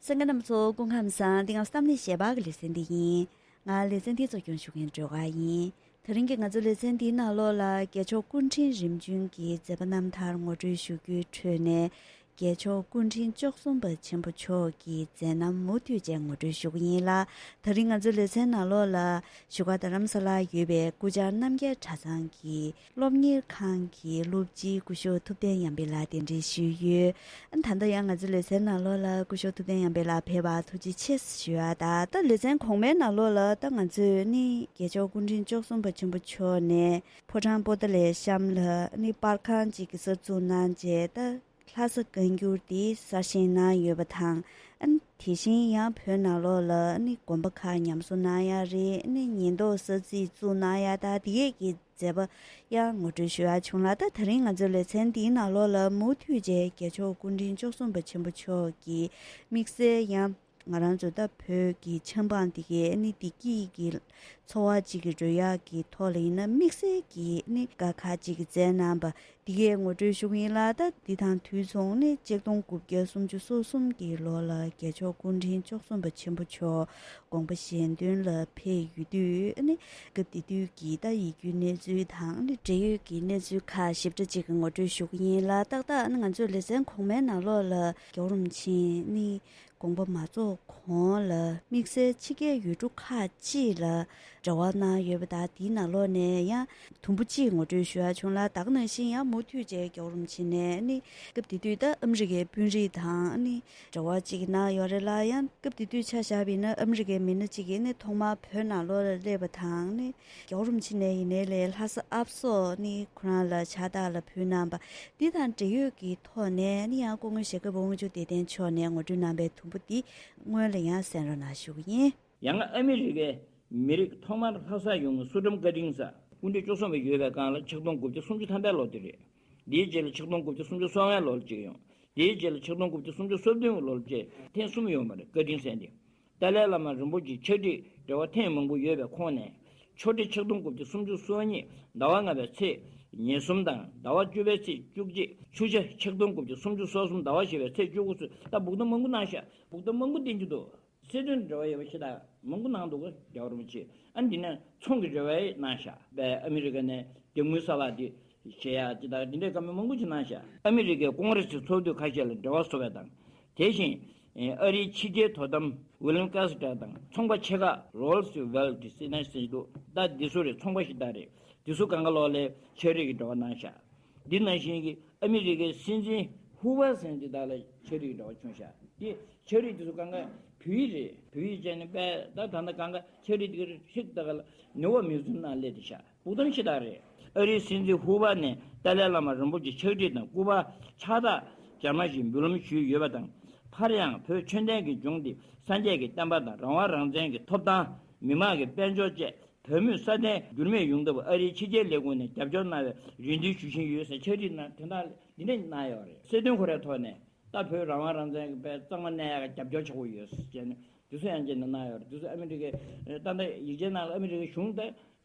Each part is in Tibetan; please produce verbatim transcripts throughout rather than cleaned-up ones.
གསན་མཁན་རྣམ་པ་ཚོ་སྐུ་ཁམས་བཟང་། འདི་ང་གསར་གཏོད་ཞལ་པར་གྱི་ལེ་ཚན་འདི་ཡིན། ང་ལེ་ཚན་འདི་གཙོ་སྐྱོང་ཞུ་མཁན་སྒྲོལ་དཀར་ཡིན། དེ་རིང་གི་ང་ཚོའི་ལེ་ཚན་འདིའི་ནང་ལོགས་ལ་རྒྱལ་མཆོག་སྐུ་ཕྲེང་རིམ་བྱོན་གྱི་མཛད་པ་རྣམ་ཐར་ངོ་སྤྲོད་ཞུ་རྒྱུའི་ཁྲོད་ནས། རྒྱལ་མཆོག་སྐུ་ཕྲེང་བཅུ་གསུམ་པ་ཆེན་པོ་མཆོག་གི་མཛད་རྣམ་མུ་མཐུད་བཅས་ངོ་སྤྲོད་ཞུ་གི་ཡིན་ལ། དེ་རིང་ང་ཚོའི་ལེ་ཚན་ནང་ལོགས་ལ་བཞུགས་སྒར་རྡ་རམ་ས་ལར་ཡོད་པའི་སྐུ་བཅར་རྣམ་རྒྱལ་གྲྭ་ཚང་གི་སློབ་གཉེར་ཁང་གི་སློབ་སྤྱིའི་སྐུ་ཞབས་ཐུབ་བསྟན་ཡར་འཕེལ་ལགས་གདན་འདྲེན་ཞུས་ཡོད། ཨ་ནི་ད་ལྟ་ཡང་ང་ཚོའི་ལེ་ཚན་ནང་ལོགས་ལ་སྐུ་ཞབས་ཐུབ་བསྟན་ཡར་འཕེལ་ལགས་ཕེབས་པར་ཐུགས་རྗེ་ཆེ་ཞུ་ཡ། ད་ད་ལེ་ཚན་གོང་མའི་ནང་ལོགས་ལ་ད་ང་ཚོས་ནི་རྒྱལ་མཆོག་སྐུ་ཕྲེང་བཅུ་གསུམ་པ་ཆེན་པོ་མཆོག་ནས་ཕོ་བྲང་པོ་ཏཱ་ལའི་གཤམ་ལ་ནི་པར་ཁང་ཅིག་གི་གསར་འཛུགས་གནང་རྗེས་ད། ལྷ་ས་བཀའ་འགྱུར་དེ་གསར་བཞེངས་གནང་ཡོད་པ་དང་། ཨ་ནི་དེ་བཞིན་ཡང་བོད་ནང་ལོགས་ལ་ཨ་ནི་དགོན་པ་ཁག་ཉམས་གསོ་གནང་ཡ་རེད། ཨ་ནི་ཉེན་རྟོག་ས་ཚིགས་བཙུགས་གནང་ཡ་ད་དེ་གས་ཀྱི་མཛད་པ་ཡང་ངོ་སྤྲོད་ཞུ་ཡ་བྱུང་ལ། ད་དེ་རིང་ང་ཚོའི་ལེ་ཚན་འདིའི་ནང་ལོགས་ལ་མུ་མཐུད་བྱས་རྒྱལ་མཆོག་སྐུ་ཕྲེང་བཅུ་གསུམ་པ་ཆེན་པོ་མཆོག་གི་དམིགས་བསལ་ཡང་། ང་རང་ཚོ་ད་བོད་ཀྱི་ཆབ་འབངས་འདི་གའི་ནི་བདེ་སྐྱིད་ཀྱི་འཚོ་བ་གཅིག་གི་རོལ་དབྱངས་ཀྱི་ཐོག་ལ་ཡིན་ན་དམིགས་བསལ་གྱི་ནི་དཀའ་ཁག་ཅིག་གི་མཛད་རྣམ་པ་འདི་གའི་ངོ་སྤྲོད་ཞུ་གི་ཡིན་ལ། ད་འདི་དང་དུས་མཚུངས་ནི་ཆིག་སྟོང་དགུ་བརྒྱ་སུམ་ཅུ་སོ་གསུམ་གྱི་ལོ་ལ་རྒྱལ་མཆོག་སྐུ་ཕྲེང་བཅུ་གསུམ་པ་ཆེན་པོ་མཆོག་དགོངས་པ་གཞན་དོན་ལ་ཕེབས་ཡོད་དུས་ནི་སྐབས་དེ་དུས་ཀྱི་ད་ཡིད་སྐྱོའི་གནས་ཚུལ་དང་ནི་འབྲེལ་ཡོད་ཀྱི་གནས་ཚུལ་ཁག་ཞིབ་ཕྲ་ཅིག་གི་ངོ་སྤྲོད་ཞུ་གི་ཡིན་ལ། ཏག་ཏག་ནི་ང་ཚོའི་ལེ་ཚན་གོང་མའི་ནང་ལོགས་ལ་རྒྱལ་བ་རིན་པོ་ཆེ་ནི། དགོངས་པ་མ་རྫོགས་གོང་ལ་དམིགས་བསལ་ཕྱི་རྒྱལ་ཡུལ་གྲུ་ཁག་ཅིག་ལ་འབྲེལ་བ་གནང་ཡོད་པ་དང་། དེའི་ནང་ལོགས་ནས་ཡང་དུམ་བུ་གཅིག་ངོ་སྤྲོད་ཞུ་ཡ་བྱུང་ལ། ད་ག་ནང་བཞིན་ཡང་མུ་མཐུད་བྱས་རྒྱལ་བ་རིན་པོ་ཆེ་ནས་ནི་སྐབས་དེ་དུས་ད་ཨ་མི་རི་ཀའི་དཔོན་རིགས་དང་ནི་འབྲེལ་བ་གཅིག་གནང་ཡོད་རེད་ལ། ཡང་སྐབས་དེ་དུས་ཆ་བཞག་པ་ཡིན་ན་ཨ་མི་རི་ཀའི་མི་སྣ་གཅིག་གིས་ནི་ཐོག་མར་བོད་ནང་ལོགས་ལ་སླེབས་པ་དང་ནི། རྒྱལ་བ་རིན་པོ་ཆེ་ནས་ཡིན་ནའི་ལས་ལྷ་ས་ཨབ་སོར་ནི་ཁོ་རང་ལ་ཕྱག་རྟགས་ལ་ཕུལ་གནང་བ་འདི་དང་འབྲེལ་ཡོད་ཀྱི་ཐོག་ནས་ནི་ཡང་སྐུ་ངོ་ཞྭ་སྒབ་དབང་ཕྱུག་བདེ་ལྡན་མཆོག་ནས་ངོ་སྤྲོད་གནང་པའི་དུམ་བུ་འདི་སྔོན་ལ་ཡང་གསན་རོགས་གནང་ཞུ་གི་ཡིན། ཡང་ཨ་མི་རི་ཀའི་མི་རིགས་ཐོག་མར་ལྷ་སར་ཡོང་བའི་སུ་ཊམ་བཀའ་དྲིན་གསར་སྐུ་ཕྲེང་བཅུ་གསུམ་པ་ཡོད་པའི་སྒང་ལ་ཆིག་སྟོང་དགུ་བརྒྱ་སུམ་ཅུ་ཐམ་པའི་ལོ་དེ་རེད། དེའི་རྗེས་ལ་ཆིག་སྟོང་དགུ་བརྒྱ་སུམ་ཅུ་སོ་ལྔའི་ལོ་ལ་གཅིག་ཡོང་། དེའི་རྗེས་ལ་ཆིག་སྟོང་དགུ་བརྒྱ་སུམ་ཅུ་སོ་བདུན་ལོ་ལ་བཅས་ཐེངས་གསུམ་ཡོང་བ་རེད། བཀའ་དྲིན་གསལ་འདེབས། ཏཱ་ལའི་བླ་མ་རིན་པོ་ཆེ་ཕྱག་བྲིས་འབྲེལ་བ་ཐེངས་མང་པོ་ཡོད་པའི་ཁོངས་ནས། ཆོ་འཕྲུལ་ཆིག་སྟོང་དགུ་བརྒྱ་སུམ་ཅུ་སོ་གཉིས་ཟླ་བ་ལྔ་པའི་ཚེས་ཉེར་གསུམ་དང་ཟླ་བ་བཅུ་པའི་ཚེས་བཅུ་གཅིག་ཆུ་བྱ་ཆིག་སྟོང་དགུ་བརྒྱ་སུམ་ཅུ་སོ་གསུམ་ཟླ་བ་བཞི་པའི་ཚེས་བཅུ་དགུ་ཚུན་ད་སྦུག་ཐོན་མང་པོ་གནང་ཤག་སྦུག་ཐོན་མང་པོ་བསྟན་གྱི་འདུག་སྲིད་དོན་འབྲེལ་བ་ཡོད་པ་ཞེ་དྲག་མང་པོ་གནང་འདུག་རྒྱལ་བ་རིན་པོ་ཆེ། ཨ་ནི་འདི་ནས་ཚོང་གི་འབྲེལ་བ་གནང་ཤག་པས་ཨ་མི་རི་ཀ་ནས་རྒྱབ་དངུལ་གསར་པ་འདི་བཞེས་ཡག་ཅི་དང་འདི་འདྲའི་བཀའ་མོལ་མང་པོ་ཅིག་གནང་ཤག་ཨ་མི་རི་ཀའི་ཀོང་རེ་སི་ཚོགས་འདུ་ཁ་ཤས་ལ་འབྲེལ་བ་བཟོ་བ་དང་། དེ་བཞིན་ཨ་རིའི་ཕྱི་རྒྱལ་དོ་དམ་ཝི་ལིམ་ཀ་སི་ཊར་དང་ཚོང་པ་ཆེ་ཁག་རོལ་སི་ཝེལ་ཏི་སི་ནས་ཟེར་གྱི་འདུག་ད་འདི་ཚོ་རེད། ཚོང་པ་ཞིག་ད་རེད། འདི་ཚོ་གང་ག་ལོག་ལ་ཕྱག་བྲིས་ཀྱི་འབྲེལ་བ་གནང་ཤག་འདི་ནང་བཞིན་གྱི་ཨ་མི་རི་ཀའི་སྲིད་འཛིན་ཧུ་ཝེ་ཟེར་འདི་དག་ལ་ཕྱག་བྲིས་ཀྱི་འབྲེལ་བ་བྱུང་ཤག་འདི་ཕྱག་བྲིས་འདི་ཚོ་གང་ག་བོད་ཡིག་རེད། བོད་ཡིག་བྱས་ནས་པས་ད་ད་ལྟ་གང་ག་ཕྱག་བྲིས་འདི་ག་ཧྲིག་ད་ག་ལ་ནུ་བ་མིའུ་ཛི་ཡམ་ནང་སླེབས་བསྡད་ཤག་སྦུག་ཐོན་ཞེ་དྲག་རེད། ཨ་རིའི་སྲིད་འཛིན་ཧུ་ཝེ་ནས་ཏཱ་ལའི་བླ་མ་རིན་པོ་ཆེ་ཕྱག་བྲིས་དང་སྐུ་པར་ཕྱག་རྟགས་འཇར་མ་ཞིག་འབུལ་ལམ་ཞུས་ཡོད་པ་དང་། སླར་ཡང་བོད་ཆོས་ལྡན་གྱི་ལྗོངས་འདི་སངས་རྒྱས་ཀྱི་བསྟན་པ་དང་རང་དབང་རང་བཙན་གྱི་ཐོབ་ཐང་། མི་དམངས་ཀྱི་དཔལ་འབྱོར་བཅས་བོད་མིས་སྲ་བརྟན་འགྱུར་མེད་ཡོང་ཐབས་ཨ་རིའི་ཕྱི་རྒྱལ་ལས་ཁུངས་ནས་རྒྱབ་སྐྱོར་གནང་བའི་རེ་འདུན་ཞུ་བཞིན་ཡོད་ཟེར་ཕྱག་བྲིས་གནང་དོན་དག་འདི་འདྲ་གནང་ཡོད་རེད། སྲིད་དོན་ཁོ་རའི་ཐོག་ནས་ད་བོད་རང་དབང་རང་བཙན་གྱི་དཔལ་གཙང་མ་གནས་ཡག་རྒྱབ་སྐྱོར་བྱེད་དགོས་ཡོད་ཟེར་བྱས་ནས་འདི་ཚོ་ཡང་བྱས་ནས་གནང་ཡོད་རེད། འདི་ཚོ་ཨ་མི་རི་ཀའི་ད་ལྟ་ཡིག་ཆའི་ནང་ལ་ཨ་མི་རི་ཀའི་གཞུང་དང་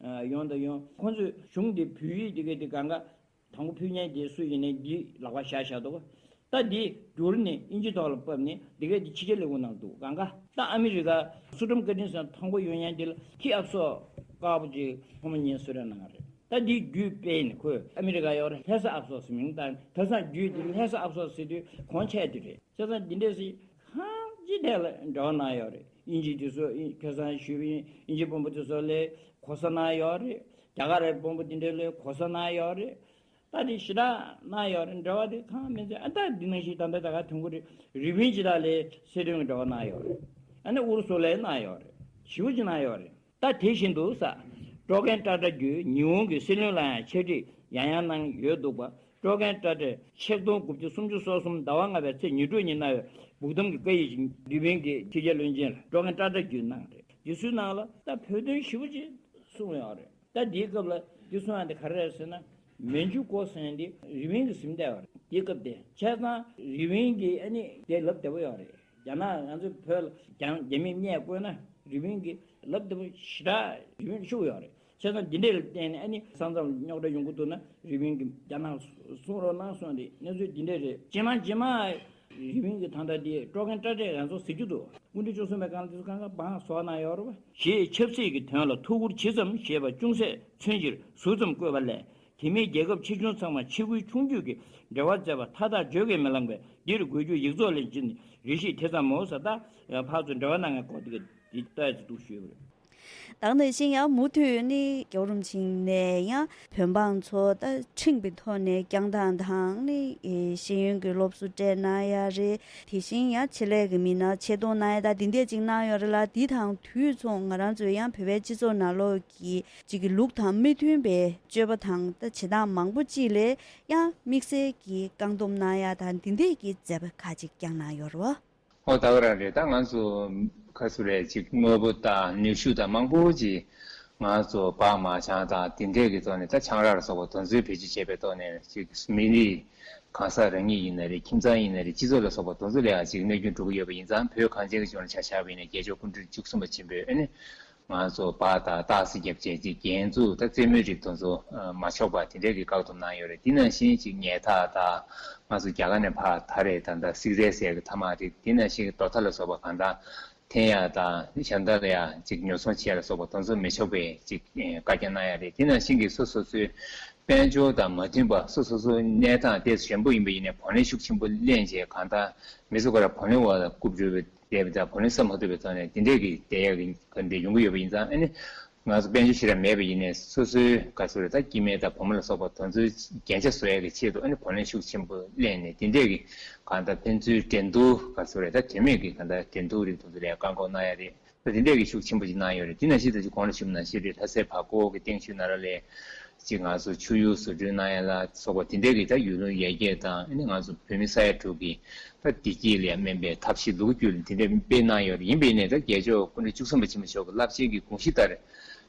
ཡོང་དང་ཡོང་ཁོང་ཚོས་གཞུང་འདི་བོད་ཡིག་འདི་གའི་འདི་གང་ག་དང་པོ་ཕུལ་མཁན་དེ་སུ་ཡིན་ནའི་འདི་ལག་པ་བཞག་བཞག་འདུག་ད་འདི་བསྒྱུར་ནས་དབྱིན་ཇི་ཐོག་ལ་ཕབ་ནས་འདི་གའི་འདི་ཕྱི་རྒྱལ་ལས་ཁུངས་ནང་འདུག་གང་ག་ད་ཨ་མི་རི་ཀ་སུ་ཊམ་བཀའ་དྲིན་གསར་དང་པོ་ཡོང་མཁན་འདི་ལ་ཁི་ཨབ་སོ་དཀར་པོ་ཅིག་ཁོ་མོ་ཉིད་གསོལ་རས་གནང་བ་རེད། ད་འདི་བརྒྱུད་སྤེལ་ནས་ཁོས་ཨ་མི་རི་ཀ་ཡོད་རེད། ལྷ་ས་ཨབ་སོ་ཟེར་མིང་བཏགས་ནས་ད་སང་བརྒྱུད་འདི་ལྷ་ས་ཨབ་སོ་ཟེར་དུས་གོང་ཆེ་དེ་རེད། བྱས་ཙང་འདི་འདྲས་སི་གང་ཅི་ཐད་ལ་འབྲེལ་བ་གནང་ཡོད་རེད། དབྱིན་ཇི་དེ་ཚོ་ཁ་སང་ཞུས་པའི་དབྱིན་ཇི་དཔོན་པོ་དེ་ཚོ་ལ་གོ་ས་གནང་ཡོད་རེད། རྒྱ་གར་རི་དཔོན་པོ་དེ་འདྲས་ལ་གོ་ས་གནང་ཡོད་རེད། ད་དེ་ཞེ་དྲག་གནང་ཡོད་རེད། འབྲེལ་བ་དེ་གང་མིན་ཚེ་ཨ་ད་འདི་ནང་བཞིན་ད་ལྟ་ད་ག་དུས་འཁོར་རི་བིན་ཇི་དག་ལ་སྲིད་དོན་གྱི་འབྲེལ་བ་གནང་ཡོད་རེད། ཨ་ནི་ཨུ་རུ་སུ་ལ་གནང་ཡོད་རེད། ཞེ་པོ་ཅིག་གནང་ཡོད་རེད། ད་དེ་བཞིན་དུ་ས་ཀྲོ་ཀན་ཀྲ་ཀྲ་བརྒྱུད་ཉི་ཧོང་གི་སྲིད་བློན་ལ་ཡང་ཕྱག་བྲིས་ཡང་ཡང་གནང་ཡོད་འདུག་པ། ཀྲོ་ཀན་ཀྲ་ཀྲས་ཆིག་སྟོང་དགུ་བརྒྱ་སུམ་ཅུ་སོ་གསུམ་ཟླ་བ་ལྔ་པའི་ཚེས་ཉེར་དྲུག་ཉིན་གནང་བའི་སྦུག་ཐོན་གྱི་བཀའ་ཡིག་ཅིག་རི་བིན་གྱི་ཕྱི་རྒྱལ་བློན་ཆེན་ལ་ཀྲོ་ཀན་ཀྲ་ཀྲ་བརྒྱུད་གནང་རེད། དེ་ཚོའི་ནང་ལ་ད་བོད་དོན་ཞེ་པོ་ཅིག་གསུངས་ཡོད་རེད། ད་འདིའི་སྐབས་ལ་འདི་གསུངས་ཡ་འདི་ག་རེ་རེད་ཟེར་ན། མན་ཇུ་གོ་ཟེར་ཡ་འདི་རི་བིན་གྱི་གཟིམ་ལྟ་བ་རེད། འདིའི་སྐབས་དེ་བྱས་ཙང་རི་བིན་གྱི་ཨ་ནི་དེ་ལབ་བདེ་པོ་ཡོད་རེད། རྒྱ་ནག་ང་ཚོའི་བོད་ལ་རྒྱ་རྒྱ་མིས་བསྙད་བཀོད་ན་རི་བིན་གྱི་ལབ་བདེ་པོ་ཞེ་དྲག་རི་བིན་ཤུགས་ཡོད་རེད། བྱས་ཙང་འདི་འདྲས་ལ་བརྟེན་ནས་ཨ་ནི་ས་མཚམས་རྙོག་དྲ་ཡོང་གི་འདུག་ན་རི་བིན་གྱི་རྒྱ་ནག་གསུང་རོགས་གནང་གསུངས་ཏེ་གནས་ཚུལ་འདི་འདྲས་རེད། རྗེས་མ་རྗེས་མ། རི་པིན་གྱི་ཐང་ཐང་འདི་སྤྲོ་མཁན་སྐྲ་གྲས་ཡང་སོ་ཟེར་རྒྱུ་འདུག་སྐུ་ཕྲེང་བཅུ་གསུམ་པའི་སྒང་ལ་འདི་ཚོ་གང་ག་བང་བཟོ་གནང་ཡོད་རེད་པ། ཞེས་ཆབ་སྲིད་ཀྱི་དོན་ལ་ཐུགས་ཁུར་ཇི་ཙམ་བཞེས་པ་ཅུང་ཟད་མཚོན་ཕྱིར་ཟུར་ཙམ་བཀོད་པ་ལས། དེ་མིན་རྒྱལ་ཁབ་ཆེ་ཆུང་ཚང་མ་ཕྱི་ཁུལ་ཆུང་བརྒྱུད་ཀྱི་འབྲེལ་བ་མཛད་པ་མཐའ་དག་བརྗོད་ཀྱིས་མི་ལང་བས། འདིར་འགོད་རྒྱུ་ཡིག་ཚོགས་ལས་ཅི་ནས་རེ་ཞིག་ཐེ་ཚོམ་མོ་ཟ་ད། ཕར་ཚུར་འབྲེལ་བ་གནང་མཁན་སྐོར་དེ་ག་འདི་ལྟ་ཡ་ཚོ་འདུག་ཞུས་པ་རེད། ད་ནང་བཞིན་ཡང་མུ་མཐུད་ནི་རྒྱལ་བ་རིན་པོ་ཆེ་ནས་ཡང་བོད་འབངས་ཚོ་ད་ཁྲིམས་ཀྱི་ཐོག་ནས་བསྐྱངས་སྟངས་དང་ནི་ཤེས་ཡོན་གྱི་སློབ་གསོ་སྤྲད་གནང་ཡ་རེད། དེ་བཞིན་ཡང་ཆེད་ལས་ཀྱི་མི་སྣ་ཆེད་གཏོང་གནང་ཡ་ད་འདི་འདྲས་ཅིག་གནང་ཡོད་རེད་ལ། འདི་དང་དུས་མཚུངས་ང་རང་ཚོས་ཡང་བོད་པའི་སྤྱི་ཚོགས་ནང་ལོགས་ཀྱི་གཅིག་གི་ལུགས་དང་མི་མཐུན་པའི་སྤྱོད་པ་དང་ད་བྱེད་སྟངས་མང་པོ་ཅིག་ལས་ཡང་དམིགས་བསལ་གྱི་བཀག་སྡོམ་གནང་ཡ་དང་འདི་འདྲས་ཀྱི་མཛད་པ་ཁག་ཅིག་བསྐྱངས་གནང་ཡོད་རེད་བ། ཨོ་ད་ག་རང་རེད། ད་ང་ཚོ་ཁ་སུ་རེད་ཅིག་དངོས་པོ་དང་ནུས་ཤུགས་དང་མང་པོ་ཅིག་ང་ཚོ་བག་མ་ཆང་དང་དེ་འདྲས་ཀྱི་ཐོག་ནས་ད་ཆང་རག་ལ་སོགས་པ་དེ་ཚོའི་བེད་སྤྱོད་བྱས་པའི་ཐོག་ནས་ཅིག་མི་རིགས་གང་ཟག་རང་ཉིད་ཡིན་ན་རེད། ཁྱིམ་ཚང་ཡིན་ན་རེད། སྤྱི་ཚོགས་ལ་སོགས་པ་དེ་ཚོ་ལ་ཡང་ཅིག་གནོད་སྐྱོན་འགྲོ་གི་ཡོད་པ་ཡིན་ཙང་། བོད་གངས་ཅན་གྱི་ལྗོངས་ལ་ཆ་བཞག་པ་ཡིན་ན་རྒྱལ་མཆོག་སྐུ་ཕྲེང་བཅུ་གསུམ་པ་ཆེན་པོས་ཨ་ནི་ང་ཚོ་བག་དང་སྟག་གཟིག་རྒྱབ་བྱས་ཅིག་རྒྱན་འཛུགས་ད་རྩེད་མོའི་རིགས་དེ་ཚོ་མ་ཆོག་པ་དེ་འདྲས་ཀྱི་བཀག་སྡོམ་གནང་ཡོད་རེད། དེ་ནང་བཞིན་ཅིག་ཉལ་ཐ་དང་ང་ཚོ་རྒྱ་གར་ནས་ཕར་ད་རེད་ད་ད་སིག་རལ་ཟེར་གི་ཐ་མག་རེད། དེ་ནང་བཞིན་རྡོ་ཐ་ལ་སོགས་པ་གང་དང་འཐེན་ཡ་དང་གཞན་དག་ལ་ཡ་ཅིག་ཉོ་ཚོང་བྱེད་ཡ་ལ་སོགས་པ་དེ་ཚོ་མི་ཆོག་པའི་ཅིག་བཀའ་རྒྱ་གནང་ཡ་རེད། དེ་ནང་བཞིན་གྱི་སོ་སོ་སོའི་དཔལ་འབྱོར་དང་མ་མཐུན་པ་སོ་སོ་སོའི་གནས་སྟངས་དེ་ཞན་པོ་ཡིན་པ་ཡིན་ནའི་བགོ་གླེང་ཤུགས་ཆེན་པོ་ལེན་བྱས་གང་ལྟར་མི་ཚོ་ག་ར་བགོ་གླེང་འོག་ལ་རྐུབ་རུས་པའི་བསྡད་པ་དང་བགོ་གླེང་ས་མ་ཐུབ་པའི་ཐོག་ནས་དེ་འདྲས་ཀྱི་བསྡད་ཡག་གི་ག་འདྲས་ཡོང་གི་ཡོད་པ་ཡིན་ཙང་། ཨ་ནི་ང་ཚོ་དཔལ་འབྱོར་ཞེ་དྲག་མེད་པ་ཡིན་ནའི་སོ་སོའི་ག་ཚོད་རེད་ད་སྐྱེ་དམན་དང་བུ་མོ་ལ་སོགས་པ་དེ་ཚོའི་རྒྱན་ཆ་བཟོ་ཡག་གི་ཆེད་དུ། ཨ་ནི་བགོ་གླེང་ཤུགས་ཆེན་པོ་ལེན་ནས་དེ་འདྲས་ཀྱི་གང་ལྟར་ཕན་ཚུན་འགྲན་བསྡུར་ག་ཚོད་རེད་ད་དོན་མེད་ཀྱི་གང་ལྟར་འགྲན་བསྡུར་རིགས་དེ་ཚོ་ལ་བཀག་འགོག་གནང་ཡ་རེད། ད་དེ་འདྲས་ཀྱི་ཤུགས་ཆེན་པོ་ཅིག་གནང་ཡོད་རེད། དེ་ནང་བཞིན་ད་ཅིག་གོང་ལ་ཞུས་པ་ནང་བཞིན་རེད། ལྷ་སའི་བར་སྐོར་གྱི་སྟེང་ཤུལ་ན་ར་ལས། ཅིག་ང་ཚོ་ཆུ་ཡུར་བཟོ་སྐྲུན་གནང་ཡ་ལ་སོགས་པ་དེ་འདྲའི་གི་ད་ཡུལ་ལུང་ཡར་རྒྱས་དང་། ཨ་ནི་ང་ཚོ་བོད་མི་ས་ཡ་དྲུག་གི་ད་བདེ་སྐྱིད་ལ་ཡང་སྨན་པའི་ཐབས་ཤེས་ལུ་གུ་རྒྱུད་ལ་དེ་འདྲའི་སྤེལ་གནང་ཡོད་རེད། ཡིན་པས་ནས་ད་རྒྱལ་མཆོག་སྐུ་ཕྲེང་བཅུ་གསུམ་པ་ཆེན་པོ་མཆོག་གི་རླབས་ཆེན་གྱི་དགོངས་གཞི་ལྟར་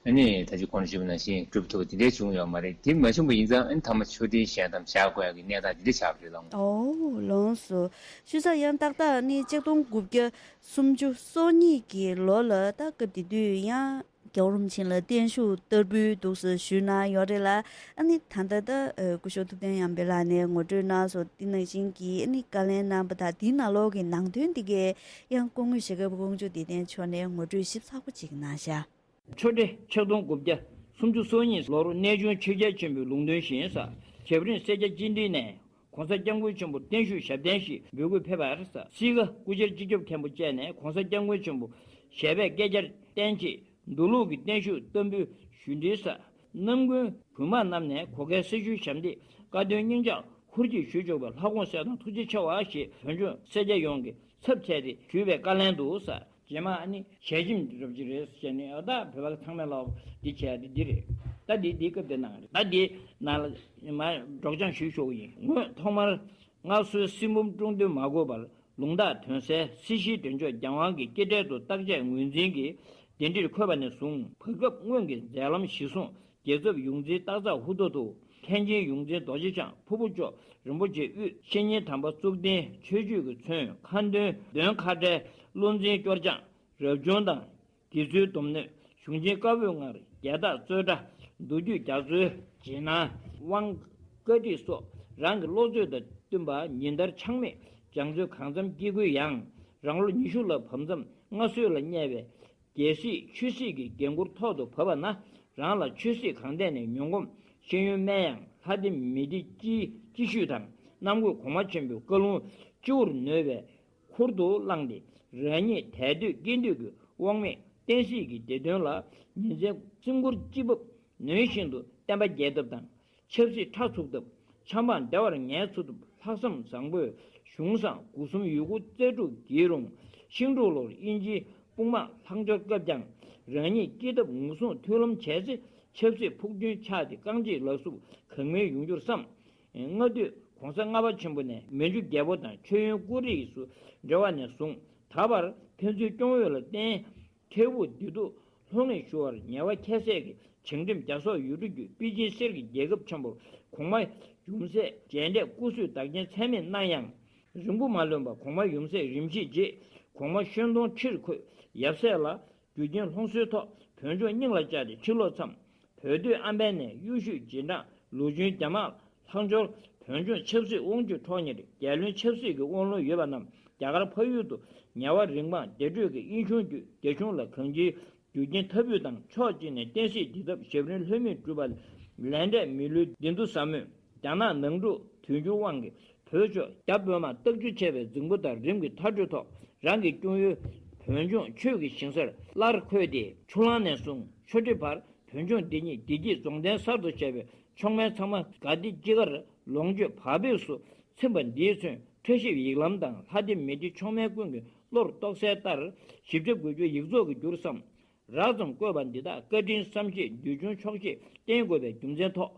ཨ་ནི་ད་ཅི་གོང་ཞུས་པ་ནང་བཞིན་གྲུབ་ཐུབ་པ་དེ་འདྲའི་བྱུང་ཡོད་མ་རེད། དེ་མ་བྱུང་པ་ཡིན་ཙང་ཨ་ནི་ཐ་མ་མཆོད་སྤྲིན་གཞལ་དམ་བཞག་དགོས་ཡ་གི་གནས་སྟངས་དེ་འདྲ་ཆགས་པ་རེད་ལགས། ཨོ་ལགས་སོ། ཞུ་ས་ཡང་ཏག་ཏག་ནི་ཆིག་སྟོང་དགུ་བརྒྱ་སུམ་ཅུ་སོ་གཉིས་ཀྱི་ལོ་ལ་ད་སྐབས་དེ་དུས་ཡང་། རྒྱལ་བ་རིན་པོ་ཆེ་ལ་བརྟན་བཞུགས་བསྟར་འབུལ་འདུག་སེ་ཞུས་གནང་ཡོད་རེད་ལ། ཨ་ནི་ད་ལྟ་ད་སྐུ་ཞབས་ཐུབ་བསྟན་དབྱངས་སྤེན་ལགས་ནས་ངོ་སྤྲོད་གནང་སོང་། དེ་ནང་བཞིན་གྱི་ཨ་ནི་བཀའ་ལན་གནང་བ་དང་དེའི་ནང་ལོགས་ཀྱི་ནང་དོན་དེ་གས་ཡང་སྐུ་ངོ་ཞྭ་སྒབ་དཀོན་མཆོག་བདེ་ལྡན་མཆོག་ནས་ངོ་སྤྲོད་ཞིབ་ཚགས་པོ་ཅིག་གནང་ཤག་ཆོས་འབྲེལ་ཆིག་སྟོང་དགུ་བརྒྱ་སུམ་ཅུ་སོ་གཉིས་ལོར་གནས་ཆུང་ཆོས་རྒྱལ་ཆེན་པོའི་ལུང་སྟོན་བཞིན་ས་ཞབས་རིམ་སེར་སྐྱ་སྤྱི་འདུས་ནས། ྋགོང་ས་ྋསྐྱབས་མགོན་ཆེན་པོ་བརྟན་བཞུགས་ཞབས་བརྟན་ཞུས་འབོད་སྐུལ་ཕེབས་པར། སྲིད་ཁག་སྐུ་བཅར་སྤྱི་ཁྱབ་མཁན་པོ་བཅས་ནས་ྋགོང་ས་ྋསྐྱབས་མགོན་ཆེན་པོ་ཞལ་པད་བསྐལ་བརྒྱར་བརྟན་ཅིང་འདུག་ལུགས་ཀྱི་བརྟན་བཞུགས་བསྟར་འབུལ་ཞུ་འདིའི་ས། ནམ་མཁའི་གུས་དམག་རྣམས་ནས་གུ་གེའི་སྲི་ཞུའི་ཞབས་འདེགས་བཀའ་དོན་སྙིང་བཅངས་ཧུར་གྱིས་ཞུ་ཆོག་པའི་ལྷ་དགོངས་གསལ་དང་ཐུགས་རྗེ་ཆེ་བ་ཞེས་བོད་ལྗོངས་སེར་སྐྱ་ཡོངས་ཀྱི་ཚབ་བྱས་ཏེ་ཞུས་པའི་བཀའ་ལན་དུ་ས། རྗེས་མ་ཨ་ནི་ཞལ་ཆེམས་རོབ་ཅིག་རེད་ཟེར་ནས། ཨ་ད་བོད་པ་ཚང་མས་ལ་འདི་བྱས་ཏེ་འདི་རེད། ད་འདི་འདི་སྐབས་དེ་ནང་རེད། ད་འདི་ནང་ལ་མ་སྒྲོག་སྦྱང་ཞུས་ཆོག་གི་ཡིན། ངོས་ཐོག་མར་སྔར་སྲོལ་སྲིན་འབུམ་དཀྲུག་འདོན་མ་དགོས་པར་ལུང་རྟགས་དོན་གསལ་སྲིད་ཞིའི་འདྲེན་མཆོག་རྒྱལ་དབང་གི་སྐྱེ་འཕྲལ་དུ་རྟག་ཆད་ངོས་འཛིན་གྱིས་གདན་འདྲེན་འཁོད་པ་ནས་བཟུང་བར་སྐབས་སྔོན་གྱི་མཛད་ལམ་གཞིར་བཟུང་རྒྱལ་ཚབ་ཡོངས་འཛིན་སྟག་བཟའ་ཧུ་ཐོ་ཐུ། མཁན་ཆེན་ཡོངས་འཛིན་རྡོ་རྗེ་འཆང་ཕུར་བུ་ཅོག་རིན་པོ་ཆེ་དབུས་བཤེས་གཉེན་དམ་པ་གཙུག་བརྟེན་ཆོས་བརྒྱུད་ཀྱི་མཚོན་ཁ་འདོན་འདོན་ཁ་བྲལ་བློ་འཛིན་སྐྱོར་སྦྱང་རབ་བྱུང་དང་དགེ་ཚུལ་སྡོམ་སྣོད་གཞུང་ཆེན་བཀའ་པོད་ལྔར་རྒྱལ་རྟགས་རྩོད་གྲྭ་མདོ་རྒྱུད་རྒྱ་མཚོའི་རྗེས་གནང་དབང་བཀའ་ཁྲིད་སོགས་རང་གི་བློ་ཚོད་དང་བསྟུན་པ་ཉིན་ལྟར་ཆག་མེད་སྦྱང་བརྩོན་གང་འཚམ་སྐྱེ་དགུའི་ཡང་རང་ལོ་ཉི་ཤུ་ལ་བབ་མཚམས་སྔ་སྲོལ་ལ་བསྙད་པའི་རྒྱལ་སྲིད་ཆོས་སྲིད་ཀྱི་འགན་འཁུར་ཐོག་ཏུ་བབས་པ་ན། རང་ལ་ཆོས་སྲིད་གང་ཐད་ནས་མྱོང་གོམས་ཤེས་ཡོན་དམན་ཡང་ལྷ་སྡེ་མི་སྡེ་སྤྱི་སྤྱི་ཤུལ་དང་གནམ་བསྐོས་གོང་མ་ཆེན་པོའི་བཀའ་ལུང་སྤྱི་བོར་ནོད་པའི་ཁུར་དུ་བླངས་ཏེ། རང་ཉིད་དད་གཏོད་སྐྱེ་འདོད་ཀྱི་དབང་མེད་བསྟན་སྲིད་ཀྱི་བདེ་དོན་ལ་ཉིན་མཚན་སེམས་ཁུར་ཅི་འབབ་ནུས་བཞིན་དུ་བསྟན་པ་རྒྱས་ཐབས་དང་། ཆབ་སྲིད་ཁྲ་ཚུགས་ཐབས། ཆབ་འབངས་བདེ་བར་ངལ་ཚུགས་ཐབས། ལྷག་བསམ་བཟང་པོས་གཞུང་བཟང་སྒོ་གསུམ་ཡོད་དགུ་རྩལ་སྤྲུགས་ཀྱིས་རུང་། ཤིང་འབྲུག་ལོར་དབྱིན་ཇིའི་དཔུང་དམག་ལྷག་འབྱོར་སྐབས་ཀྱང་རང་ཉིད་སྐྱིད་ཐབས་ངོ་སྲུང་མཐུན་ལམ་བྱས་ཚེ་ཆབ་སྲིད་ཕུགས་མཐུན་ཆགས་ཏེ་རྐང་རྗེས་ལག་སུབ་གང་མེད་ཡོང་རྒྱུར་བསམ། སྔ་དུས་ྋགོང་ས་ལྔ་པ་ཆེན་པོ་ནས་མན་ཇུ་རྒྱལ་པོ་དང་མཆོད་ཡོན་ཀུ་རེ་ཡིས་སུ་འབྲེལ་བ་ནས་བཟུང་ད་བར་ཕན་ཚུན་སྐྱོང་འོས་ལ་བརྟེན། ཁེ་བོ་བདེ་སྡུག་ལྷོ་ངེས་ཞུ་བར་ཉེ་བ་ཁྱད་བསད་ཀྱི་བྱང་ཁྲིམས་རྒྱ་སོག་ཡུལ་གྲུ་བརྒྱུད་པེ་ཅིན་གསེར་གྱི་རྒྱལ་ཁབ་ཆེན་པོར་གོང་མ་ཡུམ་སྲས་མཇལ་འཕྲད་སྐུ་གཟུགས་བདག་རྐྱེན་ཚད་མེད་གནང་ཡང་། རིང་པོ་མ་ལོན་པར་གོང་མ་ཡུམ་སྲས་རིམ་བཞེས་རྗེས་གོང་མ་ཤོན་སྡོང་ཁྲིར་འཁོད་ཡབ་སྲས་ལ་རྒྱུ་རྐྱེན་སློང་སྲོལ་ཐོག་བོད་ལྗོངས་སྙིང་ལ་བཅངས་ཏེ་ཕྱིར་ལོག་མཚམས། བོད་སྡོད་ཨམ་བན་ནས་གཡུ་ཤུད་རྗེས་འབྲང་ལོ་ཆུང་རྒྱ་དམག་ལྷག་འབྱོར་ བོད་ལྗོངས་ཆབ་སྲིད་དབང་སྒྱུར་ཁྲོམ་གཉེར། རྒྱལ་བློན་ཆབ་སྲིད་ཀྱི་དབང་ལུང་ཡོད་པ་རྣམས་རྒྱ་གར་ཕ་ཡུལ་དུ་ཉེ་བར་རིང་སྤངས་བདེ་དྲོད་ཀྱི་དབྱིན་གཞུང་བརྒྱུད། རྒྱ་གཞུང་ལ་གང་ཅིའི་རྒྱུ་རྐྱེན་ཐབས་བུ་དང་ཕྱོགས་གཅིག་ནས་བསྟན་སྲིད་འདི་ཐབས་ཞབས་རིམ་ལྷོད་མེད་བསྒྲུབས་པ་ལས་འབྲས་མི་ལུས་བདེ་སྡུག་ཟབ་མོས། རྒྱ་ནག་ནང་འཁྲུག་དུས་འགྱུར་དབང་གིས་བོད་ཕྱོགས་རྒྱ་བོད་དམག་སྟག་ཆུ་ཆད་པའི་རྫིང་བུ་ལྟར་རིམ་གྱིས་མཐར་སྐྲོད་ཐོག་རང་གི་སྐྱོང་ཡུལ་བོད་ལྗོངས་ཆོས་ཀྱི་ཞིང་སར་སླར་འཁོད་དེ། ཆུ་གླང་ནས་བཟུང་ཆུ་ཁྲི་བར་བོད་ལྗོངས་འདི་ཉིད་བདེ་སྐྱིད་རྫོང་བརྟན་གསར་དུ་བྱས་པའི་མཆོག་དམན་ཚང་མ་དགའ་བདེ་སྐྱིད་ཁར་ལོངས་སྤྱོད་བག་ཕེབས་སུ་ཚིམ་པ་འདིས་མཚོན། ཕྲ་ཞིབ་ཡིག་ལམ་དང་ལྷ་སྡེ་མི་སྡེ་མཆོག་དམན་ཀུན་གྱི་བློར་གཏོགས་གསལ་ལྟར་བཞི་བརྒྱ་དགུ་བཅུ་ཡིག་ཚོགས་ཀྱི་བསྒྱུར་སམ། རགས་ཙམ་བཀོད་པ་འདི་དག་བཀའ་དྲིན་བསམ་ཤེས་འདུལ་བྱུང་ཆོག་ཤེས་བསྟེན་དགོས་པའི་རྒྱུ་མཚན་ཐོག་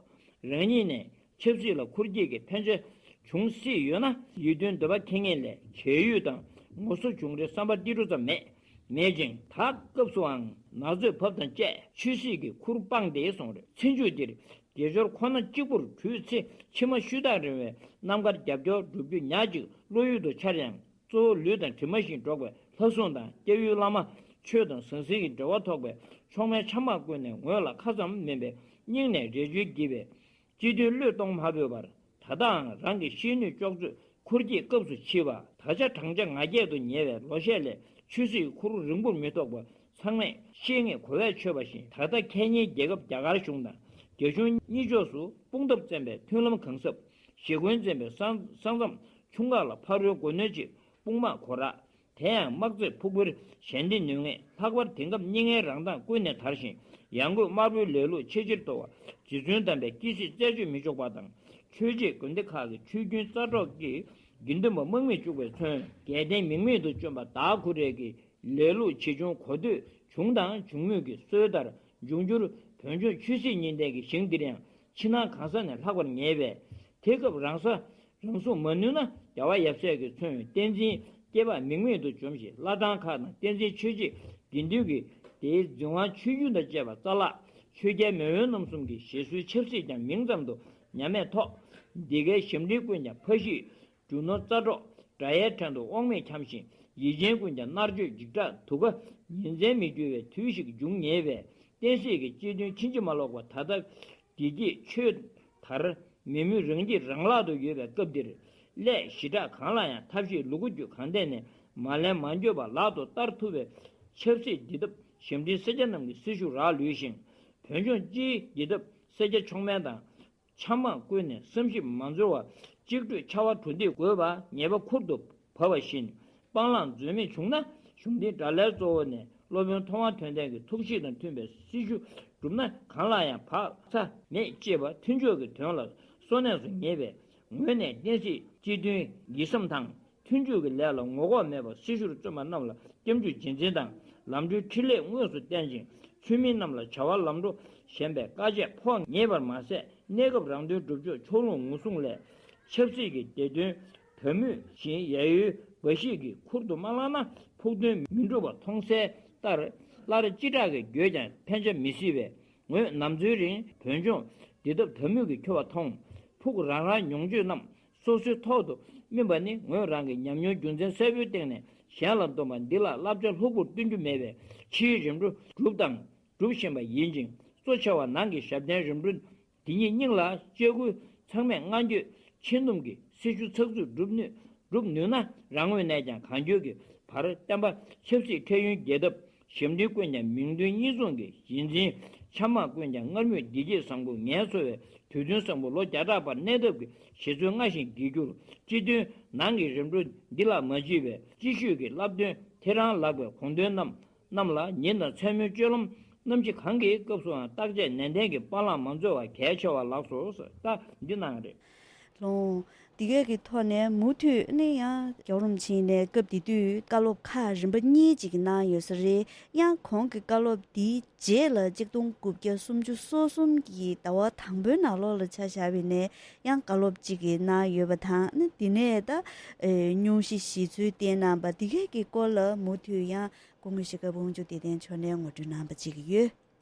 རང་ཉིད་ནས་ཆབ་སྲིད་ལ་ཁུར་སྐྱེད་ཀྱི་ཕན་ཆ་བྱུང་སྲིད་ཡོད་ན། ཡིད་རྟོན་འདོད་པ་ཁེངས་མཁན་ལས་བྱས་ཡུལ་དང་ངོ་སོ་བྱུང་རེ་བསམ་པ་ཏི་རུ་ཙམ་མེད། མེད་ཅིང་ད་སྐབས་སུའང་ན་ཚོད་བབ་དང་བཅས་ཆོས་སྲིད་ཀྱི་ཁུར་སྤངས་ཏེ་སོང་རེད། ཚེ་མཇུག་འདིར་དགེ་སྦྱོར་ཁོ་ན་གཅིག་པུར་གྲོལ་ཚེ་ཕྱི་མ་ཤུལ་ཐག་རིང་བའི་རྣམ་དཀར་རྒྱབ་སྐྱོར་བསྒྲུབ་རྒྱུ་ཉག་གཅིག་བློ་ཡུལ་དུ་འཆར་ཡང་། གཙོ་བོ་ལུས་དང་གྲིབ་མ་བཞིན་འགྲོགས་པའི་ལྷ་སྲུང་དང་སྐྱབས་ཡུལ་བླ་མ། ཆོས་དང་ཟང་ཟིང་གི་འབྲེལ་བ་ཐོགས་པའི་མཆོག་དམན་ཆ་མང་ཀུན་ནས་ངོས་ལ་ཁ་ཙམ་མིན་པའི་སྙིང་ནས་རེ་བཅོལ་བགྱིས་པའི་སྤྱི་དོན་བློས་གཏོང་མ་ཕོད་པར། ད་ལྟའང་རང་གི་ཤེས་ནུས་ལྕོགས་ཚོད་ཁུར་སྐྱེད་སྐབས་སུ་མཆིས་པ། ད་ཆ་བགྲང་བྱ་ང་རྒྱལ་དུ་ཉེ་བའི་ལོ་ཤས་ལས་ཆོས་སྲིད་ཁུར་རིང་པོར་མི་ཐོགས་པ་ཚང་མས་ཤེས་ངེས་གོ་བས་ཆོད་པ་བཞིན། ད་ལྟ་ཁས་ཉེན་རྒྱལ་ཁབ་རྒྱ་གར་གཞུང་དང་རྒྱ་གཞུང་གཉིས་ཕྱོགས་སུ་དཔུང་ཐབས་བཙན་པའི་མཐུན་ལམ་གང་ཟབ། ཞེ་འཁོན་བཙན་པའི་ས་ས་མཚམས་ཆུང་ཁག་ལ་ཕ་རོལ་མགོ་གནོན་ཆེད་དཔུང་དམག་གོ་རག་དེ་ཡང་དམག་རྩེད་ཕུག་པར་ཞལ་འདེབས་ནུས་ངེས། ལྷག་པར་དེང་སྐབས་རྙིང་མའི་རང་མདངས་ཀུན་ནས་དར་ཞིང་ཡང་སྒོས་དམར་པོའི་ལས་ལུགས་ཆེས་ཆེར་མཐོ་བ། རྗེ་བཙུན་དམ་པའི་སྐྱེ་སྲིད་རྩད་གཅོད་མི་ཆོག་པ་དང་། ཆོས་བྱེད་དགོན་སྡེ་ཁག་གི་ཆོས་རྒྱུན་རྩ་འགྲོགས་ཀྱིས་དགེ་འདུན་པ་དམག་མིས་བཅུག་པའི་མཚོན། རྒྱལ་བསྟན་མིང་མེད་དུ་བཅོམ་པ་དྭགས་ཁུ་རེ་གི་ལས་ལུགས་ཇི་བྱུང་གོ་ཐོས་བྱུང་དང་འབྱུང་མུས་ཀྱི་སྲོལ་ལྟར་འབྱུང་འགྱུར་བོད་ལྗོངས་ཆོས་སྲིད་གཉིས་ལྡན་གྱི་ཞིང་འདིར་ཡང་ཕྱི་ནང་གང་ས་ནས་ལྷག་པར་ཉེ་བས། དེ་སྐབས་རང་ས་རང་སྲུང་མ་ནུས་ན་རྒྱལ་བ་ཡབ་སྲས་ཀྱིས་མཚོན་བསྟན་འཛིན་སྐྱེས་པ་མིང་མེད་དུ་བཅོམ་ཞིང་བླ་བྲང་ཁག་དང་བསྟན་འཛིན་ཆོས་རྗེ་དགེ་འདུན་གྱི་དེའི་འཛིན་དབང་ཆོས་རྒྱུན་དང་བཅས་པ་རྩ་བརླག་ཆོས་རྒྱལ་མེས་དབོན་རྣམ་གསུམ་གྱི་བཞེད་སྲོལ་ཆབ་སྲིད་ཀྱང་མིང་ཙམ་དུ་ཉམས་མེད་ཐོག་འདི་གའི་ཞབས་འདྲེན་ཀུན་ཀྱང་ཕ་གཞིས་འབྲུ་ནོར་རྩ་འགྲོགས་དགྲ་ཡའི་བྲན་དུ་དབང་མེད་འཁྱམས་ཤིང་ཡིད་ཅན་ཀུན་ཀྱང་མནར་གཅོད་འཇིགས་སྐྲག་དུག་ཁ་ཉིན་མཚན་མི་འགྱུར་བའི་དུས་ཤིག་འབྱུང་ཉེ་བས། བསྟན་སྲིད་ཀྱི་སྤྱི་དོན་ཕྱིན་ཅི་མ་ལོག་པ་ད་ལྟ་བདེ་སྐྱིད་ཆོས་དར་མི་མོས་རང་སྐྱིད་རང་ལག་ཏུ་ཡོད་པའི་སྐབས་འདིར། སླད་ཞི་དྲག་གང་ལ་ཡང་ཐབས་ཤེས་ལུ་གུ་རྒྱུད་གང་ཐད་ནས་མ་ལན་མ་འགྱོད་པ་ལག་ཏུ་བསྟར་ཐུབ་པའི་ཆབ་སྲིད་འདི་ཐབས་ཞབས་འདྲེན་སེར་སྐྱ་རྣམས་ཀྱི་སྲི་ཞུ་རག་ལུས་ཤིང་། བོད་ལྗོངས་སྤྱིའི་འདི་ཐབས་སེར་སྐྱ་མཆོག་དམན་དང་། ཆ་མང་ཀུན་ནས་བསམ་ཞིབ་མ་འཛོལ་བར་གཅིག་སྤྲོས་འཆའ་བ་གྲུ་འདེགས་དགོས་པ་ངེས་པ་ཁུར་དུ་བབས་པ་བཞིན། སྤང་བླང་འཛོལ་མེད་བྱུང་ན་གཞུང་འབྲེལ་དགྲ་ལྷའི་གཙོ་བོ་ནས་སློབ་དཔོན་ཐོག་མ་དོན་ལྡན་གྱི་ཐུགས་གཤིས་དང་མཐུན་པའི་སྲི་ཞུ་བསྒྲུབས་ན་གང་ལ་ཡང་བག་ཚ་མེད་ཅེས་པ་མཐུན་ཕྱོགས་ཀྱི་དོན་ལ་གསོ་གནས་སུ་ངེས་པའི་ངོས་ནས་བསྟན་སྲིད་སྤྱི་དོན་ཡིད་བསམ་དང་། མཐུན་འཇུག་གི་ལས་ལ་ངོ་ལྐོག་མེད་པར་སྲི་ཞུར་བརྩོན་པ་རྣམས་ལ་སྐྱབས་འཇུག་རྗེས་འཛིན་དང་ལམ་འགྲོའི་ཕྲིན་ལས་དངོས་སུ་བསྟན་ཅིང་། ཚུལ་མིན་རྣམས་ལ་བྱ་བ་ལམ་འགྲོ་ཞན་པའི་དཀའ་སྤྱད་ཕོག་ངེས་པར་མ་ཟད། གནས་སྐབས་རང་དོན་སྒྲུབ་ཕྱོགས་ཕྱོགས་ལྷུང་ངོས་བཟུང་ལས། ཆབ་སྲིད་ཀྱི་བདེ་དོན་བོད་མོས་བཞིན་ཡ་ཡོའི་འབའ་ཞིག་གིས་ཁུར་དུ་མ་བླངས་ན་ཕུགས་འདུན་མི་འགྲུབ་པ་མཐོང་གསལ་ལྟར། སླར་ལྕི་དྲགས་ཀྱིས་འགྱོད་ཀྱང་ཕན་ཆ་མི་སྲིད་པས། ངོས་ནམ་འཚོའི་རིང་བོད་ལྗོངས་འདི་ཐབས་དམ་མུས་ཀྱིས་ཁྱོད་པ་མཐོང་། ཕུགས་རང་རང་མྱོང་བརྗོད་རྣམས་སོ་སོའི་ཐོག་ཏུ་སྨིན་པ་ནི་ངོས་རང་གི་ཉམས་མྱོང་རྒྱུ་མཚན་གསལ་པོའི་སྟེང་ནས་གཞན་ལ་འདོམས་པ་འདི་ལ་བསླབ་བྱ་ལྷུག་པོར་སྟོན་རྒྱུ་མེད་པས། ཕྱིའི་རིམ་གྲོ་བསྒྲུབས་དང་སྒྲུབ་བཞིན་པ་ཡིན་ཅིང་། གཙོ་ཆེ་བ་ནང་གི་ཞབས་བརྟན་རིམ་གྲོ་འདི་ཉིད་སྙིང་ལ་གཅེས་དགུའི་ཚང་མས་བསྔགས་བརྗོད་ཆེ་འདོམས་ཀྱི་སྲི་ཞུ་ཚགས་ཚུད་སྒྲུབ་ནུས་སྒྲུབ་ནུས་ན། རང་ངོས་ནས་ཀྱང་གང་འགྱོད་ཀྱི་བར་བསྟན་པ་ཆབ་སྲིད་མཁས་དབྱིངས་རྒྱས་ཐབས། ཞབས་འདྲེན་ཀུན་ཀྱང་མིང་དོན་གཉིས་མཚུངས་ཀྱི་གཞི་འཛིན། ཆ་མང་ཀུན་ཀྱང་སྔར་མུས་བདེ་སྐྱིད་བཟང་པོ་ངལ་འཚོ་བའི་དུས་སྟོན་བཟང་པོ་ལོ་བརྒྱ་ཕྲག་བར་གནས་ཐབས་ཀྱི་བཞེད་སྲོལ་སྔར་བཞིན་རྒྱས་འགྱུར། སྤྱི་དོན་ནང་གི་རིམ་གྲོ་འདི་ལ་མ་ལྕི་བའི་སྤྱི་ཤོས་ཀྱི་བསླབ་སྟོན་ཐེ་རང་ལགས་པའི་དགོངས་དོན་རྣམས་རྣམས་ལ་ཉིན་དང་མཚན་མོའི་སྤྱོད་ལམ་ནམ་ཞིག་གང་གི་སྐབས་སུའང་བརྟག་དཔྱད་ནན་ཏན་གྱིས་པཱ་ལགས་མ་འཛོལ་བ་གལ་ཆེ་བ་ལགས་སོ། ད་འདི་གནང་རེད། ལོང་། འདི་གས་ཀྱི་ཐོག་ནས་མུ་མཐུད་ནས་ཡང་རྒྱལ་བ་རིན་པོ་ཆེ་ནས་སྐབས་དེ་དུས་བཀའ་སློབ་ཁག་རིམ་པ་གཉིས་ཅིག་གནང་ཡོད་ས་རེད། ཡང་གོང་གི་བཀའ་སློབ་འདིའི་རྗེས་ལ་གཅིག་སྟོང་དགུ་བརྒྱ་སུམ་ཅུ་སོ་གསུམ་གྱི་ཟླ་བ་དང་པོའི་ནང་ལོགས་ལ་ཆ་བཞག་པ་ཡིན་ན་ཡང་བཀའ་སློབ་ཅིག་གི་གནང་ཡོད་པ་དང་། ཨ་ནི་འདི་ནས་ད་ཨེ་སྙུང་གཞི་གཞི་ཚུལ་བསྟན་གནང་པ་འདི་གས་ཀྱི་སྐོར་ལ་མུ་མཐུད་ཡང་སྐུ་ངོ་ཤི་ཁ་དབང་ཕྱུག་བདེ་ལྡན་མཆོག་ནས་ངོ་སྤྲོད་གནང་པ་ཅིག་ཡོད།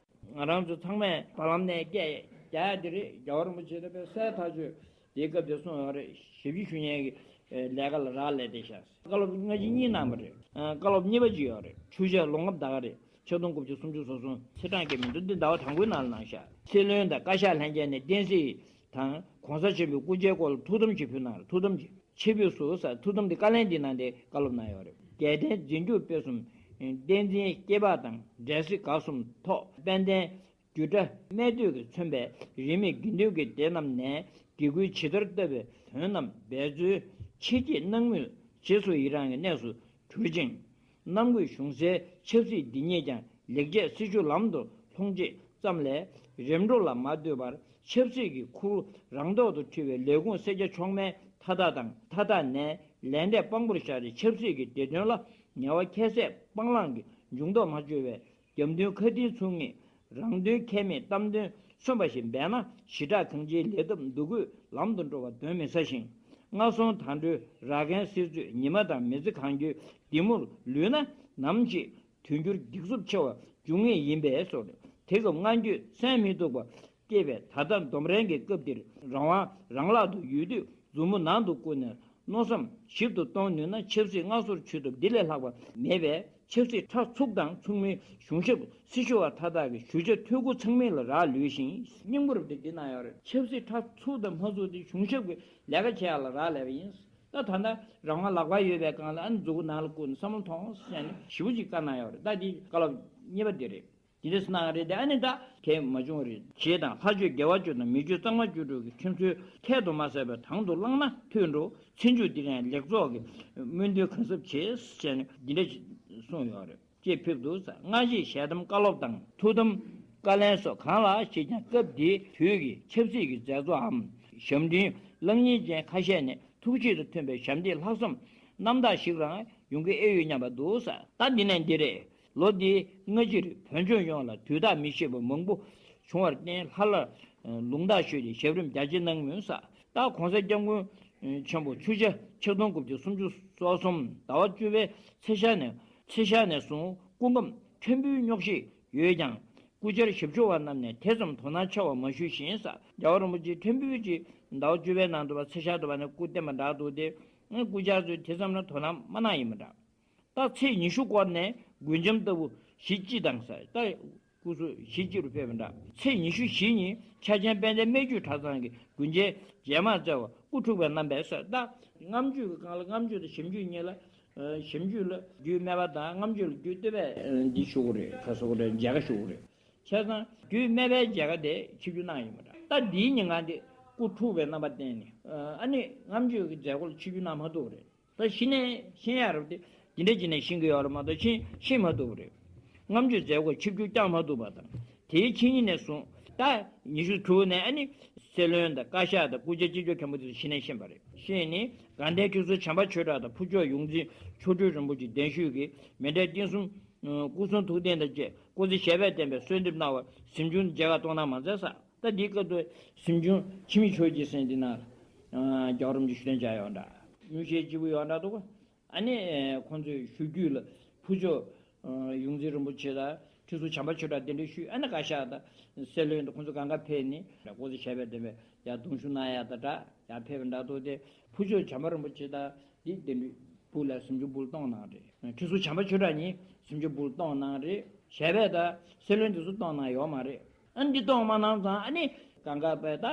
ང་རང་ཚོ་ཚང་མས་བར་ལམ་ནས་སྐད་རྒྱག་ཡ་དེ་རེད། རྒྱལ་བ་རིན་པོ་ཆེ་ལ་དཔེ་གསལ་ཐག་ཆོད་དེའི་སྐབས་དེ་གསུངས་ཡོད་རེད། ཞབས་ཕྱི་ཞུ་མཁན་གྱི་ལས་ཀ་ལ་རག་ལས་བསྡད་ཤག་བཀའ་སློབ་སྔ་ཕྱི་གཉིས་གནང་བ་རེད། བཀའ་སློབ་གཉིས་པ་ཅིག་ཡོད་རེད། ཆུ་བྱ་ལོ་འགབ་ཟླ་ག་རེད། ཆིག་སྟོང་དགུ་བརྒྱ་སུམ་ཅུ་སོ་གསུམ་ཚེས་གྲངས་ཀྱི་མི་འདུག་འདི་ཟླ་བ་དང་པོའི་ནང་ལ་གནང་ཤག་སྲིད་བློན་དང་བཀའ་ཤག་ལྷན་རྒྱས་ནས་བསྟན་སྲིད་ དང་གོང་ས་ཆེན་པོའི་སྐུ་ཕྱྭའི་སྐོར་ལ་ཐུགས་དམ་ཅིག་ཕུལ་གནང་རེད། ཐུགས་དམ་ཅིག་ཕྱི་ཕུད་སུ་ས་ཐུགས་དམ་དེ་བཀའ་ལན་འདི་གནང་སྟེ་བཀའ་སློབ་གནང་ཡོད་རེད། རྒྱལ་བསྟན་འཛིན་སྐྱོང་སྤེལ་གསུམ། བསྟན་འཛིན་སྐྱེས་པ་དང་འབྲེལ་སྲིད་དགའ་གསུམ་ཐོག་དཔལ་ལྡན་རྒྱུད་གྲྭ་སྨད་སྟོད་ཀྱིས་མཚོན་པའི་རིས་མེད་དགེ་འདུན་གྱི་སྡེ་རྣམས་ནས་དགེ་བསྐུལ་ཇི་ལྟར་བཏབ་པའི་དོན་རྣམས་འབད་རྩོལ་ཆེ་བསྐྱེད་གནང་མུས་རྗེས་སུ་ཡི་རང་གི་གནས་སུ་གྱུར་ཅིང་། གནམ་བསྐོས་གཞུང་སའི་ཆབ་སྲིད་འདི་ཉིད་ཀྱང་ལེགས་བྱས་སྲིད་ཕྱོགས་ལམ་དུ་ལྷུང་བྱེད་ཙམ་ལས་རིམ་གྲོ་ལ་མ་ལྟོས་པར་ཆབ་སྲིད་ཀྱི་ཁུར་རང་ཐོག་ཏུ་འཁྲི་བའི་ལས་ཁུངས་སེར་སྐྱ་མཆོག་དམན་མཐའ་དག་དང་མཐའ་དག་ནས་ལས་འབྲས་དཔང་པོར་བཞག་སྟེ་ཆབ་སྲིད་ཀྱི་བདེ་དོན་ལ་ངལ་བ་ཁྱད་བསད་སྤང་བླང་གི་འཇུངས་ཐོག་མ་བཅོལ་བའི་རྒྱབ་མདུན་ཁ་མཐིལ་ཚུགས་ངེས། རང་དོན་ཁྱད་མེད་གཏམ་དོན་མཚོན་པ་ཞིག་འབད་ན་ཞི་དྲག་གང་ཅིའི་ལས་ཐབས་འདུ་འགོད་ལམ་དུ་འགྲོ་བ་གདོན་མི་ཟ་ཞིང་། སྔ་སོང་དང་འགྲོའི་ར་གན་སིལ་ཚོད་ཉི་མ་དང་མི་ཚེ་གང་རྒྱུའི་འདི་མུར་ལུས་ན་ནམ་ཞིག་དུས་འགྱུར་འགྱིག་སུབ་ཆེ་བ་འབྱུང་ངེས་ཡིན་པས་སོ། དེ་སྐབས་སྔ་འགྱོད་སེམས་མི་སྡུག་པ་སྐྱེས་པས་ད་ལྟ་འདོམ་རན་གྱི་སྐབས་འདིར་རང་དབང་རང་བརླག་ཏུ་ཡོད་དུས་མཛུབ་མོ་ནང་དུ་བསྐུར་ནས་མནོ་བསམ་ཞིབ་ཏུ་གཏོང་ནུས་ན་ཆབ་སྲིད་སྔ་སོར་ཆུད་ཐབས་འདི་ལས་ལྷག་པ་མེད་པས། ཆབ་སྲིད་ཁྲ་ཚུགས་དང་ཚུགས་མིན་གཞུང་ཞབས་སྲི་ཞུ་བ་མཐའ་དག་གི་ཞུ་བྱ་འཐུས་སྒོ་ཚང་མིན་ལ་རག་ལུས་ཤིང་། སྙིང་པོར་དེ་འདི་ན་ཡོད་རེད། ཆབ་སྲིད་ཁྲ་ཚུགས་དང་མ་ཚུགས་དེ་གཞུང་ཞབས་ཀྱི་ལས་ཀ་བྱེད་ཡ་ལ་རག་ལས་པ་ཡིན། ད་ད་ལྟ་རང་དབང་ལག་པར་ཡོད་པའི་སྒང་ལ་ཨ་ནི་མཛུ་གུ་ནང་ལ་བསྐུར་ནས་བསམ་བློ་ཐོངས་ཟེར་ནས་ཞེ་པོ་ཅིག་བཀའ་གནང་ཡོད་རེད། ད་འདི་བཀའ་སློབ་གཉིས་པ་འདི་རེད། དེ་འདྲ་གནང་རེད་དེ་ཨ་ནི་ད་གལ་མ་བྱུང་བ་རེད། རྗེ་དང་ལྷ་ཆོས་དགེ་བ་བཅུ་དང་མི་ཆོས་གཙང་མ་བཅུ་དྲུག་གི་ཁྲིམས་སྲོལ་ཁྱད་དུ་མ་བསད་པའི་དང་དུ་བླངས་ན་ཐོས་འགྲོ། ཚེ་མཇུག་འདི་ནས་ལེགས་ཚོགས་ཀྱི་སྨོན་འདུན་གང་ཟབ་བྱེད་ཟེར་ནས་འདི་འདྲ་གསུངས་ཡོད་རེད། ཅེས་ཕེབས་འདུག་ཟེར། སྔ་ཕྱི་ཞལ་གདམས་བཀའ་སློབ་དང་ཐུགས་དམ་བཀའ་ལན་སོགས་གང་ལ་ཞིག་ཀྱང་སྐབས་དེའི་དུས་ཀྱི་ཆབ་སྲིད་ཀྱི་མཛད་གཙོའམ་ཞབས་འདྲེན་གླང་ཉིན་ཅན་ཁ་ཤས་ནས་ཐུགས་ཆེད་དུ་ཐོན་པའི་ཞབས་འདེགས་ལྷག་བསམ་རྣམ་དག་ཞིག་རང་ཡོང་གི་ཨེ་ཡོད་སྙམ་པ་འདུག་ཟེར། ད་འདི་ནས་འདི་རེད། ལོ་འདིའི་སྔ་ཕྱིར་བོད་ལྗོངས་ཡོངས་ལ་དུས་རྟག་མི་ཤེས་པ་མང་པོ་བྱུང་བར་བརྟེན་ལྷ་བླ་ལུང་རྟགས་ཞུས་ཏེ་ཞབས་རིམ་རྒྱ་ཆེ་གནང་མུས་ཟེར། ད་གོང་ས་སྐྱབས་མགོན་ཆེན་པོ་ཆུ་བྱ་ཆིག་སྟོང་དགུ་བརྒྱ་སུམ་ཅུ་སོ་གསུམ་ཟླ་བ་བཅུ་པའི་ཚེས་ཤར་ནས་ཚེས་ཤར་ནས་བཟུང་སྐུ་ཁམས་ཕྲན་བུའི་རྙོག་ཞིག་ཡོད་ཀྱང་། སྐུ་བཅར་ཞབས་ཞུ་བ་རྣམས་ནས་དེ་ཙམ་དོ་སྣང་ཆེ་བ་མ་ཞུས་ཤིང་ཟེར། རྒྱལ་བ་རིན་པོ་ཆེ་ཕྲན་བུ་ཅིག་ཟླ་བ་བཅུ་པའི་ནང་དུ་བ་ཚེས་ཤར་དུ་བ་ནས་སྐུ་བསྟན་པ་འདྲ་འདུག་སྟེ། སྐུ་བཅར་ཚོས་དེ་ཙམ་ལ་དོ་སྣང་མ་གནང་ཡིན་པ་འདྲ། ད་ཚེས་ཉི་ཤུ་སྐོར་ནས་མགུལ་ཆམ་ལྟ་བུ་བཞི་སྤྱི་དང་ཟེར། ད་སྐུ་གཟུགས་བཞི་སྤྱི་རུ་ཕེབས་པ་འདྲ། ཚེས་ཉི་ཤུ་བཞི་ཉིན་ཕྱག་ཆེན་དཔལ་ལྡན་སྨད་རྒྱུད་གྲྭ་ཚང་གི་དགོན་མཇལ་རྗེས་མ་བསྩལ་བ་སྐུ་འཁྲུགས་པའི་རྣམ་པས་ཟེར། ད་སྔ་མཇུག་གི་སྒང་ལ་སྔ་མཇུག་དང་ཞབས་མཇུག་གཉིས་ལ། ཞབས་མཇུག་ལ་རྒྱུད་སྨད་པ་དང་སྔ་མཇུག་ལ་རྒྱུད་སྟོད་པས་འདི་ཞུ་དགོས་རེད། ཁ་སོགས་རེད། མཇལ་ཁ་ཞུ་དགོས་རེད། བྱས་ཙང་རྒྱུད་སྨད་པའི་མཇལ་ཁ་དེ་ཆིབས་བསྒྱུར་གནང་ཡིན་པ་འདྲ། ད་འདིའི་ཉིན་གང་དེ་སྐུ་འཁྲུགས་པའི་རྣམ་པ་བསྟན་ནས་ཨ་ནི་སྔ་མཇུག་གི་མཛད་སྒོ་ལ་ཆིབས་བསྒྱུར་གནང་མ་ཐུབ་པ་རེད། ད་གཞི་ནས་ཤེས་ཡག་རེད་དེ་འདི་འདྲ་བྱས་ནས་ཤེས་ཀྱི་ཡོད་རེད་མ་གཏོགས་ཤེས་ཤེས་མ་ཐུབ་པ་རེད། སྔ་མཇུག་མཛད་སྒོ་ཆིབས་བསྒྱུར་བསྐྱངས་མ་ཐུབ་པ་དང་དེའི་ཕྱི་ཉིན་ནས་བཟུང་ད་ཉི་ཤུ་དྲུག་ནས་ཨ་ནི་སྲིད་བློན་དང་བཀའ་ཤག་དང་སྐུ་བཅར་སྤྱི་ཁྱབ་མཁན་པོ་དེ་ཚོ་གཞི་ནས་ཤེས་པ་རེད། ཤེས་ནས་དགའ་ལྡན་ཁྲི་ཟུར་བྱམས་པ་ཆོས་གྲགས་དང་ཕུར་ལྕོག་ཡོངས་འཛིན་མཆོག་སྤྲུལ་རིན་པོ་ཆེ་གདན་ཞུས་ཀྱིས་མི་འབྲལ་རྟེན་གསུམ་སྐུ་གསུང་ཐུགས་རྟེན་དང་བཅས་སྐུ་ཚེ་ཞབས་པད་བརྟན་པའི་གསོལ་འདེབས་གནང་བར་གཟིམ་ཆུང་མཇལ་ཁ་གཏོང་གནང་མ་མཛད་ས། ད་འདིའི་སྐབས་སུ་གཟིམ་ཆུང་འཆི་མེད་ཆོས་ཀྱི་སེང་འདི་ན་རྒྱལ་བ་རིན་པོ་ཆེ་ཞུ་ལན་བྱ་ཡོད་འདྲ། མྱུལ་ཞལ་གཅིག་པུ་ཡོད་འདྲ་འདུག་ཨ་ནི་ཁོང་ཚོའི་ཞུ་རྒྱུད་ལ་ཕུར་ལྕོག་ཡོངས་འཛིན་རིན་པོ་ཆེ་དང་ཁྲི་ཟུར་བྱམས་པ་ཆོས་གྲགས་གདན་འདྲེན་ཞུས། ཨ་ནི་བཀའ་ཤག་དང་སྲིད་བློན་དང་ཁོང་ཚོ་གང་ག་ཕེབས་ནས་སྐུ་ཚེ་ཞབས་པད་བརྟན་པའི་ཡར་གདུང་ཞུ་གནང་ཡ་དང་འདྲ་ཡར་ཕེབས་པ་འདྲ་འདུག་སྟེ། ཕུར་ལྕོག་བྱམས་པ་རིན་པོ་ཆེ་དང་འདི་གདན་འདྲེན་སྦུག་ལ་གཟིམ་ཆུང་སྦུག་ལ་གཏོང་གནང་རེད། ཁྲི་ཟུར་བྱམས་པ་ཆོས་གྲགས་གཉིས་གཟིམ་ཆུང་སྦུག་ལ་གཏོང་གནང་རེད། ཞབས་པད་དང་སྲིད་བློན་དེ་ཚོ་གཏོང་གནང་ཡོད་མ་རེད། ཨ་ནི་འདི་གཏོང་མ་གནང་ཙང་ཨ་ནི་གང་ག་པས་ད་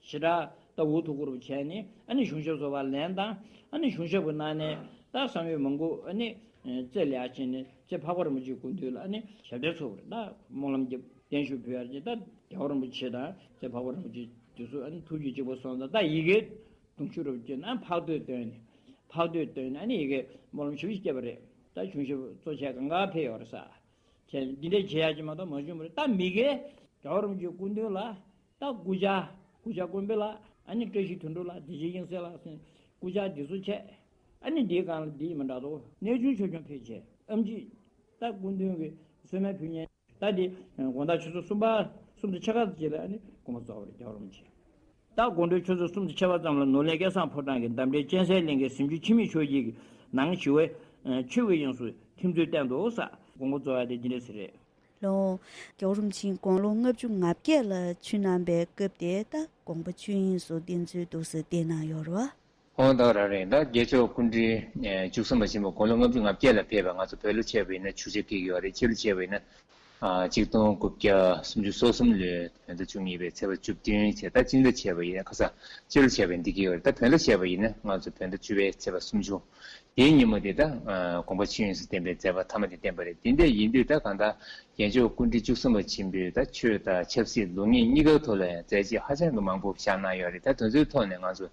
ཞེ་དྲག་ད་འུ་ཐུག་གུ་རུ་བྱས་ནས་ཨ་ནི་གཞུང་ཞབས་བཟོ་བ་ལེན་དང་ཨ་ནི་གཞུང་ཞབས་ཀྱི་ནང་ནས་ད་བསམ་ཡས་མང་པོ་ཨ་ནི་རྩེ་ལ་ཡར་ཕྱིན་ནས་རྩེ་འཕགས་པ་རིན་པོ་ཆེའི་སྐུ་མདུན་ལ་ཨ་ནི་ཞབས་བརྟན་ཚོགས་རེད། ད་སྨོན་ལམ་རྒྱབ་བརྟན་བཞུགས་ཕུལ་ཡར་ཅིག་ད་རྒྱལ་བ་རིན་པོ་ཆེ་དང་རྩེ་འཕགས་པ་རིན་པོ་ཆེ་དེ་ཚོ་ཨ་ནི་ཐུགས་རྗེ་གཅིག་པ་སོང་ཙང་ད་ཡི་གེ་གདུང་ཞུ་རུ་བསྐྱོན་ན་འཕགས་བསྟོད་བཏོན་ནས་འཕགས་བསྟོད་བཏོན་ནས་ཨ་ནི་ཡི་གེ་སྨོན་ལམ་ཞུ་བ་ཞིག་བསྐྱལ་བ་རེད། ད་གཞུང་ཞབས་གཙོ་བྱས་གང་ག་ཕེབས་ཡོད་རེད་ས། བྱས་འདི་འདྲ་བྱེད་ཡག་ཅིག་མ་གཏོགས་མ་བྱུང་བ་རེད། ད་མི་སྒེར་རྒྱལ་བ་རིན་པོ་ཆེའི་སྐུ་མདུན་ལ་ད་སྐུ་བཅར་སྐུ་བཅར་དཀོན་པོ་ལགས་ཨ་ནི་བཀྲ་ཤིས་དོན་གྲུབ་ལགས་བདེ་ཆེན་དབྱིངས་གསལ་ལགས་ཟེར་སྐུ་བཅར་འདི་ཚོ་བྱས། ཨ་ནི་འདིའི་སྒང་ལ་འདི་ཡིན་མ་འདྲ་དོ་གནས་ཆུང་ཆོས་སྐྱོང་ཕེབས་བྱས་ཨེམ་ཆི་ད་སྐུ་མདུན་གྱི་གསོལ་སྨན་ཕུལ་མཁན་ད་འདི་དགོང་དག་ཆུ་ཚོད་གསུམ་པ་གསུམ་དང་ཕྱེད་ཀ་ཙམ་ཅིག་ལ་ཨ་ནི་དགོངས་པ་རྫོགས་པ་རེད་རྒྱལ་བ་རིན་པོ་ཆེ། ད་དགོང་དྲོའི་ཆུ་ཚོད་གསུམ་དང་ཕྱེད་ཀ་ཙམ་ལ་ནོར་གླིང་སྐལ་བཟང་ཕོ་བྲང་གི་འདབས་འབྲེལ་གཅན་གཟན་གླིང་གི་གཟིམ་ཆུང་འཆི་མེད་ཆོས་རྒྱལ་གྱི་ནང་ཞི་བའི་ཆོས་ཀྱི་དབྱིངས་སུ་ཐིམ་ཚུལ་བསྟན་འདུག་ས། དགོངས་པ་རྫོགས་ཡ་དེ་འདི་འདྲ་ཟེར་རེད། ལོ། རྒྱལ་བ་རིན་པོ་ཆེས་དགུང་ལོ་ལྔ་བཅུ་ང་བརྒྱད་ལ་ཆོས་གནང་པའི་སྐབས་དེ་ད་དགོངས་པ་ཆོས་དབྱིངས་སུ་བསྟན་ཚུལ་འདུག་ཟེར་བསྟན་གནང་ཡོད་རེད་བ། ཨོ་ད་རང་རེད། ད་རྒྱལ་མཆོག་སྐུ་ཕྲེང་བཅུ་གསུམ་པ་ཆེན་པོ་དགུང་ལོ་ལྔ་བཅུ་ང་བརྒྱད་ལ་ཕེབས་པ་ང་ཚོ་བོད་ལ་ཕྱེ་བ་ཡིན་ན་ཆུ་ཚོད་ཁེལ་གྱི་ཡོད་རེད། ཕྱི་ལ་ཕྱེ་བ་ཡིན་ན་ ཨ་གཅིག་སྟོང་དགུ་བརྒྱ་སུམ་ཅུ་སོ་གསུམ་ལོའི་བོད་ཟླ་བཅུ་གཉིས་པའི་ཚེས་པ་བཅུ་བདུན་བྱས། ད་སྤྱི་ཟླ་བྱས་པ་ཡིན་ན་ཁ་སང་སྤྱི་ལོ་བྱས་པ་ཡིན་འདི་གི་ཡོད་རེད། ད་བོད་ཟླ་བྱས་པ་ཡིན་ན་ང་ཚོ་བོད་ཟླ་བཅུ་པའི་ཚེས་པ་སུམ་ཅུ། དེའི་ཉིན་མོ་དེ་ད་ཨ་དགོངས་པ་ཆོས་དབྱིངས་སུ་བསྟན་པའི་མཛད་པ་མཐའ་མ་དེ་བསྟན་པ་རེད། དེ་འདྲ་ཡིན་དུས་ད་གང་ལྟར་རྒྱལ་མཆོག་སྐུ་ཕྲེང་བཅུ་གསུམ་པ་ཆེན་པོས་ད་ཆོས་དང་ཆབ་སྲིད་ལུགས་གཉིས་གཉིས་ཀའི་ཐོག་ལ་ཡང་མཛད་རྗེས་ཧ་ཅང་གི་མང་པོ་བཞག་གནང་ཡོད་རེད། ད་དེ་ཚོའི་ཐོག་ནས་ང་ཚོ་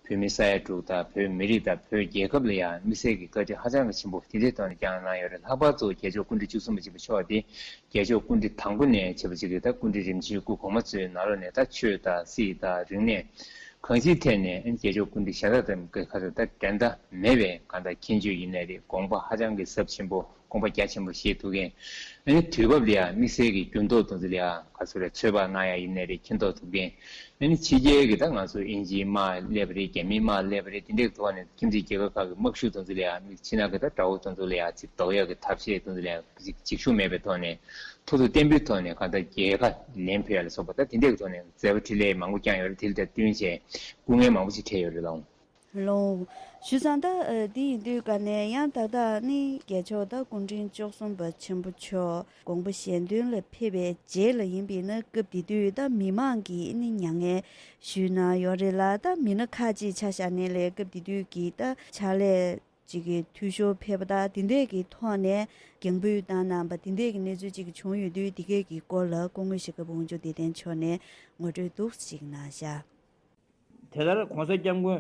བོད་མི་ས་ཡ་དྲུག་དང་བོད་མི་རིགས་དང་བོད་རྒྱལ་ཁབ་ལ་ཡང་དམིགས་བསལ་གྱི་བཀའ་དྲིན་ཧ་ཅང་གི་ཆེན་པོ་དེ་འདྲའི་ཐོག་ནས་བསྐྱངས་གནང་ཡོད་རེད། ལྷག་པར་དུ་རྒྱལ་མཆོག་སྐུ་ཕྲེང་བཅུ་གསུམ་པ་ཆེན་པོ་མཆོག་དེ་རྒྱལ་མཆོག་སྐུ་ཕྲེང་དང་པོ་ནས་བྱས་པ་ཅིག་རེད། ད་སྐུ་ཕྲེང་རིམ་བྱོན་སྐུ་གོང་མ་ཚོའི་ནང་ལོགས་ནས་ད་ཆོས་དང་སྲིད་དང་རིག་གནས་གང་ཅིའི་ཐད་ནས་རྒྱལ་མཆོག་སྐུ་ཕྲེང་གཞན་དག་དང་གི་ཁ་ཐུག་ད་འགྲན་ཟླ་མེད་པའི་གང་ལྟར་མཁྱེན་དཔྱོད་ཡིན་ནའི་རེད། དགོངས་པ་ཧ་ཅང་གི་ཟབ་ཆེན་པོ། དགོངས་པ་རྒྱ་ཆེན་པོ་བཞེས་ཐུབ་མཁན། ཨ་ནི་དུས་བབ་ལ་ཡང་དམིགས་བསལ་གྱི་འགྱུར་ལྡོག་དེ་ཚོ་ལ་ཡང་ག་ཚོད་རེད། ཚོད་དཔག་གནང་ཡ་ཡིན་ནའི་རེད། མཁྱེན་རྟོགས་ཐུབ་མཁན། ཨ་ནི་ཕྱི་རྒྱལ་གྱི་ད་ང་ཚོ་དབྱིན་ཇིའི་དམག་སླེབས་པ་རེད། རྒྱ་མིའི་དམག་སླེབས་པ་རེད། དེ་འདྲའི་ཐོག་ནས་ཁྱིམ་མཚེས་རྒྱལ་ཁབ་ཁག་གི་དམག་ཤུགས་དེ་ཚོ་ལ་ཡང་དམིགས་ཕྱི་ནང་གི་ད་དགྲ་བོ་དེ་ཚོ་ལ་ཡང་ཅིག་ཟློག་ཡ་གི་ཐབས་ཤེས་དེ་ཚོ་ལ་ཡང་ཅིག་འཇིགས་ཤུགས་མེད་པའི་ཐོག་ནས་ཐུགས་ཐུགས་བརྟན་པོའི་ཐོག་ནས་གང་ལྟར་རྒྱལ་ཁ་ལེན་ཕོད་ཡ་ལ་སོགས་པ་ད་དེ་འདྲའི་ཐོག་ནས་མཛད་པ་འཕྲིན་ལས་མང་པོ་བསྐྱངས་ཡོད་རེད། དེ་ལ་ད་བསྟུན་བྱས་སྐུ་ངལ་མང་པོ་ཞིག་འཕྲད་ཡོད་རེད་ལགས། ལོ། ཞུས་ཙང་ད་ཨ་འདི་ཡིན་དུས་ག་ནས་ཡང་ཏག་ཏག་ནི་རྒྱལ་མཆོག་ད་སྐུ་ཕྲེང་བཅུ་གསུམ་པ་ཆེན་པོ་མཆོག་དགོངས་པ་གཞན་དོན་ལ་ཕེབས་པའི་རྗེས་ལ་ཡིན་པས་ན། སྐབས་དེ་དུས་ད་མི་མང་གིས་ནི་མྱ་ངན་ཞུས་གནང་ཡོད་རེད་ལ། ད་མི་སྣ་ཁག་ཅིག་ཆ་བཞག་ནས་ལས་སྐབས་དེ་དུས་ཀྱི་ད་ཕྱག་ལས་ཅིག་གི་འཐུས་ཤོར་ཕེབས་པ་ད་དེ་འདྲས་ཀྱི་ཐོག་ནས་རྒྱང་འབུད་བཏང་གནང་པ་དེ་འདྲས་ཀྱི་གནས་ཚུལ་ཅིག་བྱུང་ཡོད་དུས་དེ་གས་ཀྱི་སྐོར་ལ་སྐུ་ངོ་ཞྭ་སྒབ་དབང་ཕྱུག་བདེ་ལྡན་མཆོག་ནས་ངོ་སྤྲོད་འདུག་ཅིག་གནང་བཞག། དེ་ལྟར་༸གོང་ས་༸སྐྱབས་མགོན་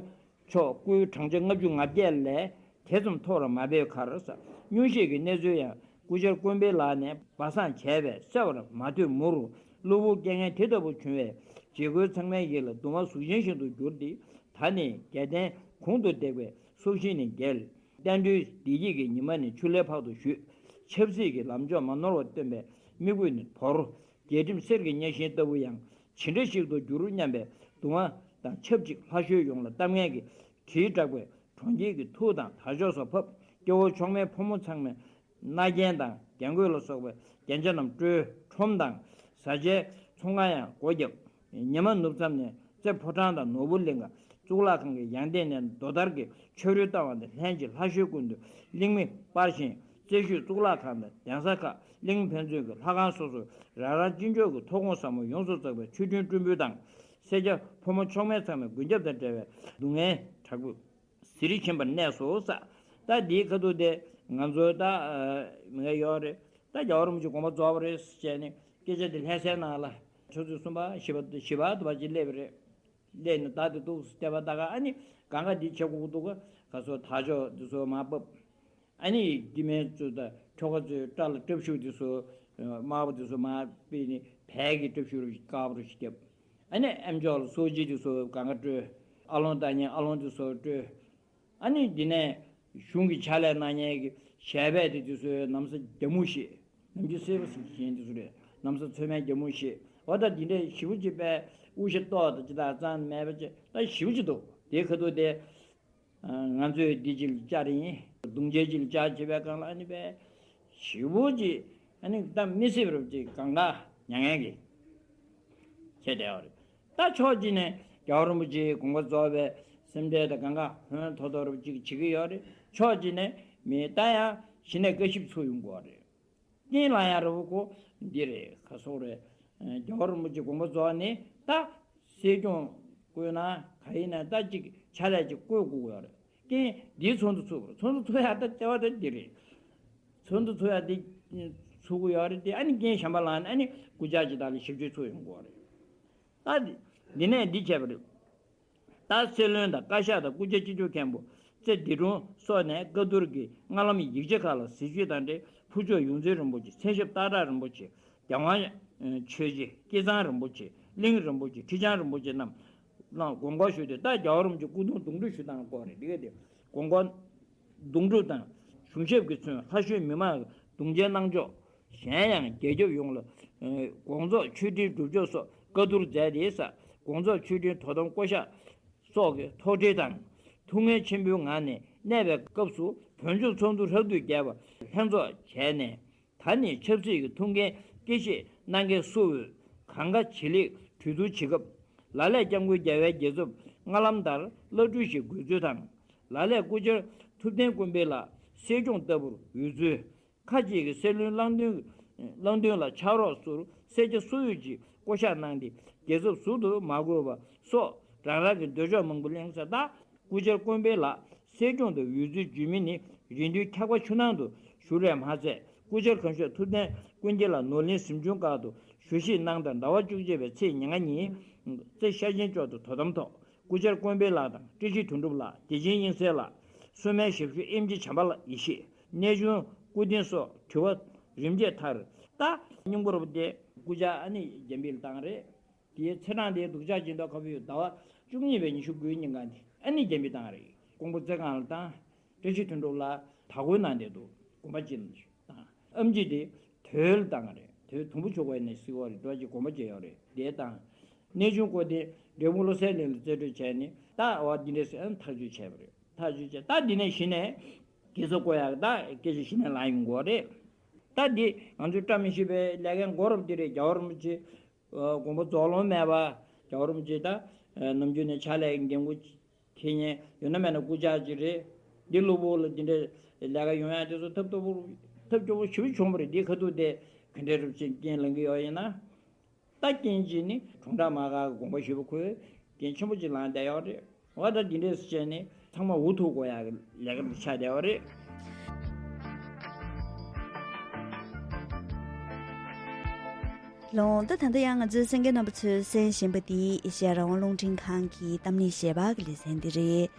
མཆོག་སྐུའི་བགྲང་བྱ་ལྔ་བཅུ་ང་བརྒྱད་ལས་དེ་ཙམ་མཐོ་རུ་མ་ཕེབས་ཁར། སྙུང་གཞིའི་གནས་ཚུལ་ཡང་སྐུ་བཅར་ཀུན་དཔལ་ལགས་ནས་སྦ་གསང་བྱས་པས་གསལ་བར་མ་ཐོས་མུར། གློ་བུར་རྐྱེན་ངན་དེ་ལྟ་བུ་བྱུང་བས་རྗེ་རྒོད་ཚང་མའི་ཡིད་ལ་གདུང་བ་ཟུག་ཆེན་ཞིག་ཏུ་གྱུར་ཏེ། ད་ནི་རྒྱལ་བསྟན་གོང་དུ་འདེགས་པའི་སྲོག་ཤིང་ནི་འགེལ། བསྟན་འགྲོའི་བདེ་སྐྱིད་ཀྱི་ཉི་མ་ནི་ཆུ་ལྷའི་ཕག་ཏུ་བཞུད། ཆབ་སྲིད་ཀྱི་ལམ་མཆོག་མ་ནོར་བར་སྟོན་པའི་མིག་དཔེ་ནི་བོར། རྒྱལ་ཁྲིམས་གསེར་གྱི་གཉའ་ཤིང་ལྟ་བུ་ཡང་ཇི་འདྲ་ཞིག་ཏུ་འགྱུར་སྙམ་པའི་གདུང་བ་དང་ཆབས་ཅིག་ལྷ་གཞས་ཡོངས་ལ་གཏམ་ངན་གྱི་དྲིལ་བསྒྲགས་པའི་གྲོང་ཁྱེར་གྱི་ཐུགས་དང་དར་ལྕོག་སོགས་ཕབ། སྐྱེ་བོ་མཆོག་དམན་ཕོ་མོ་ཚང་མས་མནའ་གན་དང་རྒྱན་གོས་ལ་སོགས་པའི་རྒྱན་ཆ་རྣམས་སྤྲོས། ཁྲོམ་དང་བཟའ་བཅའི་ཚོང་ཁང་ཡང་སྒོ་བརྒྱབ། ཉི་མ་ནུབ་མཚམས་ནས་རྩེ་ཕོ་བྲང་དང་ནོར་བུ་གླིང་ག་གཙུག་ལག་ཁང་གི་ཡང་སྟེང་ནས་རྡོ་དར་གྱི་ཕྱག་རོལ་བཏང་བ་དང་ལྷན་ཅིག་ལྷ་གཞས་ཀུན་ཏུ་གླིང་མི་སྤར་ཞིང་རྩེ་ཤོད་གཙུག་ལག་ཁང་དང་གདན་ས་ཁག་གླིང་ཕན་ཚུན་གྱི་ལྷ་ཁང་སོ་སོར་རང་རང་གཅིག་ལྕོགས་ཀྱི་ཐོག་ཁོངས་ཟབ་མོ་ཡོངས་སུ་རྫོགས་པའི་མཆོད་སྤྲིན་སྤྲོ་འབུལ་དང་། སེར་སྐྱ་ཕོ་མོ་མཆོག་དམན་ཚང་མས་མགོན་སྐྱབས་དང་འབྲེལ་བའི་སྡུག་བསྔལ་དྲག་པོས་གཟིར་ཕྱིན་པར་གནས་སོ། ས། ད་འདིའི་ཁ་ཐུག་དེ་ང་ཚོའི་ད་མི་ཡོད་རེད། ད་རྒྱལ་བ་རིན་པོ་ཆེ་དགོངས་པ་རྫོགས་པ་རེད་ཟེར་ནས་སྐད་ཆ་དེ་ལྷ་སའི་ནང་ལ་ཆུ་ཚོད་གསུམ་པ་བཞི་པ་བཞི་པ་དུ་བ་ཅིག་སླེབས་པ་རེད། སླེབས་ནས་ད་དེ་འདུག་ལྟེ་བ་ད་ག་ཨ་ནི་གང་ག་འདི་བྱེད་དགོས་འདུག་ག་ག་སོ་དར་ལྕོག་འདི་ཚོ་མར་ཕབ། ཨ་ནི་སྐྱེ་དམན་ཚོ་དང་ཁྱོ་ག་ཚོའི་སྐྲ་ལ་སྐྲ་ཕྱུག་འདི་ཚོ་དམར་པོ་འདི་ཚོ་མར་ཕུད་ནས་བལ་གྱི་སྐྲ་ཕྱུག་དཀར་པོ་ཞིག་བརྒྱབ། ཨ་ནི་ཨེམ་ཅོག་ལ་སོ་སྐྱེས་འདི་ཚོ་གང་ག་སྤྲོད། ཨ་ལོང་ལྟ་ཉན་ཨ་ལོང་འདི་ཚོ་སྤྲོད། ཨ་ནི་འདི་ནས་གཞུང་གི་ཕྱག་ལས་གནང་མཁན་གྱི་ཞལ་པད་དེ་དེ་ཚོའི་ན་བཟའ་རྒྱ་མུ་བཞེས། ནམ་རྒྱུན་སེར་པོ་ཟེར་གྱིན་དེ་ཚོ་རེད། ན་བཟའ་ཚོད་མའི་རྒྱ་མུ་བཞེས། འོ་ད་འདི་འདྲའི་ཞེ་པོ་ཅིག་པས་དབུ་ཞྭ་ཏོག་དང་ཅི་དང་གཙང་མེད་པ་ཅིག་ད་ཞེ་པོ་ཅིག་འདུག་དེའི་ཁ་ཐུག་དེ་ང་ཚོས་འདི་ཅིག་ལ་བཅར་ཡིན། གདུང་བྱས་ཅིག་ལ་བཅར་བྱེད་པའི་སྒང་ལ་ཨ་ནི་པས་ཞེ་པོ་ཅིག་ཨ་ནི་གཏམ་མི་སྲིད་པ་རབ་ཅིག་གང་ག་མྱ་ངན་གྱིས་བྱས་བསྡད་ཡོད་རེད། ད་ཕྱོགས་གཅིག་ནས་རྒྱལ་བ་རིན་པོ་ཆེའི་དགོངས་པ་རྫོགས་པའི་སེམས་ཁྲལ་དང་གང་ག་ཧོན་ཐོར་ཐོར་ཅིག་བྱེད་ཀྱི་ཡོད་རེད། ཕྱོགས་གཅིག་ནས་མི་ད་ཡང་གཞི་ནས་དགའ་ཞིབ་ཚུར་ཡོང་དགོས་རེད། རྐྱེན་ལ་ཡང་རེ་བོ་ཁོ་འདི་རེད་ག་སོག་རེད། རྒྱལ་བ་རིན་པོ་ཆེ་དགོངས་པ་རྫོགས་ནས་ད་སྲིད་སྐྱོང་བསྐོས་ན་ག་ཡིན་ན་ད་ཅིག་ཕྱག་ལས་ཅིག་བསྐོས་དགོས་ཀྱི་ཡོད་རེད། རྐྱེན་འདིའི་ཚོགས་འདུ་ཚུགས་པ་རེད། ཚོགས་འདུ་ཚུགས་ཡ་ད་ལྟེ་བ་ད་འདི་རེད། ཚོགས་འདུ་ཚུགས་ཡ་འདི་ཚུགས་ཀྱི་ཡོད་རེད་དེ། ཨ་ནི་རྐྱེན་གཞན་པ་ལངས་ནས་ཨ་ནི་སྐུ་ཕྱག་ཅིག་དང་ལ་ཞབས་ཕྱི་ཚུགས་ཡོང་དགོས་རེད། ད་འདི་ནས་འདི་བྱས་པ་རེད། ད་སྲིད་བློན་དང་བཀའ་ཤག་དང་སྐུ་ཕྱག་སྤྱི་ཁྱབ་མཁན་པོ་རྩེ་ལྡེ་དྲུང་སོགས་ནས་བཀའ་བསྡུར་གྱི་སྔ་ལམ་ཡིག་ཆ་ཁག་ལ་གཟིགས་ཞིབ་དང་འབྲེལ་ཕུར་ལྕོག་ཡོངས་འཛིན་རིན་པོ་ཆེ། མཚན་ཞབས་སྟག་བྲག་རིན་པོ་ཆེ། རྒྱལ་དབང་ཆོས་རྗེ། སྐལ་བཟང་རིན་པོ་ཆེ། གླིང་རིན་པོ་ཆེ། ཁྲི་བྱང་རིན་པོ་ཆེ་རྣམས་ལ་དགོངས་སྐོར་ཞུས་ཏེ། ད་རྒྱལ་བ་རིན་པོ་ཆེ་སྐུ་གདུང་གདུང་སྤྲུགས་ཞུ་སྟངས་སྐོར་རེད། འདི་ག་དེ་དགོངས་སྐོར་གདུང་སྤྲུགས་དང་གཞུང་ཞབས་ཀྱིས་མཚོན་ལྷ་གཞུང་མི་མང་གི་གདུང་མཇལ་གནང་ཕྱོགས། གཞན་ཡང་རྒྱལ་ཁྱབ་ཡོངས་ལ་དགོངས་རྫོགས་མཆོད་སྤྲིན་སྒྲུབ་ཕྱོགས་སོགས་བཀའ་བསྡུར་མཛད་དེ། ས་དགོངས་རྫོགས་མཆོད་སྤྲིན་དོ་དམ་བསྐོ་གཞག་སོགས་ཀྱི་ཐུགས་ཁྲལ་དང་ཐུགས་ངལ་ཆེན་པོའི་ངང་ནས་གནས་པའི་སྐབས་སུ་བོད་ལྗོངས་ཚོགས་འདུ་ཧྲག་བསྡུས་བརྒྱབ་པ་ལྷན་ཚོགས་བྱས་ནས། ད་ནི་ཆབ་སྲིད་ཀྱི་ཐུགས་འགན་དཀྱེལ་བཞེས་གནང་མཁན་སུ་འོས་གང་ག་བྱེད་ལས་གྲོས་བསྡུར་བྱེད་སྐབས། ལ་ལས་སྐྱབས་མགོན་རྒྱལ་བའི་རྒྱལ་ཚབ་སྔ་ལམ་ལྟར་བླ་སྤྲུལ་ཞིག་དགོས་ཚུལ་དང་། ལ་ལས་སྐུ་བཅར་ཐུབ་བསྟན་ཀུན་དཔལ་ལགས་སྲིད་སྐྱོང་ལྟ་བུར་འོས་ཚུལ། ཁ་ཅིག་གིས་སྲིད་བློན་གླང་མདུན་ བླང་དོན་ལ་ཕྱག་རོགས་ཟུར་སེར་སྐྱ་སུ་ཡོད་ཀྱིས་བསྐོ་བཞག་གནང་སྟེ། རྒྱལ་ཚབ་ཟུར་དུ་མ་བསྐོས་པ་སོགས་རང་རང་གི་འདོད་ཕྱོགས་མང་པོ་གླེང་ས་དང་། སྐུ་བཅར་ཀུན་ཕན་ལགས་སྲིད་སྐྱོང་དུ་འོས་ཚུལ་བརྗོད་མི་ནི་རེ་འདུན་འཁྱག་པ་ཆུ་ནང་དུ་བཞུར་བས་མ་ཚད། སྐུ་བཅར་གང་ཤོས་ཐུབ་བསྟན་ཀུན་རྒྱལ་ལགས་ནོར་གླིང་གཟིམ་ཆུང་ཁག་ཏུ་ཞུ་གཞིས་གནང་མཐར་ཟླ་བ་བཅུ་གཅིག་པའི་ཚེས་ཉེར་ལྔ་ཉིན་རྩེ་ཤ་ཆེན་ལྕོག་ཏུ་དོ་དམ་ཐོག་སྐུ་བཅར་ཀུན་ཕན་ལགས་དང་བཀྲ་ཤིས་དོན་གྲུབ་ལགས། བདེ་ཆེན་དབྱིངས་གསལ་ལགས། སྲུང་མའི་ཞབས་ཞུ་ཨེམ་ཆི་བྱམས་པ་ལགས། ཡེ་ཤེས་གནས་ཆུང་སྐུ་རྟེན་སོགས་དྲི་བ་རིམ་བརྗོད་མཐར། ད་སྙིང་པོ་རུ་དེ་སྐུ་བཅར་ཨ་ནི་རྒྱན་པིར་བཏང་རེད། དེའི་ཚེས་གྲངས་དེ་སྡུག་ཅག་སྦྱིན་བདག་ཁ་ཕུ་ཟླ་བ་བཅུ་གཉིས་པའི་ཉི་ཤུ་དགུའི་ཉིན་གང་དེ་ཨ་ནི་རྒྱན་པིར་བཏང་རེད། ཀོང་པོ་རྩེ་སྒང་ལ་བཏང་། བཀྲ་ཤིས་དོན་གྲུབ་ལགས་དྭགས་པོའི་ནང་དེ་དུ་དགོན་པ་ཅིག་ལ་བཏང་། ཨེམ་ཆི་དེ་དོལ་བཏང་རེད། དོལ་དུམ་བུ་ཆུ་བར་ནས་སྲིད་པ་རེད། འགྲོ་ཅིག་དགོན་པ་ཅིག་ཡོད་རེད། དེ་བཏང་། གནས་ཆུང་སྐུ་རྟེན་འབྲས་སྤུངས་བློ་གསལ་གླིང་ལ་རྩིས་སྤྲོད་བྱས་ནས། ད་འོ་འདི་འདྲས་སེ་ཐག་གཅོད་བྱས་པ་རེད། ཐག་གཅོད་བྱས། ད་འདི་ནས་གཞི་ནས་དགེ་ཚོ་བསྐོ་ཡག་ད་སྐད་ཆ་གཞི་ནས་ལངས་ཡོང་གི་རེད། ད་འདི་ང་ཚོའི་བཀྲ་མི་ཤིས་པའི་ལས་ཀའི་འགོ་རབ་འདི་རེད། རྒྱལ་བ་རིན་པོ་ཆེ་དགོངས་པ་རྫོགས་ལོང་མེད་པ། རྒྱལ་བ་རིན་པོ་ཆེ་ད་ནམ་རྒྱུན་ནས་ཕྱག་ལས་འགན་ཁུར་འཁྱེར་མཁན་ཡོད་ན་མེད་ན་སྐུ་ཕྱག་ཅིག་རེད། འདི་གློ་བུར་ལ་འདི་འདྲའི་ལས་ཀ་ཡོང་ཡག་དེ་ཚོ་ཐབས་སྐྱོ་པོ་ཐབས་སྐྱོ་པོ་ཞེ་པོ་བྱུང་བ་རེད། འདི་ཁ་ཐུག་དེ་ག་འདྲའི་རུབ་ཆེན་རྐྱེན་ལངས་ཀྱི་ཡོད་ཡིན་ན། ད་རྐྱེན་གཅིག་ནི་གྲོང་བརྡལ་མ་ག་གི་དགོངས་པ་ཞེ་པོ་ཁོས་འགན་ཆེན་པོ་ཅིག་ལངས་བསྡད་ཡོད་རེད། འོ་ད་འདི་འདྲས་བྱས་ནས་ཚང་མ་འུ་ཐུག་དགོས་ཡག་གི་ལས་ཀ་འདི་ཆགས་བསྡད་ཡོད་རེད། ལོང་ད་ད་ལྟ་ཡང་ང་ཚོའི་གསན་མཁན་རྣམ་པ་ཚོས་གསན་བཞིན་པ་འདི་ཨེ་ཤེ་ཡ་རང་དབང་རླུང་འཕྲིན་ཁང་གི་གཏམ་གླེང་ཞལ་པར་གྱི་ལེ་ཚན་འདི་རེད།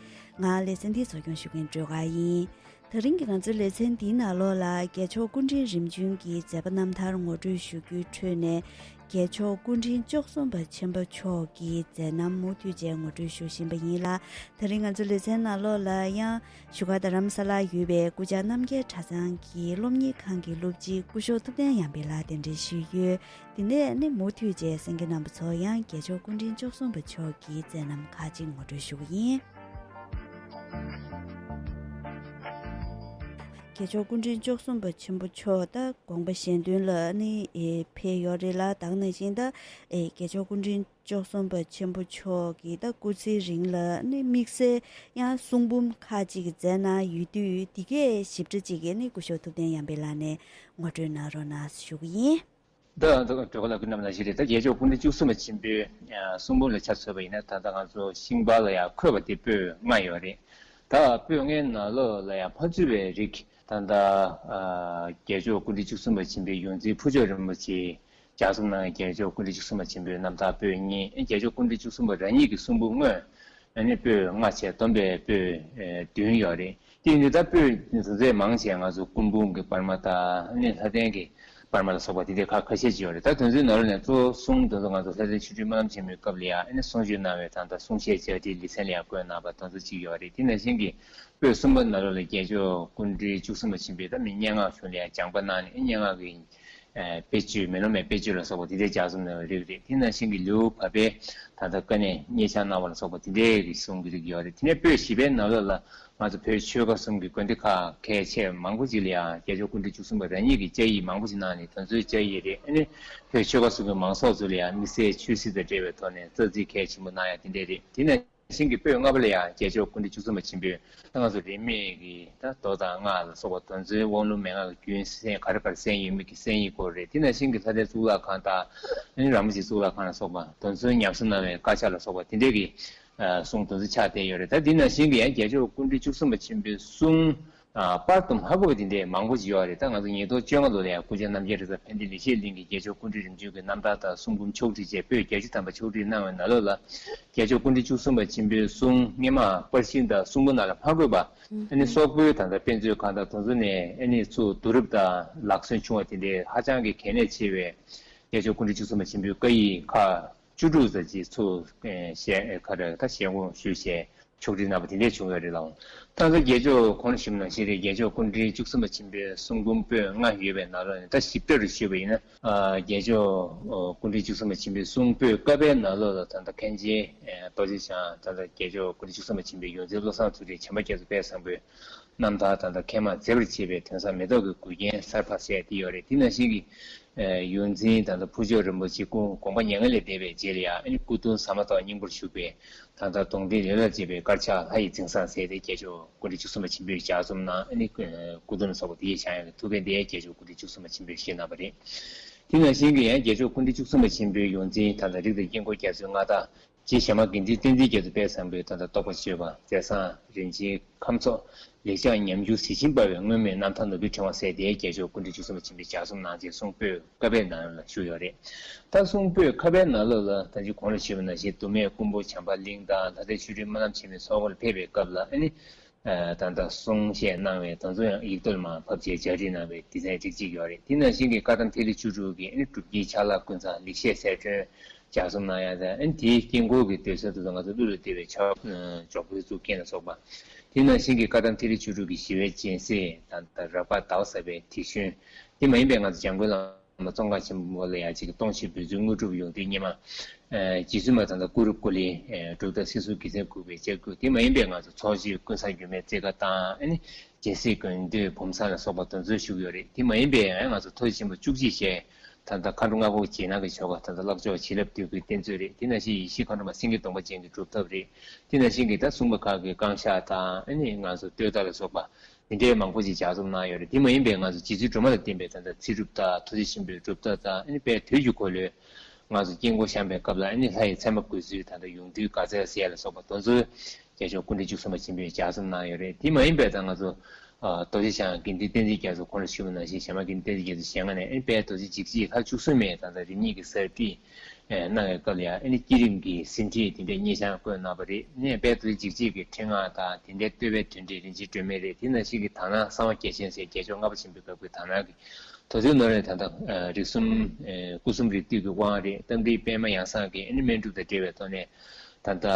ང་ལེ་ཚན་འདི་གཙོ་སྐྱོང་ཞུ་མཁན་སྒྲོལ་དཀར་ཡིན། ད་རིང་གི་ང་ཚོའི་ལེ་ཚན་འདིའི་ནང་ལོགས་ལ་རྒྱལ་མཆོག་སྐུ་ཕྲེང་རིམ་བྱོན་གྱི་མཛད་པ་རྣམ་ཐར་ངོ་སྤྲོད་ཞུ་རྒྱུའི་ཁྲོད་ནས། རྒྱལ་མཆོག་སྐུ་ཕྲེང་བཅུ་གསུམ་པ་ཆེན་པོ་མཆོག་གི་མཛད་རྣམ་མུ་མཐུད་བཅས་ངོ་སྤྲོད་ཞུ་བཞིན་པ་ཡིན་ལ། ད་རིང་ང་ཚོའི་ལེ་ཚན་ནང་ལོགས་ལ་ཡང་བཞུགས་སྒར་རྡ་རམ་ས་ལར་ཡོད་པའི་སྐུ་བཅར་རྣམ་རྒྱལ་གྲྭ་ཚང་གི་སློབ་གཉེར་ཁང་གི་སློབ་སྤྱི་སྐུ་ཞབས་ཐུབ་བསྟན་ཡར་འཕེལ་ལགས་གདན་འདྲེན་ཞུས་ཡོད། དེ་ནས་ནི་མུ་མཐུད་བཅས་གསན་མཁན་རྣམ་པ་ཚོ་ཡང་རྒྱལ་མཆོག་སྐུ་ཕྲེང་བཅུ་གསུམ་པ་མཆོག་གི་མཛད་རྣམ་ཁག་ཅིག་ངོ་སྤྲོད་ཞུ་གི་ཡིན། རྒྱལ་མཆོག་སྐུ་ཕྲེང་བཅུ་གསུམ་པ་ཆེན་པོ་མཆོག་ད་དགོངས་པ་གཞན་དོན་ལ་ནི་ཨེ་ཕེབས་ཡོད་རེད་ལ། ད་ག་ནང་བཞིན་ད་ཨེ་རྒྱལ་མཆོག་སྐུ་ཕྲེང་བཅུ་གསུམ་པ་ཆེན་པོ་མཆོག་གི་ད་སྐུ་ཚེའི་རིང་ལ་ནི་དམིགས་བསལ་ཡང་གསུང་འབུམ་ཁག་ཅིག་མཛད་གནང་ཡོད་དུས། འདི་གའི་ཞིབ་ཕྲ་ཅིག་ནི་སྐུ་ཞབས་ཐུབ་བསྟན་ཡར་འཕེལ་ལགས་ནས་ངོ་སྤྲོད་གནང་རོགས་གནང་ཞུ་གི་ཡིན། ད་ད་གྲོགས་ལ་ཀུན་རྣམས་ལ་ཞིག་རེད། ད་རྒྱལ་མཆོག་སྐུ་ཕྲེང་བཅུ་གསུམ་པ་ཆེན་པོའི་གསུང་འབུམ་ལ་ཆ་མཚོན་པ་ཡིན་ན། ད་ལྟ་ང་ཚོ་ཤིང་པར་ལ་ཡང་འཁོད་པ་དེ་པོད་ལྔ་ཡོད་རེད། ད་པོད་ལྔའི་ནང་ལོགས་ལ་ཡང་མ་ཚུད་པའི་རིགས། ད་ལྟ་རྒྱལ་མཆོག་སྐུ་ཕྲེང་བཅུ་གསུམ་པ་ཆེན་པོའི་ཡོངས་འཛིན་ཕུར་ལྕོག་རིན་པོ་ཆེ། ལྗགས་རྩོམ་གནང་བའི་རྒྱལ་མཆོག་སྐུ་ཕྲེང་བཅུ་གསུམ་པ་ཆེན་པོའི་རྣམ་ཐར་པོད་གཉིས། རྒྱལ་མཆོག་སྐུ་ཕྲེང་བཅུ་གསུམ་པ་རང་ཉིད་ཀྱི་གསུང་འབུམ་དངོས། ཨ་ནི་པོད་ལྔ་བྱས་བསྡོམས་པས་པོད་བདུན་ཡོད་རེད། དེ་ཡིན་དུས་ད་པོད་དེ་ཚོ་མང་ཆེ་ང་ཚོ་སྐུ་འབུམ་གྱི་པར་མ་དང་། ཨ་ནི་ལྷ་ལྡན་གྱི་པར་མ་ལ་སོགས་པ་དེ་འདྲའི་ཁག་ཁ་ཤས་ཅིག་ཡོད་རེད། ད་དེ་ཚོའི་ནང་ལོགས་ནས་གཙོ་བོ་གསུང་དེ་ཚོ་ང་ཚོ་ལྷ་ལྡན་ཆོས་སྒྲོན་སྨོན་ལམ་ཆེན་མོའི་སྐབས་ལ་ཡང་། ཨ་ནི་གསུང་ཆོས་གནང་བའི་ད་ལྟ་གསུང་བཤད་བཅར་འདྲིའི་ལེ་ཚན་ལ་ཡང་བཀོད་གནང་བ་དེ་ཚོ་ཅིག་ཡོད་རེད། དེ་ནང་བཞིན་གྱི་པོད་གསུམ་པ་ནང་ལོགས་ལ་རྒྱལ་མཆོག་སྐུ་ཕྲེང་བཅུ་གསུམ་པ་ཆེན་པོས་ད་མི་སྙན་ངག་གཞུང་ལ་ཡང་སྦྱངས་པ་གནང་ནས། སྙན་ངག་གི་ཨ་དཔེ་བརྗོད། མེ་ལོང་མའི་དཔེ་བརྗོད་ལ་སོགས་པ་དེ་འདྲའི་ལྗགས་རྩོམ་གནང་བའི་རིགས་རེད། དེ་ནང་བཞིན་གྱི་ལེའུ་བར་པའི་ད་ལྟ་དཀའ་གནད་སྙན་ཆ་གནང་བ་ལ་སོགས་པ་དེ་འདྲའི་གི་གསུང་གི་རིགས་ཡོད་རེད། དེ་ནས་པོད་བཞི་པའི་ནང་ལོགས་ལ་ང་ཚོ་བོད་ཆོལ་ཁ་གསུམ་གྱི་དགོན་སྡེ་ཁག་གལ་ཆེ་མང་པོ་ཅིག་ལ་ཡང་རྒྱལ་མཆོག་སྐུ་ཕྲེང་བཅུ་གསུམ་པ་རང་ཉིད་ཀྱིས་བཅའ་ཡིག་མང་པོ་ཞིག་གནང་ནས། དེ་ཚོའི་བཅའ་ཡིག་རེད། ཨ་ནི་བོད་ཆོལ་ཁ་གསུམ་གྱི་མང་ཚོགས་ཚོ་ལ་ཡང་དམིགས་བསལ་ཆོས་སྲིད་དང་འབྲེལ་བའི་ཐོག་ནས་རྩ་ཚིག་གལ་ཆེན་པོ་གནང་ཡ་དེ་འདྲ་རེད། དེ་ནས་ཤིང་གི་པོད་ལྔ་པ་ལ་ཡང་རྒྱལ་མཆོག་སྐུ་ཕྲེང་བཅུ་གསུམ་པ་ཆེན་པོས་ད་ང་ཚོ་རིས་མེད་ཀྱི་ད་མདོ་དང་སྔགས་ལ་སོགས་པ་དེ་ཚོའི་དབང་ལུང་མན་ངག་གི་རྒྱུན་གསན་ག་རེ་ག་རེ་གསན་ཡོད་མེད་ཀྱི་གསན་ཡིག་སྐོར་རེད། དེ་ནང་བཞིན་གྱི་ལྷ་ལྡན་གཙུག་ལག་ཁང་དང་། ཨ་ནི་ར་མོ་ཆེ་གཙུག་ལག་ཁང་ལ་སོགས་པ་དེ་ཚོའི་ཉམས་གསོ་གནང་བའི་དཀར་ཆག་ལ་སོགས་པ་དེ་འདྲས་ཀྱི་ཨ་གསུང་དེ་ཚོ་ཆགས་བསྡད་ཡོད་རེད། ད་དེ་ནང་བཞིན་གྱི་ཡང་རྒྱལ་མཆོག་སྐུ་ཕྲེང་བཅུ་གསུམ་པ་ཆེན་པོའི་གསུང་། ཨ་པར་དུ་མ་གོ་བ་དེ་འདྲའི་མང་པོ་ཞིག་ཡོད་རེད། ད་ང་ཚོ་ཉིས་སྟོང་བཅོ་ལྔ་ལོ་ལ་ཡང་སྐུ་བཅར་རྣམ་རྒྱལ་རེས་གཟའ་འཕན་བདེ་ལེགས་བཤད་གླིང་གི་རྒྱལ་མཆོག་སྐུ་ཕྲེང་རིམ་བྱོན་གྱི་རྣམ་ཐར་དང་གསུང་འབུམ་ཕྱོགས་བསྒྲིགས་བྱས། པོད་བརྒྱད་ཅུ་ཐམ་པ་ཕྱོགས་བསྒྲིགས་གནང་བའི་ནང་ལོགས་ལ། རྒྱལ་མཆོག་སྐུ་ཕྲེང་བཅུ་གསུམ་པ་ཆེན་པོའི་གསུང་སྔོན་མ་པར་ཤིང་དང་གསུང་འབུམ་ནང་ལ་མ་འཁོད་པ། ཨ་ནི་སོག་པོའི་ད་ལྟ་དཔེ་མཛོད་ཁང་དང་དེ་ཚོ་ནས་ཨ་ནི་ཚུར་བསྡུ་རུབ་དང་ལག་སོན་བྱུང་བ་དེ་འདྲའི་ཧ་ཅང་གི་གལ་གནད་ཆེ་བའི་རྒྱལ་མཆོག་སྐུ་ཕྲེང་བཅུ་གསུམ་པ་ཆེན་པོའི་བཀའ་ཡིག་ཁག་བཅུ་དྲུག་ཙམ་ཅིག་ཚུར་ཨེ་ཞལ་ཨེ་ག་རེ་ད་ཞལ་ངོ་ཞུས་བྱས། ཕྱོགས་སྒྲིག་གནང་བ་དེ་འདྲས་བྱུང་ཡོད་རེད་ལགས། ད་ལྟ་རྒྱལ་མཆོག་གོང་ཞུས་ནང་བཞིན་རེད། རྒྱལ་མཆོག་སྐུ་ཕྲེང་བཅུ་གསུམ་པ་ཆེན་པོའི་གསུང་འབུམ་པོད་ལྔ་ཡོད་པའི་ནང་ལོགས་ནས་ད་ཞིབ་ཕྲ་རུ་ཞུས་པ་ཡིན་ན། ཨ་རྒྱལ་མཆོག་སྐུ་ཕྲེང་བཅུ་གསུམ་པ་ཆེན་པོའི་གསུང་པོད་ཀ་པའི་ནང་ལོགས་ལ་ད་ལྟ་མཁན་ཆེན་རྡོ་རྗེ་འཆང་། ད་ལྟ་རྒྱལ་མཆོག་སྐུ་ཕྲེང་བཅུ་གསུམ་པ་ཆེན་པོའི་ཡོངས་འཛིན་བློ་བཟང་ཐུགས་རྗེ་བྱམས་པ་རྒྱ་མཚོ་དཔལ་བཟང་པོས། རྣམ་ཐར་དང་ད་མཁལ་མ་མཛེས་པར་བྱེད་པའི་དོན་བཟང་མེ་ཏོག་གི་མགུལ་རྒྱན་གསར་པ་ཟེར་དེ་ཡོད་རེད། དེ་ནང་བཞིན་གྱི་ཡོངས་འཛིན་དང་ད་ཕུར་ལྕོག་རིན་པོ་ཆེ་སྐུ་དགོངས་པ་མྱ་ངན་ལས་འདས་པའི་རྗེས་ལ་ཡང་ཨ་ནི་སྐུ་གདུང་ཟ་མ་ཏོག་སྙིང་པོར་བཞུགས་པའི་ད་ལྟ་གདོང་འདྲེན་ལས་ལ་བཅས་པའི་དཀར་ཆག་ལྷ་ཡི་འཛིན་བཟང་ཟེར་ཏེ་རྒྱལ་མཆོག་སྐུ་ཕྲེང་བཅུ་གསུམ་པ་ཆེན་པོས་ལྗགས་རྩོམ་གནང་། ཨ་ནི་སྐུ་གདུང་ལ་སོགས་པ་དེ་ཡི་ཞལ་ཡང་གི་ཐུགས་ཕན་བདེ་རྒྱལ་མཆོག་སྐུ་ཕྲེང་བཅུ་གསུམ་པ་ཆེན་པོས་བཞེས་གནང་བ་རེད། དེ་ནང་བཞིན་གྱི་ཡང་རྒྱལ་མཆོག་སྐུ་ཕྲེང་བཅུ་གསུམ་པ་ཆེན་པོའི་ཡོངས་འཛིན་ད་ལྟ་རིགས་དང་དཀྱིལ་འཁོར་རྒྱ་མཚོའི་མངའ་བདག་རྗེ་ཞྭ་དམར་དགེ་འདུན་བསྟན་འཛིན་རྒྱ་མཚོ་དཔལ་བཟང་པོའི་ད་ལྟ་རྟོགས་པ་ཆོད་པ་མཛད་བཟང་རིན་ཆེན་ཁམས་ཚོགས་ལེགས་བྱང་ཉམས་འགྱུར་གཟི་བྱིན་འབར་བའི་མངོན་མེད་རྣམ་ཐར་ནོར་བུའི་ཕྲེང་བ་ཟེར་དེའི་རྒྱལ་མཆོག་སྐུ་ཕྲེང་བཅུ་གསུམ་པ་ཆེན་པོས་ལྗགས་རྩོམ་གནང་རྗེས་གསུང་པོད་ཀ་པའི་ནང་ལ་བཞུགས་ཡོད་རེད། ད་གསུང་པོད་ཀ་པའི་ནང་ལོགས་ལ་ད་ཅི་གོང་ལ་ཞུས་པ་ནང་བཞིན་མདོ་སྨད་ཀོང་པོ་བྱམས་པ་གླིང་དང་ལྷ་ལྡན་ཆོས་སྒྲོན་སྨོན་ལམ་ཆེན་མོའི་ཚོགས་འཁོར་ལ་ཕེབས་པའི་སྐབས་ལ་ཨ་ནི། ད་ལྟ་གསུང་བཤད་གནང་བའི་དོན་ཚོ་ཡང་ཡིག་ཐོག་ལ་མར་ཕབ་བྱས་སྦྱར་བྲིས་གནང་བའི་སྡེ་ཚན་ཁག་ཅིག་ཡོད་རེད། དེ་ནང་བཞིན་གྱི་བཀའ་གདམས་ཐིག་ལེ་བཅུ་དྲུག་གི་ཨ་ནི་གྲུབ་བརྒྱུད་ཆ་ལག་ཀུན་བཟང་ལེགས་བཤད་གསལ་སྒྲོན་ལྗགས་རྩོམ་གནང་ཡ་དང་ཨ་ནི་དེའི་དཀྱིལ་འཁོར་གྱི་སྡོད་ས་དེ་ཚོ་ང་ཚོ་གླུ་ལ་བཏེགས་པའི་ཕྱག་ཇོ་བོའི་གཙུག་རྒྱན་ལ་སོགས་པ། དེ་ནང་བཞིན་གྱི་བཀའ་གདམས་ཐིག་ལེ་བཅུ་དྲུག་གི་ཞི་བའི་སྦྱིན་སྲེག་དང་ད་རགས་པ་ཟླ་བ་གསར་པའི་དེད་གཞོན། དེ་མ་ཡིན་པའི་ང་ཚོ་འཇམ་མགོན་བླ་མ་ཙོང་ཁ་ཆེན་པོ་ལ་ཡང་གཅིག་གི་སྟོང་ཆེན་འབོད་ཚིག་དངོས་གྲུབ་ཡོངས་འདུའི་སྙེ་མ། རྗེ་བཙུན་མ་དང་ད་ཀུ་རུ་ཀུ་ལི་སྒྲུབ་ཐབས་སྲིད་གསུམ་རྒྱལ་མཚན་འགུགས་པའི་ལྕགས་ཀྱུ། དེ་མ་ཡིན་པའི་ང་ཚོ་ཚོགས་མཆོད་ཀུན་བཟང་སྒྱུ་མའི་རྩེ་དགའ་དང་ཨ་ནི་སྦྱིན་སྲེག་དགོན་སྡེ་བུམ་བཟང་ལ་སོགས་པ་དེ་ཚོ་བཞུགས་ཡོད་རེད། དེ་མ་ཡིན་པའི་ང་ཚོ་ཐུགས་རྗེ་ཆེན་པོ་བཅུ་གཅིག་ཞལ་ད་ལྟ་མཁའ་འགྲོ་ལྔ་པོ་རྗེས་གནང་གི་ཆོ་ག་ད་ལྟ་བཀླག་ཆོག་བྱིན་རླབས་འདོད་དགུའི་གཏེར་མཛོད་རེད། དེ་ནང་བཞིན་ཡེ་ཤེས་མཁའ་འགྲོ་མ་སེང་གེ་གདོང་པ་ཅན་གྱི་སྒྲུབ་ཐབས་རེད། དེ་ནང་བཞིན་གྱི་ད་གསུངས་པ་ཁག་གི་བསྐང་བཤགས་དང་ཨ་ནི་ང་ཚོ་བསྟོད་ད་ལ་སོགས་པ། དེ་འདྲའི་མང་པོ་ཞིག་ལྗགས་རྩོམ་གནང་ཡོད་རེད། དེ་མ་ཡིན་པའི་ང་ཚོ་རྗེ་བཙུན་སྒྲོལ་མ་ལ་བརྟེན་པའི་ད་ལྟ་ཚེ་སྒྲུབ་དང་ཐུགས་རྗེ་ཆེན་པོའི་སྒྲུབ་ཐབས་དང་ཨ་ནི་དཔལ་དུས་ཀྱི་འཁོར་ལོའི་ང་ཚོ་དཀྱིལ་འཁོར་བཤམས་པའི་སྐབས་ལ་ཨ་ནི་ལྷ་ཡི་མཚན་མ་འགོད་ཚུལ་ད་ལྟ་ཡོངས་འདུའི་དགའ་ཚལ་ཟེར་ཡ་ལ་སོགས་པ་དེ་ཚོ་རྒྱལ་མཆོག་སྐུ་ཕྲེང་བཅུ་གསུམ་པ་ཆེན་པོས་ལྗགས་རྩོམ་གནང་ཡོད་རེད། དེ་མ་ཡིན་པའི་ད་ང་ཚོ་རྡོ་རྗེ་འཆང་དགེ་འདུན་བསྟན་འཛིན་རྒྱ་མཚོ་གོང་ལ་ཞུས་པ་ནང་བཞིན་ཞྭ་དམར་དགེ་འདུན་བསྟན་འཛིན་རྒྱ་མཚོའི་ཞལ་སྔ་ནས་ཨ་ནི་དཔལ་རྡོ་རྗེ་འཇིགས་བྱེད་ལྷ་བཅུ་གསུམ་མའི་ད་ལྟ་རིམ་གཉིས་ཀྱི་གསེར་བྲིས། གནང་བའི་སྐབས་ལ་ཡང་ཨ་ནི་བསྐྱེད་རིམ་གྱི་ཟིན་བྲིས་དེ་འདྲའི་སྙན་ཞང་བཀོད་གནང་བ་རེད། ཨ་ནི་དཔལ་རྡོ་རྗེ་འཇིགས་བྱེད་ཀྱི་ཕྲེང་སྔགས་དང་དེ་འདྲའི་བསྟོད་པའི་དོན་འགྲེལ་རིན་ཆེན་སྒྲོན་མེ་རེད། དེ་ནང་བཞིན་གྱི་དག་སྣང་གསང་བ་རྒྱལ་ཆེན་ཟེར་རྒྱལ་མཆོག་ལྔ་པ་ཆེན་པོའི་སྐབས་ཀྱི་དག་སྣང་གི་དོ་ཚིགས་ནོར་རེད། ད་ལྟ་རིགས་གསུམ་སྐུ་གསུམ་རིགས་འདུས་ཀྱི་དབང་རེད། རྟ་མགྲིན་པད་མ་ཡང་གསང་གི་ཨ་ནི་སྨན་སྒྲུབ་དང་འབྲེལ་བའི་ཐོག་ནས་ད་ལྟ་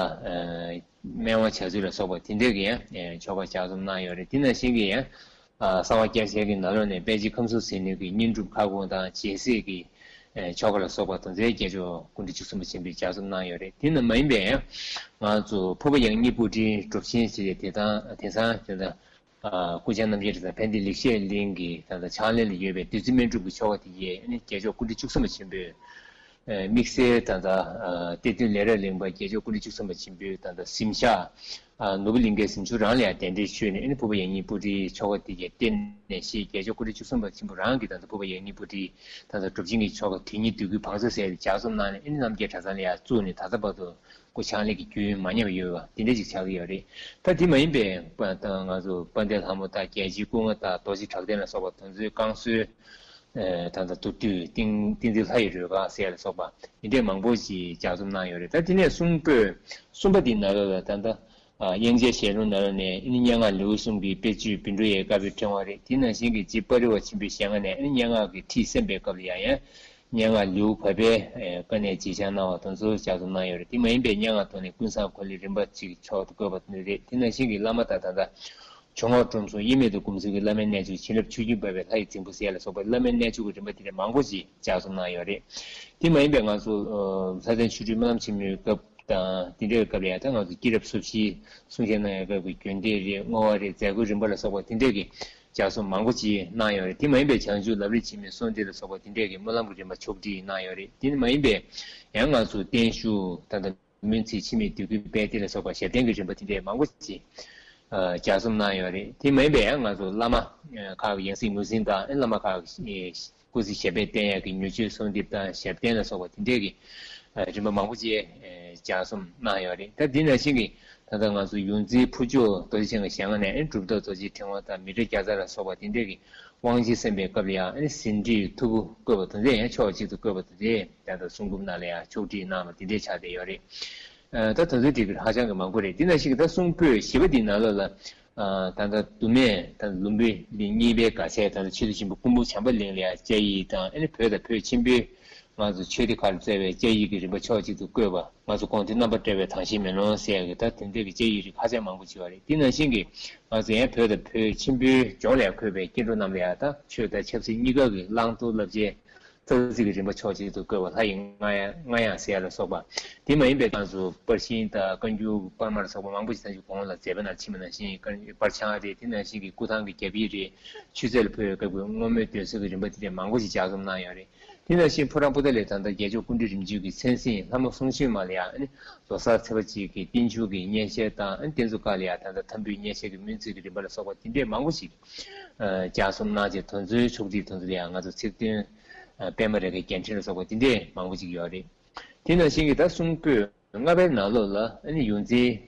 སྨན་དབང་བྱ་ཚུལ་ལ་སོགས་པ་དེ་འདྲའི་གི་ཡང་ཆོ་ག་ལྗགས་རྩོམ་གནང་ཡོད་རེད། དེ་ནང་བཞིན་གྱི་ཡང་གསང་བ་རྒྱ་ཆེན་གྱི་ནང་ལོགས་ནས་དཔལ་ཆེན་ཁམས་གསུམ་ཟིལ་གནོན་གྱི་བསྙེན་སྒྲུབ་ཁ་སྐོང་དང་རྒྱལ་སྲས་ཀྱི་ཆོ་ག་ལ་སོགས་པ་དོན་མཛད་རྒྱལ་མཆོག་སྐུ་ཕྲེང་བཅུ་གསུམ་པ་ཆེན་པོས་ལྗགས་རྩོམ་གནང་ཡོད་རེད། དེ་ནི་མ་ཡིན་པའི་ང་ཚོ་ཕུར་པ་ཡང་སྙིང་པོ་ཏི་སྒྲུབ་ཆེན་ཟེར་ཏེ་དེང་དེང་སང་དེ་འདྲ་སྐུ་བཅར་རྣམ་རྒྱལ་གྲྭ་ཚང་ཕན་བདེ་ལེགས་བཤད་གླིང་གི་ད་ལྟ་ཕྱག་ལེན་ལ་ཡོད་པའི་བདུད་རྩི་སྨན་སྒྲུབ་ཀྱི་ཆོ་ག་དེ་ཡིས་ཨ་ནི་རྒྱལ་མཆོག་སྐུ་ཕྲེང་བཅུ་གསུམ་པ་ཆེན་པོས་དམིགས་བསལ་ད་ལྟ་གཏེར་སྟོན་ལས་རབ་གླིང་པ་རྒྱལ་མཆོག་སྐུ་ཕྲེང་བཅུ་གསུམ་པ་ཆེན་པོའི་ད་ལྟ་གཟིམ་ཤག་ནོར་བུ་གླིང་གའི་གཟིམ་ཆུང་རང་ལ་ཡང་གདན་འདྲེན་ཞུས་ནས་ཨ་ནི་ཕུར་པ་ཡང་སྙིང་པོ་ཏིའི་ཆོ་ག་དེ་གའི་བརྟེན་ནས་ཤེས། རྒྱལ་མཆོག་སྐུ་ཕྲེང་བཅུ་གསུམ་པ་ཆེན་པོ་རང་གིས་ད་ལྟ་ཕུར་པ་ཡང་སྙིང་པོ་ཏི་ད་ལྟ་སྒྲུབ་ཆེན་གྱི་ཆོ་ག་དེ་ཉིད་འདོད་དགུའི་བང་མཛོད་ཟེར་ཏེ་ལྗགས་རྩོམ་གནང་ནས་ཨ་ནི་རྣམ་རྒྱལ་གྲྭ་ཚང་ལ་ཡང་བཙུགས་ནས་ད་ལྟ་བར་དུ་སྐུ་ཕྱག་ལེན་གྱི་རྒྱུན་མ་ཉམས་པ་ཡོད་པ་དེ་འདྲ་ཅིག་ཆགས་ཀྱི་ཡོད་རེད། ད་དེ་མ་ཡིན་པའི་ང་ཚོ་དཔལ་ལྡན་ལྷ་མོ་དང་རྒྱལ་ཆེན་སྐུ་ལྔ་དང་རྡོ་རྗེ་གྲགས་ལྡན་ལ་སོགས་པ་དེ་ཚོའི་བསྐང་གསོའི་ད་ལྟ་མདོར་བསྡུས་ཏིང་ཏིང་འཛིན་ལྷ་ཡི་རོལ་གར་ཟེར་ཡ་ལ་སོགས་པ་འདི་འདྲས་མང་པོ་ཞིག་ལྗགས་རྩོམ་གནང་ཡོད་རེད། ད་དེ་ནས་གསུང་པོད་གསུམ་པ་འདི་ནང་ལོགས་ལ་ད་ལྟ་དབྱངས་འཆར་ཞལ་ལུང་ནང་ལོགས་ནས་ཨ་ནི་སྙན་ངག་ལེའུ་གསུམ་གྱི་དཔེ་བརྗོད་བཻ་ཌཱུརྱའི་བཀའ་པོད་ཕྲེང་བ་རེད། དེ་ནང་བཞིན་གྱི་རྗེ་པ་རི་ཝ་ཆེན་པོའི་ཞལ་སྔ་ནས་ཨ་ནི་སྙན་ངག་གི་ཁྲིད་གསན་པའི་སྐབས་ལ་ཡང་ཡང་སྙན་ངག་ལེའུ་བར་པའི་དཀའ་གནད་རྗེས་བཅར་གནང་བ་དེ་ཚོ་ལྗགས་རྩོམ་གནང་ཡོད་རེད། དེ་མ་ཡིན་པའི་སྙན་ངག་ཐོག་ནས་ཀུན་བཟང་འཁོར་ལོའི་རིམ་པ་ཅིག་ཕྱོགས་སུ་བཀོད་པ་དེ་རེད། དེ་ནང་བཞིན་གྱི་བླ་མ་དང་ད་ལྟ་ཇོ་ནང་ཁྲོམ་གསུམ་དབྱེར་མེད་དུ་སྒོམ་ཚུལ་གྱི་བླ་མའི་རྣལ་འབྱོར་བྱིན་རླབས་ཆུ་རྒྱུན་འབར་བའི་ལྷ་ཡི་རྫིང་བུ་ཟེར་ཡ་ལ་སོགས་པའི་བླ་མའི་རྣལ་འབྱོར་གྱི་རིམ་པ་དེ་འདྲ་མང་པོ་ཞིག་ལྗགས་རྩོམ་གནང་ཡོད་རེད། དེ་མ་ཡིན་པའི་ང་ཚོ་ལྷ་ལྡན་ཆོས་སྒྲོན་སྨོན་ལམ་ཆེན་མོའི་སྐབས་དང་དེ་འདྲའི་སྐབས་ལ་ཡང་ད་ང་ཚོ་སྐྱེས་རབས་སོ་བཞིའི་གསུང་བཤད་གནང་ཡའི་སྐབས་ཀྱི་རྒྱུན་འདེད་རེད། བསྔོ་བ་རེད། མཛད་སྒོའི་རིམ་པ་ལ་སོགས་པ་དེ་འདྲས་ཀྱི་ལྗགས་རྩོམ་མང་པོ་ཅིག་གནང་ཡོད་རེད། དེ་མ་ཡིན་པའི་བྱང་ཆུབ་ལམ་རིམ་འཆི་མེད་གསོལ་འདེབས་ལ་སོགས་པ་དེ་འདྲས་ཀྱི་སྨོན་ལམ་གྱི་རིམ་པ་ཕྱོགས་བསྒྲིགས་གནང་ཡོད་རེད། དེ་མ་ཡིན་པའི་ཡང་ང་ཚོ་བརྟན་བཞུགས་ད་ལྟ་སྨོན་ཚིག་འཆི་མེད་འདོད་དགུའི་དཔལ་དེ་ལ་སོགས་པ་ཞབས་བརྟན་གྱི་རིམ་པ་དེ་འདྲས་མང་པོ་ཅིག་ལྗགས་རྩོམ་གནང་ཡོད་རེད། དེ་མ་ཡིན་པའི་ཡང་ང་ཚོ་བླ་མ་ཁག་གི་ཡང་སྲིད་ངོས་འཛིན་དང་བླ་མ་ཁག་གི་སྐུ་ཚེ་ཞབས་པད་བརྟན་ཡག་གི་མྱུར་མཆོད་གསོལ་འདེབས་དང་ཞབས་བརྟན་ལ་སོགས་པ་དེ་འདྲས་ཀྱི་རིམ་པ་མང་པོ་ཅིག་ལྗགས་རྩོམ་གནང་ཡོད་རེད། ད་འདི་ནང་བཞིན་གྱི་ད་ལྟ་ང་ཚོ་ཡོངས་འཛིན་ཕུར་ལྕོག་རྡོ་རྗེ་འཆང་གི་ཞལ་སྔ་ནས་ཨེ་གྲུབ་ཐོབ་རྡོ་རྗེ་ཕྲེང་བ་དང་མི་ཏྲ་བརྒྱ་རྩ་ལ་སོགས་པ་དེ་འདྲས་ཀྱི་དབང་ཆེན་གསན་པའི་སྐབས་ལ་ཡང་ཨེ་ཟིན་བྲིས་ཐུབ་པོ་བཀོད་པ་དེ་འདྲས་ཡང་ཕྱོགས་གཅིག་ཏུ་བཀོད་པ་དེ་འདྲས་ད་ལྟ་གསུང་འབུམ་ནང་ལ་ཡང་ཕྱོགས་བསྒྲིགས་གནང་བ་དེ་འདྲས་ཆགས་བསྡད་ཡོད་རེད། ད་དེ་ཚོའི་སྒྲིག་གི་ཧ་ཅང་གི་མང་པོ་རེད། དེ་ནང་བཞིན་གྱི་ད་གསུང་པོད་བཞི་པ་འདིའི་ནང་ལོགས་ལ། ད་ལྟ་མདོ་སྨད་ད་ལུམ་བི་ནི་གཉིས་པའི་དགའ་ཚལ་ད་ལྟ་ཆོས་སྡེ་ཆེན་པོ་ཀོང་པོ་བྱམས་པ་གླིང་ལ་ཡང་བཅའ་ཡིག་དང་ཨ་ནི་བོད་དང་བོད་ཆེན་པོའི་ང་ཚོ་ཆོས་སྡེ་ཁག་ལ་བསྩལ་བའི་བཅའ་ཡིག་གི་རིམ་པ་ཕྱོགས་གཅིག་ཏུ་བཀོད་པ། ང་ཚོ་དགོངས་དོན་རྣམ་པར་བཀྲལ་བའི་དྭངས་བཞིའི་མེ་ལོང་ཟེར་ཡག་གི་ད་དེ་འདྲ་གི་བཅའ་ཡིག་རིགས་ཧ་ཅང་མང་པོ་བྱུང་བ་རེད། དེ་ནང་བཞིན་གྱི་ང་ཚོ་ཡང་བོད་དང་བོད་ཆེན་པོའི་ལྗོངས་ལ་ཡང་འཁོད་པའི་སྐྱེ་འགྲོ་རྣམས་ལ་ཡང་ད་ཆོས་དང་ཆབ་སྲིད་གཉིས་ཀ་གི་བླང་དོར་བསླབ་བྱའི་ ས་ཚིགས་ཀྱི་རིམ་པ་ཕྱོགས་གཅིག་ཏུ་བཀོད་པ། ལྷ་ཡི་རྔ་ཡང་རྔ་ཡང་ཟེར་ཡ་ལ་སོགས་པ། དེ་མ་ཡིན་པའི་སྐབས་སུ་པར་ཤིང་དང་བཀའ་འགྱུར་པར་མ་ལ་སོགས་པ་མང་པོ་ཞིག་ད་ཅི་གོང་ལ་མཛད་པ་ནང་ཕྱིན་པ་ནང་བཞིན་པར་ཆང་རེད། དེ་ནང་བཞིན་གྱི་སྐུ་ཐང་གི་རྒྱ་ཕིབས་རེད། ཆོས་རྫས་ལ་ཕུལ་བའི་སྐབས་ཀྱི་བསྔོ་སྨོན་འདོན་གསོལ་གྱི་རིམ་པ་དེ་འདྲ་མང་པོ་ཞིག་ལྗགས་རྩོམ་གནང་ཡོད་རེད། དེ་ནང་བཞིན་ཕོ་བྲང་པོ་ཏཱ་ལའི་ད་ལྟ་རྒྱལ་མཆོག་སྐུ་ཕྲེང་རིམ་བྱོན་གྱི་མཚན་སྲིད་ལྷ་མོ་གསུང་བཞིན་མ་ལ་ཡང་ཨ་ནི་ལོ་གསར་ཚེས་པ་གཅིག་གི་རྟེན་འབྱུང་གི་སྙན་ཤལ་དང་ཨ་ནི་རྟེན་གཙོ་ཀ་ལ་ཡང་ད་ལྟ་ཐམ་བུའི་སྙན་ཤལ་གྱི་སྨོན་ཚིག་གི་རིམ་པ་ལ་སོགས་པ་དེ་འདྲས་མང་པོ་ཞིག་ལྗགས་རྩོམ་གནང་བྱས། དེ་ཚོའི་ཕྱོགས་སྒྲིག་དེ་ཚོ་ལ་ཡང་ང་ཚོ་ཚིག་དོན་པད་མ་རེ་ཁའི་རྒྱན་འཕྲིན་ལ་སོགས་པ་དེ་འདྲས་མང་པོ་ཞིག་ཡོད་རེད། དེ་ནང་བཞིན་གྱི་ད་གསུང་པོད་ལྔ་པའི་ནང་ལོགས་ལ་ཨ་ནི་ཡོངས་འཛིན་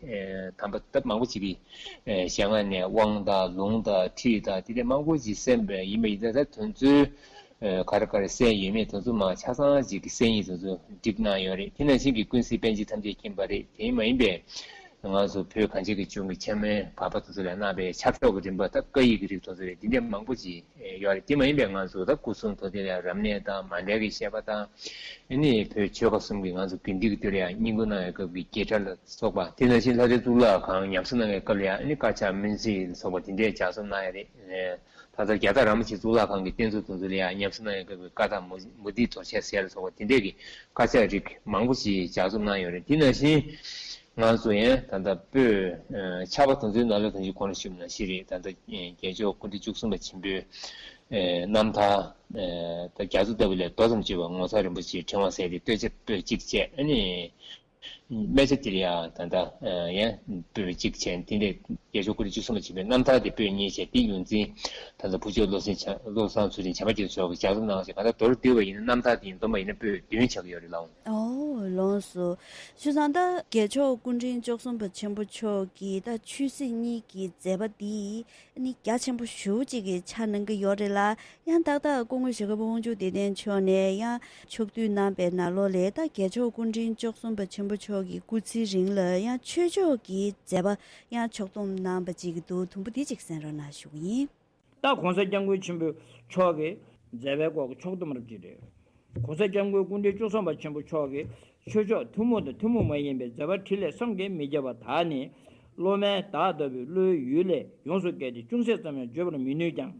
དམ་པ་སྟབས་མང་པོ་ཅིག་གིས་ཞལ་སྔ་ནས་དབང་དང་ལུང་དང་ཁྲིད་དང་དེ་འདྲ་མང་པོ་ཅིག་གསན་པ་ཡིན་པ་ཡིན་ཙང་། ད་དོན་ཚུལ་ག་རེ་ག་རེ་གསན་ཡོད་མེད་དེ་ཚོ་མ་ཆ་ཚང་ཅིག་གི་གསན་ཡིག་དེ་ཚོ་བསྒྲིགས་གནང་ཡོད་རེད། དེ་ནང་བཞིན་གྱི་ཀུན་གཟིགས་པཎ་ཆེན་ཐམས་ཅད་མཁྱེན་པ་རེད། དེ་མ་ཡིན་པའི་ང་ཚོ་བོད་གངས་ཅན་གྱི་ལྗོངས་ཀྱི་ཆེན་མོའི་བར་པ་དེ་ཚོ་ལ་གནང་པའི་ཆབ་ཆོག་གི་རིམ་པ་དང་བཀའ་ཡིག་གི་རིགས་དེ་ཚོ་རེད། དེ་འདྲ་མང་པོ་ཅིག་ཡོད་རེད། དེ་མ་ཡིན་པའི་ང་ཚོ་ད་སྐུ་གསུང་ཐུགས་རྟེན་ལ་རབ་གནས་དང་མཎྜལ་གྱི་བཤད་པ་དང་། ཨ་ནི་བོད་ཆོལ་ཁ་གསུམ་གྱི་ང་ཚོ་དགེ་འདུན་གྱི་དུས་ལ་ཡང་བསྙེན་བཀུར་གནང་བའི་སྐབས་ཀྱི་དགེ་ཕྲ་ལ་སོགས་པ། དེ་ནང་བཞིན་ལྷ་སྡེ་གཙུག་ལག་ཁང་ཉམས་གསོ་གནང་བའི་སྐབས་ལ་ཡང་ཨ་ནི་དཀར་ཆག་སྨོན་ཚིག་ལ་སོགས་པ་དེ་འདྲའི་ལྗགས་རྩོམ་གནང་ཡ་རེད། ད་ལྟ་རྒྱ་སྟག་ར་མོ་ཆེ་གཙུག་ལག་ཁང་གི་རྟེན་གཙོ་དེ་ཚོ་ལ་ཡང་ཉམས་གསོ་གནང་བའི་སྐབས་ཀྱི་བཀའ་དང་མུ་མུ་ཏིག་དོར་ཆས་ཟེར་ལ་སོགས་པ་དེ་འདྲའི་གི་དཀར་ཆག་རིགས་མང་པོ་ཞིག་ལྗགས་རྩོམ་གནང་ཡོད་རེད། དེ་ནང་བཞིན་ང་ཚོ་ཡང་ད་ལྟ་པོད་ཆར་པ་དེ་ཚོའི་ནང་ལ་ད་ཅི་གོང་ལ་ཞུས་པ་ནང་བཞིན་རེད། ད་ལྟ་རྒྱལ་མཆོག་སྐུ་ཕྲེང་བཅུ་གསུམ་པ་ཆེན་པོའི་རྣམ་ཐར་ད་རྒྱ་མཚོ་ལྟ་བུ་ལས་མདོ་ཙམ་བརྗོད་པ་ངོ་མཚར་རིན་པོ་ཆེའི་ཕྲེང་བ་ཟེར་ཏེ་སྟོད་ཆ་པོད་གཅིག་བྱས། ཨ་ནི་སྨད་ཆ་དེ་ལ་ཡང་ད་ལྟ་ཡང་པོད་གཅིག་བྱས། དེ་འདྲའི་རྒྱལ་མཆོག་སྐུ་ཕྲེང་བཅུ་གསུམ་པ་ཆེན་པོའི་རྣམ་ཐར་དེ་པོད་གཉིས་བྱས། དེ་ཡོངས་འཛིན་ད་ལྟ་བུ་མཆོག་བློ་བཟང་བློ་བཟང་ཚུལ་ཁྲིམས་བྱམས་པ་རྒྱ་མཚོ་མཆོག་གིས་ལྗགས་རྩོམ་གནང་བ་ཞིག་གང་ལྟར་མདོར་བསྡུས་པ་ཡིན་ན་རྣམ་ཐར་དེ་ཡིན། བསྡོམས་པ་ཡིན་ན་པོད་བདུན་ཆགས་ཀྱི་ཡོད་རེད་ལགས། ཨོ་ལགས་སོ། བྱས་ཙང་ད་རྒྱལ་མཆོག་སྐུ་ཕྲེང་བཅུ་གསུམ་པ་ཆེན་པོ་མཆོག་གིས་ད་ཆོས་སྲིད་གཉིས་ཀྱི་མཛད་པ་འདི་ནི་རྒྱ་ཆེན་པོ་ཞེ་པོ་ཅིག་གི་ཆ་གནང་གི་ཡོད་རེད་ལ། ཡང་ཏག་ཏག་སྐུ་ངོ་ཞྭ་སྒབ་པ་དབང་ཕྱུག་བདེ་ལྡན་མཆོག་ནས་ཡང་ཕྱོགས་བསྡུས་གནང་པའི་ནང་ལོགས་ལ། ད་རྒྱལ་མཆོག་སྐུ་ཕྲེང་བཅུ་གསུམ་པ་ཆེན་པོ་མཆོག་གི་སྐུ་ཚེའི་རིང་ལ་ཡང་ཆོས་ཕྱོགས་ཀྱི་མཛད་པ་ཡང་ཕྱོགས་བསྡོམས་གནང་པ་ཅིག་འདུག། དུམ་བུ་འདི་ཅིག་གསན་རོགས་གནང་ཞུ་གི་ཡིན། ད་༸གོང་ས་༸སྐྱབས་མགོན་ཆེན་པོ་མཆོག་གི་མཛད་པའི་སྐོར་གྱི་ཕྱོགས་བསྡོམས་རབ་ཅིག་རེད། ༸གོང་ས་༸སྐྱབས་མགོན་སྐུ་ཕྲེང་བཅུ་གསུམ་པ་ཆེན་པོ་མཆོག་གིས་ཆོས་ཕྱོགས་ཐུན་མོང་དང་ཐུན་མོང་མ་ཡིན་པའི་མཛད་པ་འཕྲིན་ལས་བསམ་གྱིས་མི་ཁྱབ་པ་དག་ནི། སློབ་མའི་བདག་ལྟ་བུའི་བློའི་ཡུལ་ལས་ཡོངས་སུ་བརྒལ་ཏེ་ཅུང་ཟད་ཙམ་ཡང་བརྗོད་པར་མི་ནུས་ཀྱང་།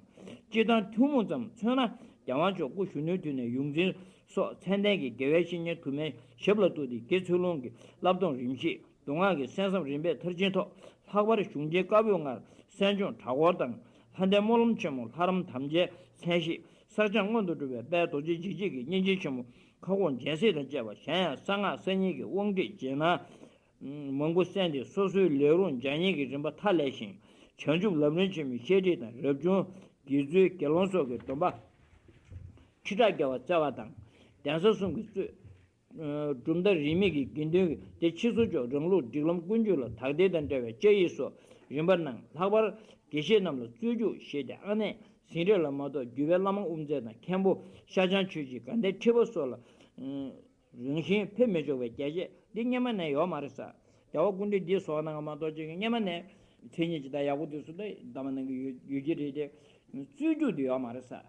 སྤྱིར་བཏང་ཐུན་མོང་ཙམ་མཚོན་ན། རྒྱལ་དབང་མཆོག་སྐུ་གཞོན་ནུའི་དུས་ནས་ཡོངས་འཛིན་སོགས་མཚན་ལྡན་གྱི་དགེ་བའི་བཤེས་གཉེན་དུ་མའི་ཞབས་ལ་གཏུགས་ཏེ། དགེ་ཚུལ་སློང་གི་བསླབ་སྡོམ་རིམ་བཞིན། མདོ་སྔགས་ཀྱི་གསན་བསམ་རིམ་པས་མཐར་ཕྱིན་ཐོག། ལྷག་པར་གཞུང་ཆེན་བཀའ་པོད་ལྔར་གསན་སྦྱོང་གྲྭ་སྐོར་དང་། ལྷ་ལྡན་སྨོན་ལམ་ཆེན་མོ་ལྷ་རམས་དམ་བཅའི་མཚན་གཞི། བསགས་སྦྱང་མངོན་དུ་གྲུབ་པའི་དཔལ་རྡོ་རྗེ་འཇིགས་བྱེད་ཀྱི་བསྙེན་ཆེན་ཆེན་མོ་ཁ་སྐོང་སྦྱིན་སྲེག་དང་བཅས་པ། གཞན་ཡང་གསང་སྔགས་གསར་རྙིང་གི་དབང་ཁྲིད་རྗེས་གནང་མང་པོ་གསན་ཏེ། སོ་སོའི་ལས་རུང་སྦྱང་ཡིག་གི་རིམ་པ་མཐའ་ཀླས་ཤིང་། བྱང་ཆུབ་ལམ་རིམ་ཆེན་མོའི་བཤད་ཁྲིད་དང་། རབ་བྱུང་དགེ་ཚུལ་དགེ་སློང་སོགས་ཀྱི་སྡོམ་པ་ཁྲི་ཕྲག་བརྒྱ་པ་བསྩལ་བ་དང་། གདན་ས་གསུམ་གྱི་གཙོས། གྲུབ་མཐའ་རིས་མེད་ཀྱི་དགེ་འདུན་གྱི་སྡེ་ཆེ་ཚུལ་འཇོག་རང་ལུགས་སྒྲིག་ལམ་ཀུན་སྤྱོད་ལ་དག་ཐེར་དང་འབྲེལ་བའི་བཅའ་ཡིག་སོགས་རིམ་པར་གནང་། ལྷག་པར་དགེ་བཤེས་རྣམས་ལ་རྩོད་རྒྱུགས་བཞེས་ཏེ། ཨ་ནེ་ཟིན་བྲིས་ལ་མ་གཏོགས་བརྒྱུད་པའི་བླ་མ་དབུ་མཛད་དང་། མཁན་པོ་ཤ་ཆང་མཆོད་སྦྱིན། དགའ་ལྡན་ཁྲི་པ་སོགས་ལ་རང་བཞིན་ཕེབས་མི་ཆོག་པའི་རྒྱ་ཆད་འདི་སྔོན་མ་ནས་ཡོད་མ་རེད་ཟེར། རྒྱལ་བ་སྐུ་ཕྲེང་འདིས་གསུངས་གནང་བ་མ་གཏོགས་ཅིག་སྔོན་མ་ནས་མཚན་ཉིད་ཇི་ལྟར་ཡག་པོ་དེ་ཚོ་ད་གདམས་པ་གནང་གི་ཡོད་ཡོད་ཀྱི་རེད་དེ། རྩོད་རྒྱུགས་འདི་ཡོད་མ་རེད་ཟེར།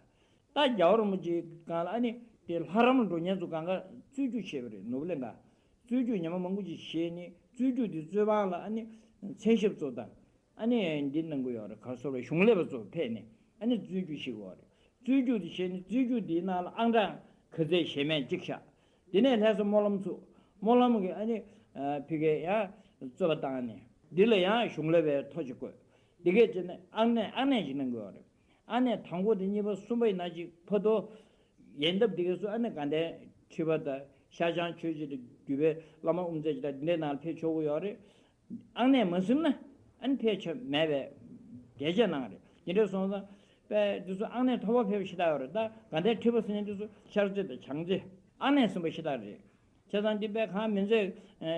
ད་རྒྱལ་བ་རིན་པོ་ཆེའི་སྒང་ལ་ཨ་ནི་དེ་ལྷ་རམས་ལ་འགྲོ་མཁན་ཚོ་སྒང་ག་རྩོད་རྒྱུགས་བྱས་པ་རེད། ནོར་བུ་གླིང་ག་རྩོད་རྒྱུགས་ཉི་མ་མང་པོ་ཅིག་བྱས་ནས། རྩོད་རྒྱུགས་དེ་རྩོད་པ་ལ་ཨ་ནི་མཚན་ཞབས་ཚོ་དང་། ཨ་ནི་འདི་གནང་གི་ཡོད་རེད། ག་རེ་ཟེར་བ། གཞུང་ལས་པ་ཚོ་ཕེབས་ནས་ཨ་ནི་རྩོད་རྒྱུགས་བྱེད་ཀྱི་ཡོད་རེད། རྩོད་རྒྱུགས་དེ་བྱས་ནས་རྩོད་རྒྱུགས་དེའི་ནང་ལ་ཨང་གྲངས་ག་ཚད་བྱས་མེད་གཅིག་བཞག། དེ་ནས་ལྷ་ས་སྨོན་ལམ་ཚུགས། སྨོན་ལམ་གྱི་ཨ་ནི་ཕ་གིར་ཡང་རྩོད་པ་བཏང་ནས། འདི་ལ་ཡང་གཞུང་ལས་པའི་ཐོ་ཅིག་བཀོད། འདི་གས་བྱས་ནས་ཨང་གནས་ཨང་གནས་ཅིག་གནང་གི་ཡོད་རེད། ཨ་ནེ་དང་པོ་དང་གཉིས་པ་གསུམ་པ་ཡིན་ན་ཅིག་ཕ་དོ། ཡན་འདབ་འདི་གས་སུ་ཨ་ནེ་དགའ་ལྡན་ཁྲི་པ་དང་ཤར་བྱང་ཆོས་རྗེ་དང་བརྒྱུད་པའི་བླ་མ་དབུ་མཛད་ཅིག་དང་འདི་འདྲའི་ནང་ལ་ཕེབས་ཆོག་གི་ཡོད་རེད། ཨ་ནེ་མ་ཟིན་ན་ཨ་ནེ་ཕེབས་ཆོག་མེད་པའི་རྒྱས་བཅད་གནང་རེད། དེ་འདྲ་སོང་ཙང་དཔེ་འདི་ཚོ་ཨ་ནེ་མཐོ་པོ་ཕེབས་ཤ་སྟག་ཡོད་རེད། ད་དགའ་ལྡན་ཁྲི་པ་ཟེར་མཁན་འདི་ཚོ་ཤར་རྩེ་དང་བྱང་རྩེ་ཨ་ནེ་ཟིན་པ་ཤ་སྟག་རེད། བྱས་ཙང་འདི་དཔེ་གང་མིན་ཚད།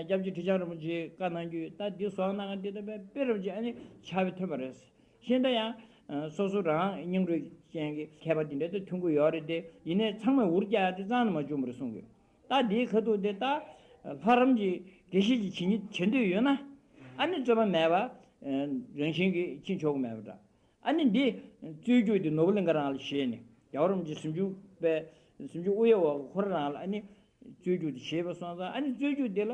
སྐྱབས་རྗེ་ཁྲི་བྱང་རིན་པོ་ཆེས་བཀའ་གནང་རྒྱུ་ད་འདི་གསུང་གནང་མཁན་འདི་ད་དཔེ་དཔེ་རབ་ཅིག་ཨ་ནི་ཕྱག་དཔེ་ཐོན་པ་རེད། ཤིན་ཏུ་ཡང་སོ་སོ་རང་སྙིང་རུས་ཅན་གྱི་མཁས་པ་འདི་འདྲ་དང་མཐུན་གྱི་ཡོད་རེད་དེ། ཡིན་ནའི་ཚང་མས་འུར་རྒྱག་ཡ་དེ་རྩ་ནས་མ་བྱུང་བ་རེད་གསུང་གི། ད་འདིའི་ཁ་ཐུག་དེ་ད་ལྷ་རམས་ཀྱི་དགེ་བཤེས་ཀྱི་བྱེད་ཉིད་བྱེད་འདོད་ཡོད་ན། ཨ་ནི་རྩོད་པ་མེད་པ་རང་བཞིན་གྱིས་ཕྱིན་ཆོག་གི་མེད་པ་འདྲ། ཨ་ནི་འདི་རྩོད་རྒྱུགས་འདི་ནོར་བུ་གླིང་ག་རང་ལ་བཞེས་ནས། རྒྱལ་བ་རིན་པོ་ཆེ་གཟིམ་ཆུང་པའི་གཟིམ་ཆུང་དབུ་ཡོལ་བ་ཁོ་རང་རང་ལ་ཨ་ནི་རྩོད་རྒྱུགས་འདི་བཞེས་པ་སོང་ཙང་། ཨ་ནི་རྩོད་རྒྱུགས་འདི་ལ་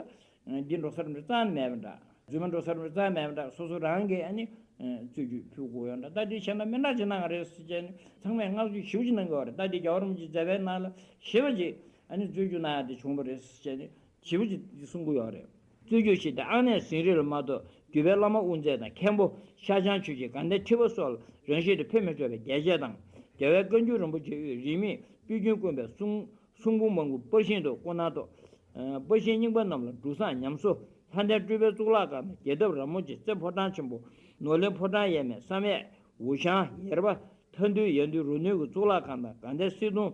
འདི་འགྲོ་ས་རིན་པོ་ཆེ་རྩ་ནས་མེད་པ་འདྲ། རྫུན་མ་འགྲོ་ས་རིན་པོ་ཆེ་རྩ་ནས་མེད་པ་འདྲ། སོ་སོ་རང་གིས་ཨ་ནི་ རྩོད་རྒྱུགས་ཕུལ་དགོས་ཡོད་འདྲ། ད་དེ་བྱས་ན་མི་འདྲ་ཅིག་གནང་གི་རེད་ཟེར་བྱས་ནས་ཚང་མས་བསྔགས་བརྗོད་ཞེ་པོ་ཅིག་གནང་གི་ཡོད་རེད། ད་དེ་རྒྱལ་བ་རིན་པོ་ཆེའི་མཛད་པའི་ནང་ལ་ཞེ་པོ་ཅིག་ཨ་ནི་རྩོད་རྒྱུགས་གནང་ཡག་དེ་བྱུང་བ་རེད་ཟེར་བྱས་ནས་ཞེ་པོ་ཅིག་གསུང་གི་ཡོད་རེད། རྩོད་རྒྱུགས་ཤིག་དེ་ཨ་ནེ་ཟིང་རི་ལ་མ་གཏོགས་བརྒྱུད་པའི་བླ་མ་དབུ་མཛད་དང་མཁན་པོ་ཤཱཀྱ་ཆོས་ཀྱི་དགའ་ལྡན་ཁྲི་པ་སོགས་ལ་རང་བཞིན་དུ་ཕན་མི་ཆོག་པའི་རྒྱལ་ཆས་དང་། རྒྱལ་བའི་བཀའ་འགྱུར་རིན་པོ་ཆེ་དབུས་རིས་མེད་པོད་ཁྱོན་བསྐོར་བའི་གསུང་གསུང་འབུམ་མང་པོ་པར་ཤིང་དུ་བརྐོས་གནང་ཐོག་ཨ་པར་ཤིང་རྙིང་པ་རྣམས་ལ་འབྲུ་བཟང་ཉམས་གསོ། ལྷ་ལྡན་སྤྲུལ་པའི་གཙུག་ལག་ཁང་དང་རྒྱལ་ཐབས་ར་མོ་ཆེ་རྩེ་ཕོ་བྲང་ཆེན་པོ། ནོར་གླིང་ཕོ་བྲང་གཡས་མའི་བསམ་ཡས། འུ་ཤང་ཡེར་པ། མཐའ་འདུལ་ཡར་འདུལ་རུ་ནུས་ཀྱི་གཙུག་ལག་ཁང་དང་དགའ་ལྡན་གསེར་གདུང་།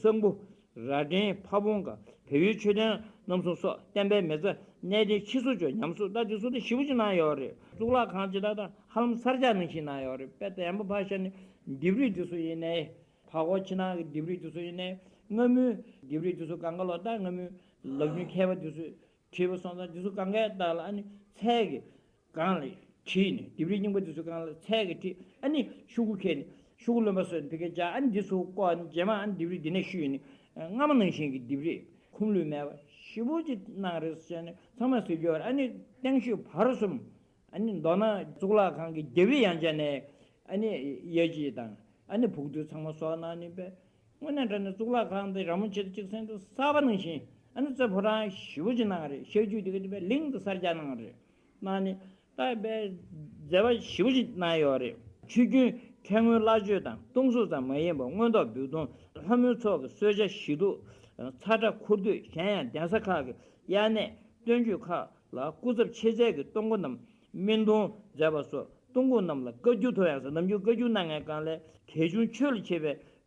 གསང་ཕུ། རྭ་སྒྲེང་ཕ་བོང་ཁ། བལ་ཡུལ་མཆོད་རྟེན་རྣམ་གསུམ་སོགས་བསྟན་པའི་མི་ཚེ་གནས་བརྟན་ཕྱི་སོ་ཅོག་ཉམས་གསོ་ད་དེ་ཚོ་ད་ཞེ་པོ་ཅིག་གནང་ཡོད་རེད། གཙུག་ལག་ཁང་ཅིག་ད་ད་ཧ་ལམ་གསར་རྒྱག་ནང་བཞིན་གནང་ཡོད་རེད། དཔེ་དེ་ཡན་པ་ཕར་བཞག་ནས་ལྡེབས་རིས་དེ་ཚོ་ཡིན་ནའི། ཕར་སྒོ་ཕྱི་ནང་གི་ལྡེབས་རིས་དེ་ཚོ་ཡིན་ནའི། སྔ་མོའི་ལྡེབས་རིས་དེ་ཚོ་གང་ག་ལོ་ད་སྔ་མོའི་ལག་རྒྱུན་མཁས་པ་དེ་ཚོས་བྲིས་པ་སོང་ཙང་དེ་ཚོ་གང་གའི་ལྟག་ལ་ཨ་ནི་ཚལ་གྱི་སྒང་ལ་བྲིས་ནས་ལྡེབས་རིས་རྙིང་པ་དེ་ཚོ་སྒང་ལ་ཚལ་གྱི་བྲིས་ཨ་ནི་ཤོག་གུ་ཁྱེར་ནས་ཤོག་གུ་རློན་པ་བཟོས་ནས་ཕ་གིར་སྦྱར། ཨ་ནི་འདི་ཚོ་བཀོག་ནས་རྗེས་མ་ཨ་ནི་ལྡེབས་རིས་འདི་ནས་བཤུས་ནས་སྔ་མ་ནང་བཞིན་གྱི་ལྡེབས་རིས་ཁུངས་ལུང་མེད་པ་ཞེ་པོ་ཅིག་གནང་རེད་ཟེར་ནས་ཚང་མས་ཟེར་གྱི་ཡོད་རེད། ཨ་ནི་སྟེང་ཤོད་བར་གསུམ། ཨ་ནི་མདོར་ན་གཙུག་ལག་ཁང་གི་རྒྱབ་ཡང་བྱས་ནས་ཨ་ནི་ཡ་གཅིག་དང་ཨ་ནི་ཕུག་རྡོའི་ཚང་མ་བཟོ་གནང་ནས་པས། དངོས་གནས་དྲང་གནས་གཙུག་ལག་ཁང་དེ་ར་མོ་ཆེ་གཅིག་སེང་ཏོག་གསར་པ་ནང་བཞིན་ཨ་ནི་རྩེ་ཕོ་བྲང་ཞེ་པོ་ཅིག་གནང་རེད། ཤར་རྒྱུད་དེ་ག་དེ་པས་གླིང་དུ་གསར་རྒྱག་གནང་རེད། གནང་ནས་ད་པས་མཛད་པ་ཞེ་པོ་ཅིག་གནང་ཡོད་རེད། ཆོས་རྒྱུན་ཁ་སྔོན་བླ་མཆོད་དང་སྟོང་གཟུགས་ཙམ་མ་ཡིན་པར་མངོན་རྟོགས་འབུལ་གཏོང་ལྷ་མོའི་ཚོགས་ཀྱི་གསོལ་ཇ་བཞེས་གཏུགས། ཚ་གྲང་འཁོར་སྐྱོད་གཞན་ཡང་གདན་ས་ཁག་གི་དབྱར་གནས་སྟོན་ཆོས་ཁག་ལ་སྐུ་ཚབ་ཆེ་ཚད་ཀྱི་གཏོང་སྒོ་རྣམས་སྨིན་གཏོང་མཛད་པ་སོགས་གཏོང་སྒོ་རྣམས་ལ་བཀའ་བཀྱོན་ཐོབ་ཡང་ཟེར། ནམ་རྒྱུན་བཀའ་བཀྱོན་གནང་མཁན་སྒང་ལས་གལ་ཆུང་ཆོས་ལ་བྱེད་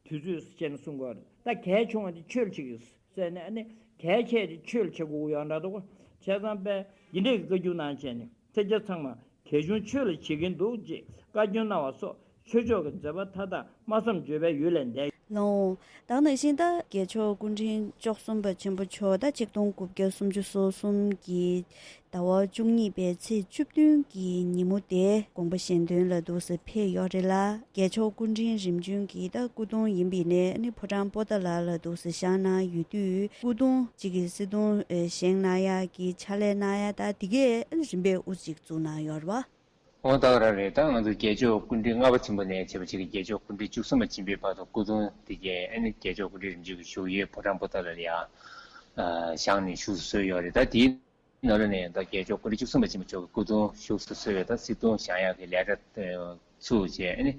པའི་དུས་ཚོད་ཟེར་ནས་གསུང་གི་ཡོད་རེད། ད་གལ་ཆུང་བ་དེ་ཆོས་ལ་བྱེད་ཀྱི་ཟེར་ནས་ཨ་ནི་གལ་ཆེ་དེ་ཆོས་ལ་བྱེད་དགོས་ཀྱི་ཡོད་འདྲ་འདུག་བྱས་ཙང་པས་འདི་འདྲས་ཀྱི་བཀའ་བཀྱོན་གནང་བྱས་ནས་ཚེས་བརྒྱ་ཚང་མ་གལ་ཆུང་ཆོས་ལ་བྱེད་ཀྱིན་འདུག་ཅེས་བཀའ་བཀྱོན་གནང་བ་སོགས་ཆོས་ཕྱོགས་ཀྱི་མཛད་པ་མཐའ་དག་སྨྲ་བསམ་བརྗོད་པའི་ཡུལ་ལས་འདས། ལོང་། ད་ག་ནང་བཞིན་ད་རྒྱལ་མཆོག་སྐུ་ཕྲེང་བཅུ་གསུམ་པ་ཆེན་པོ་མཆོག་ད་ཆིག་སྟོང་དགུ་བརྒྱ་སུམ་ཅུ་སོ་གསུམ་གྱི་ཟླ་བ་བཅུ་གཉིས་པའི་ཚེས་བཅུ་བདུན་གྱི་ཉིན་མོ་དེ་དགོངས་པ་གཞན་དོན་ལ་འདུག་སེ་ཕེབས་ཡོད་རེད་ལ། རྒྱལ་མཆོག་སྐུ་ཕྲེང་རིམ་བྱོན་གྱི་ད་སྐུ་གདུང་ཡིན་པ་ཡིན་ནའི་ཕོ་བྲང་པོ་ཏཱ་ལ་ལ་འདུག་སེ་བཞེངས་གནང་ཡོད་དུས་སྐུ་གདུང་གཅིག་གི་གསེར་གདུང་བཞེངས་གནང་ཡག་གི་ཕྱག་ལས་གནང་ཡག་ད་དེ་གས་རིམ་པས་དབུ་གཅིག་བཙུགས་གནང་ཡོད་རེད་བ། ཨོ་ད་ག་རང་རེད། ད་ང་ཚོ་རྒྱལ་མཆོག་སྐུ་ཕྲེང་ལྔ་པ་ཆེན་པོ་ནས་བྱས་པ་ཅིག་གི་རྒྱལ་མཆོག་སྐུ་ཕྲེང་བཅུ་གསུམ་པ་ཆེན་པོའི་བར་དུ་སྐུ་གདུང་དེ་གས་ཨ་ནི་རྒྱལ་མཆོག་སྐུ་ཕྲེང་རིམ་བྱོན་གྱི་བཞུགས་ཡུལ་ཕོ་བྲང་པོ་ཏཱ་ལ་ལ་ཡང་བཞེངས་ནས་བཞུགས་སུ་གསོལ་ཡོད་རེད། ད་དེའི་ནང་ལ་ནས་ད་རྒྱལ་མཆོག་སྐུ་ཕྲེང་བཅུ་གསུམ་པ་ཆེན་པོ་མཆོག་གི་སྐུ་གདུང་བཞུགས་སུ་གསོལ་བའི་ད་གསེར་གདུང་བཞེངས་ཡག་གི་ལས་གྲྭ་ཚུགས་བྱས་ཨ་ནི་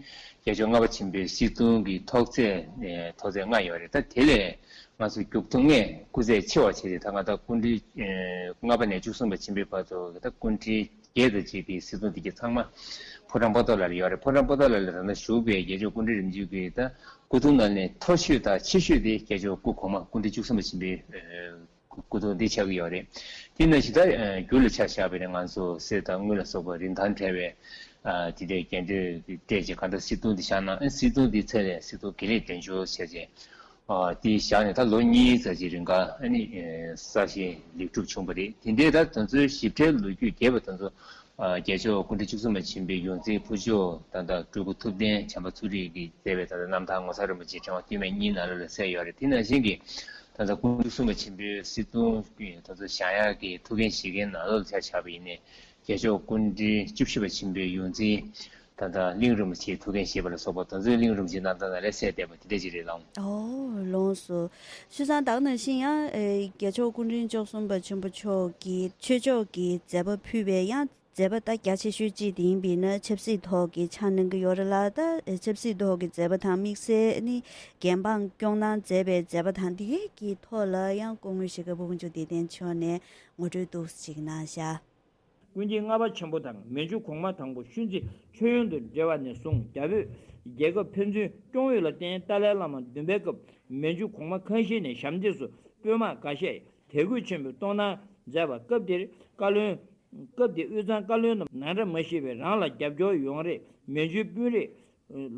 རྒྱལ་མཆོག་ལྔ་པ་ཆེན་པོའི་གསེར་གདུང་གི་ཐོག་བརྩེགས་ཐོག་བརྩེགས་ལྔ་ཡོད་རེད། ད་དེ་ལས་ང་ཚོ་མགྱོགས་ཐུག་ལྔས་སྐུ་ཚད་ཆེ་བ་བྱས་ཏེ་ད་ང་ད་སྐུ་ཕྲེང་ལྔ་པ་ནས་བཅུ་གསུམ་པ་ཆེན་པོའི་བར་དུ་ད་སྐུ་ཕྲེང་བརྒྱད་དང་བཅས་པའི་གསེར་གདུང་འདི་གྱད་ཚང་མ་ཕོ་བྲང་པོ་ཏཱ་ལ་ལ་ཡོད་རེད། ཕོ་བྲང་པོ་ཏཱ་ལ་ལ་ད་ལྟ་བཞུགས་པའི་རྒྱལ་མཆོག་སྐུ་ཕྲེང་རིམ་བྱོན་གྱི་ད་སྐུ་གདུང་ནང་ནས་མཐོ་ཤོས་དང་ཆེ་ཤོས་དེ་རྒྱལ་མཆོག་སྐུ་གོང་མ་སྐུ་ཕྲེང་བཅུ་གསུམ་པ་ཆེན་པོའི་སྐུ་གདུང་འདི་ཆགས་ཀྱི་ཡོད་རེད། དེ་ནང་བཞིན་ད་རྒྱུ་ལ་ཆ་བཞག་པ་ཡིན་ན་ང་ཚོ་གསེར་དང་དངུལ་ལ་སོགས་པ་རིན་ཐང་བྲལ་བའི་དེ་འདྲའི་རྒྱན་སྤྲས་ཀྱི་གང་ལྟར་གསེར་གདུང་འདི་བཞེངས་གནང་། གསེར་གདུང་འདི་ཚད་ལས་གསེར་གདུང་དགེ་ལེགས་དལ་འབྱོར་ཟེར་བྱས། ཨ་དེ་བཞག་ནས་ད་ལོ་གཉིས་ཙམ་ཅིག་རིང་ག་ཨ་ནི་ཨེ་གསར་བཞེངས་ལེགས་གྲུབ་བྱུང་བ་རེད། དེ་འདྲའི་ད་དེ་ཚོའི་ཞིབ་ཕྲའི་ལོ་རྒྱུས་རྒྱས་པ་དེ་ཚོ་ཨ་རྒྱལ་མཆོག་སྐུ་ཕྲེང་བཅུ་གསུམ་པ་ཆེན་པོའི་ཡོངས་འཛིན་བུ་མཆོག་ད་ལྟ་སྤྲུལ་སྐུ་ཐུབ་བསྟན་བྱམས་པ་མཚོ་རིས་ཀྱིས་མཛད་པའི་ད་ལྟ་རྣམ་ཐར་ངོ་མཚར་རིན་པོ་ཆེ་ཕྲེང་བ་བཅུ་མེད་གཉིས་ནང་ལོགས་ལ་གསལ་ཡོད་རེད། དེ་ནང་བཞིན་གྱི་ད་ལྟ་སྐུ་ཕྲེང་བཅུ་གསུམ་པ་ཆེན་པོའི་གསེར་གདུང་ད་ལྟ་བཞེངས་ཡག་གི་ཐུགས་འགན་བཞེས་མཁན་ནང་ལོགས་ལ་ཆ་བཞག་པ་ཡིན་ནའི། རྒྱལ་མཆོག་སྐུ་ཕྲེང་བཅུ་བཞི་པ་ཆེན་པོའི་ཡོངས་འཛིན་ད་ལྟ་གླིང་རིན་པོ་ཆེའི་ཐུགས་འགན་བཞེས་པ་ལ་སོགས་པ་དེ་ཚོའི་གླིང་རིན་པོ་ཆེའི་རྣམ་ཐར་ནང་ལས་གསལ་བསྡད་པ་དེ་འདྲ་ཅིག་རེད་ལགས། ཨོ་ལགས་སོ། བྱས་ཙང་ད་ག་ནང་བཞིན་ཡང་ཨེ་རྒྱལ་མཆོག་སྐུ་ཕྲེང་བཅུ་གསུམ་པ་ཆེན་པོ་མཆོག་གིས་ཆོས་ཕྱོགས་ཀྱི་མཛད་པ་ཕུལ་བའི་ཡང་མཛད་པ་ད་རྒྱ་ཆེ་ཤོས་གཅིག་དེ་ཡིན་པས་ན་ཆབ་སྲིད་ཐོག་གི་ཕྱག་གནང་གི་ཡོད་རེད་ལ། ད་ཨེ་ཆབ་སྲིད་ཐོག་གི་མཛད་པ་དང་དམིགས་བསལ་ནི་རྒྱལ་འབངས་སྐྱོང་གནང་མཛད་པའི་མཛད་པ་དང་དེ་གའི་གི་ཐོག་ལ་ཡང་སྐུ་ངོ་གཞིས་ཀ་ཕུན་ཚོགས་བདེ་ལྡན་མཆོག་ནས་ངོ་སྤྲོད་ཏོག་ཙམ་ཅིག་གནང་བཞག། ཀུན་མཁྱེན་ལྔ་པ་ཆེན་པོ་དང་མན་ཇུ་གོང་མ་དང་པོ་ཤུན་ཙི་མཆོད་ཡོན་དུ་འབྲེལ་བ་ནས་བཟུང་རྒྱ་བོད་རྒྱལ་ཁབ་ཕན་ཚུན་སྐྱོང་འོས་ལ་བརྟེན་ཏཱ་ལའི་བླ་མ་བདུན་པའི་སྐབས་མན་ཇུ་གོང་མ་ཁང་ཤིང་ནས་ཞབས་འདེགས་སུ་དཔོན་དམག་འགའ་ཤས་དད་གུས་ཆེན་པོས་གཏོང་གནང་མཛད་པ། སྐབས་དེར་བཀའ་བློན། སྐབས་དེ་དབུས་གཙང་བཀའ་བློན་རྣམས་ནང་འདྲ་མ་ཤེས་པའི་རང་ལ་རྒྱབ་སྐྱོར་ཡོང་རེས་མན་ཇུའི་དཔོན་རིགས།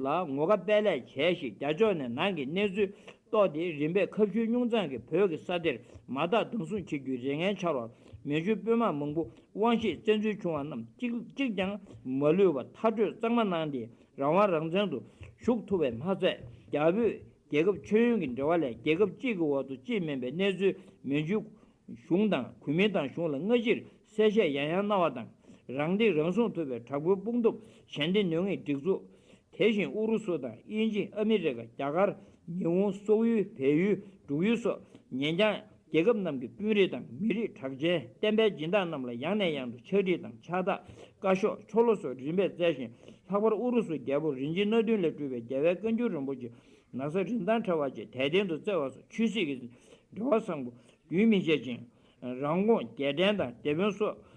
ལ་ངོ་དགའ་དཔལ་ལེགས་བྱས་ཤིང་རྒྱ་ཕྱོགས་ནས་ནང་གི་གནས་ཚུལ་རྟོགས་ཏེ་རིམ་པས་ཁ་ཤུལ་སྙུང་གཙང་གིས་བོད་ཀྱི་ས་དེར་མ་དག་སྡང་ཟུག་བྱེད་རྒྱུའི་རེ་ངན་འཆར་བར་མན་ཇུའི་དཔོན་དམག་མང་པོ་དབང་ཤེད་བཙན་འཛུལ་བྱུང་བ་རྣམས་གཅིག་གཅིག་ཀྱང་མ་ལུས་པར་མཐར་སྐྲོད་གཙང་མ་གནང་སྟེ་རང་དབང་རང་བཙན་དུ་བཞུགས་ཐུབ་པས་མ་ཚད་རྒྱ་བོད་རྒྱལ་ཁབ་མཆོད་ཡོན་གྱི་འབྲེལ་བ་ལས་རྒྱལ་ཁབ་གཅིག་གི་འོག་ཏུ་གཅིག་མིན་པའི་གནས་ཚུལ་མན་ཇུའི་གཞུང་དང་གུས་མིང་དང་གཞུང་ལ་སྔ་ཕྱིར་གསལ་བཤད་ཡང་ཡང་གནང་བ་དང་ རང་སྟེང་རང་སྲུང་ཐུབ་པའི་དྲག་པོའི་དཔུང་སྟོབས། ཞལ་འདེབས་ཉོ་མཁན་སྒྲིག་འཛུགས། དེ་བཞིན་ཨུ་རུ་སུ་དང་དབྱིན་ཇི། ཨ་མི་རི་ཀ། རྒྱ་གར། ཉི་ཧོང་། སོག་ཡུལ། བལ་ཡུལ། འབྲུག་ཡུལ་སོགས་ཉེ་འཆར་རྒྱལ་ཁབ་རྣམས་ཀྱི་དཔོན་རིགས་དང་མི་རིགས་གྲགས་ཅན་བསྟན་པའི་སྦྱིན་བདག་རྣམས་ལ་ཡང་ནས་ཡང་དུ་ཕྱག་བྲིས་དང་ཕྱག་རྟགས། བཀའ་ཤོག་ཆོ་ལོ་སོགས་རིམ་པས་བསྩལ་ཞིང་། ལྷག་པར་ཨུ་རུ་སུ་རྒྱལ་པོ་རིན་ཆེན་སྣ་བདུན་ལས་གྲུབ་པའི་རྒྱལ་བའི་བཀའ་འགྱུར་རིན་པོ་ཆེ་ན་བཟའ་རིན་ཐང་བྲལ་བ་བཅས་དད་རྟེན་དུ་བསྩལ་བ་སོགས་ཆོས་སྲིད་ཀྱི་འབྲེལ་བ་བཟང་པོ་རྒྱུན་མི་ཆད་ཅིང་། རང་དགོངས་རྒྱལ་ཕྲན་དང་སྡེ་དཔོན་སོགས།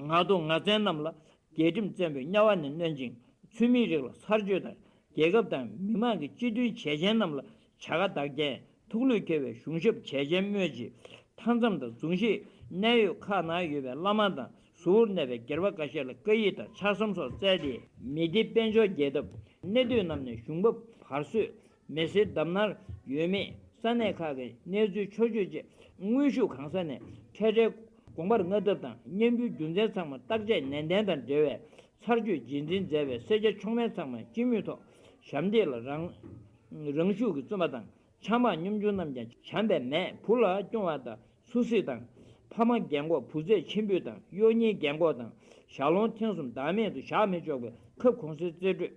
ངག་ཐོག་ངག་འཛིན་རྣམས་ལ་རྒྱལ་ཁྲིམས་བཙན་པོའི་དམྱལ་བ་ནས་གནོན་ཅིང་། ཚུལ་མིན་རིགས་ལ་ཚར་གཅོད་དང་། རྒྱལ་ཁབ་དང་མི་དམངས་ཀྱི་སྤྱི་མཐུན་བྱས་རྗེས་རྣམས་ལ་བྱ་དགའ་བདག་རྐྱེན། ཐུགས་ལུས་འཁྱེར་བའི་གཞུང་ཞབས་བྱས་རྗེས་སྨོས་ཅི། མཐའ་མཚམས་དང་རྫོང་གཞིས་གནད་ཡོད་ཁག་ན་ཡོད་པའི་བླ་མ་དང་ཟུར་གནས་པའི་སྒེར་པ་འགའ་ཤས་ལ་བཀའ་ཡིག་དང་ཕྱག་ཟམ་སོགས་བསྩལ་ཏེ། མི་སྡེ་དཔལ་འབྱོར་རྒྱལ་ཐབས་གནས་སྡོད་རྣམས་ནས་གཞུང་བབ་བར་གསོས། མི་སེར་བསྡམས་ནར་ཡོད་མེད། ས་གནས་ཁག་གི་གནས་ཚུལ་ཕྱོགས་བསྐྱོད་བཅས་དངོས་ཤུགས་གང་ས་ནས་འཕྲལ་འཕྲལ་དགོངས་པར་ངེས་ཐབས་དང་། སྙན་འབུལ་རྒྱུ་མཚན་ཚང་མ་བརྟག་དཔྱད་ནན་ཏན་དང་འབྲེལ་བའི་ཚར་གཅོད་རྗེས་འཛིན་མཛད་པའི་སེར་སྐྱ་མཆོག་དམན་ཚང་མ་སྤྱི་མོས་ཐོག་ཞབས་འདེགས་ལ་རང་རང་ཤུགས་ཀྱིས་བརྩོན་པ་དང་། ཆང་འབག་སྙོམ་ཆུང་རྣམས་ཀྱང་བྱམས་པས་མེད་བུ་ལ་སྐྱོང་བ་དང་། ཚུར་གཟིགས་དང་། ཕ་མ་རྒན་གོག་བུ་ཚ་ཆེན་པོ་དང་གཡོག་གཉེན་རྒན་གོག་དང་། ཞལ་ལུང་མཐིལ་གསུམ་བདག་མེད་དུ་བཞག་མི་ཆོག་པའི་ཁབ་གོང་གསལ་རྩེ་སྤྲོད།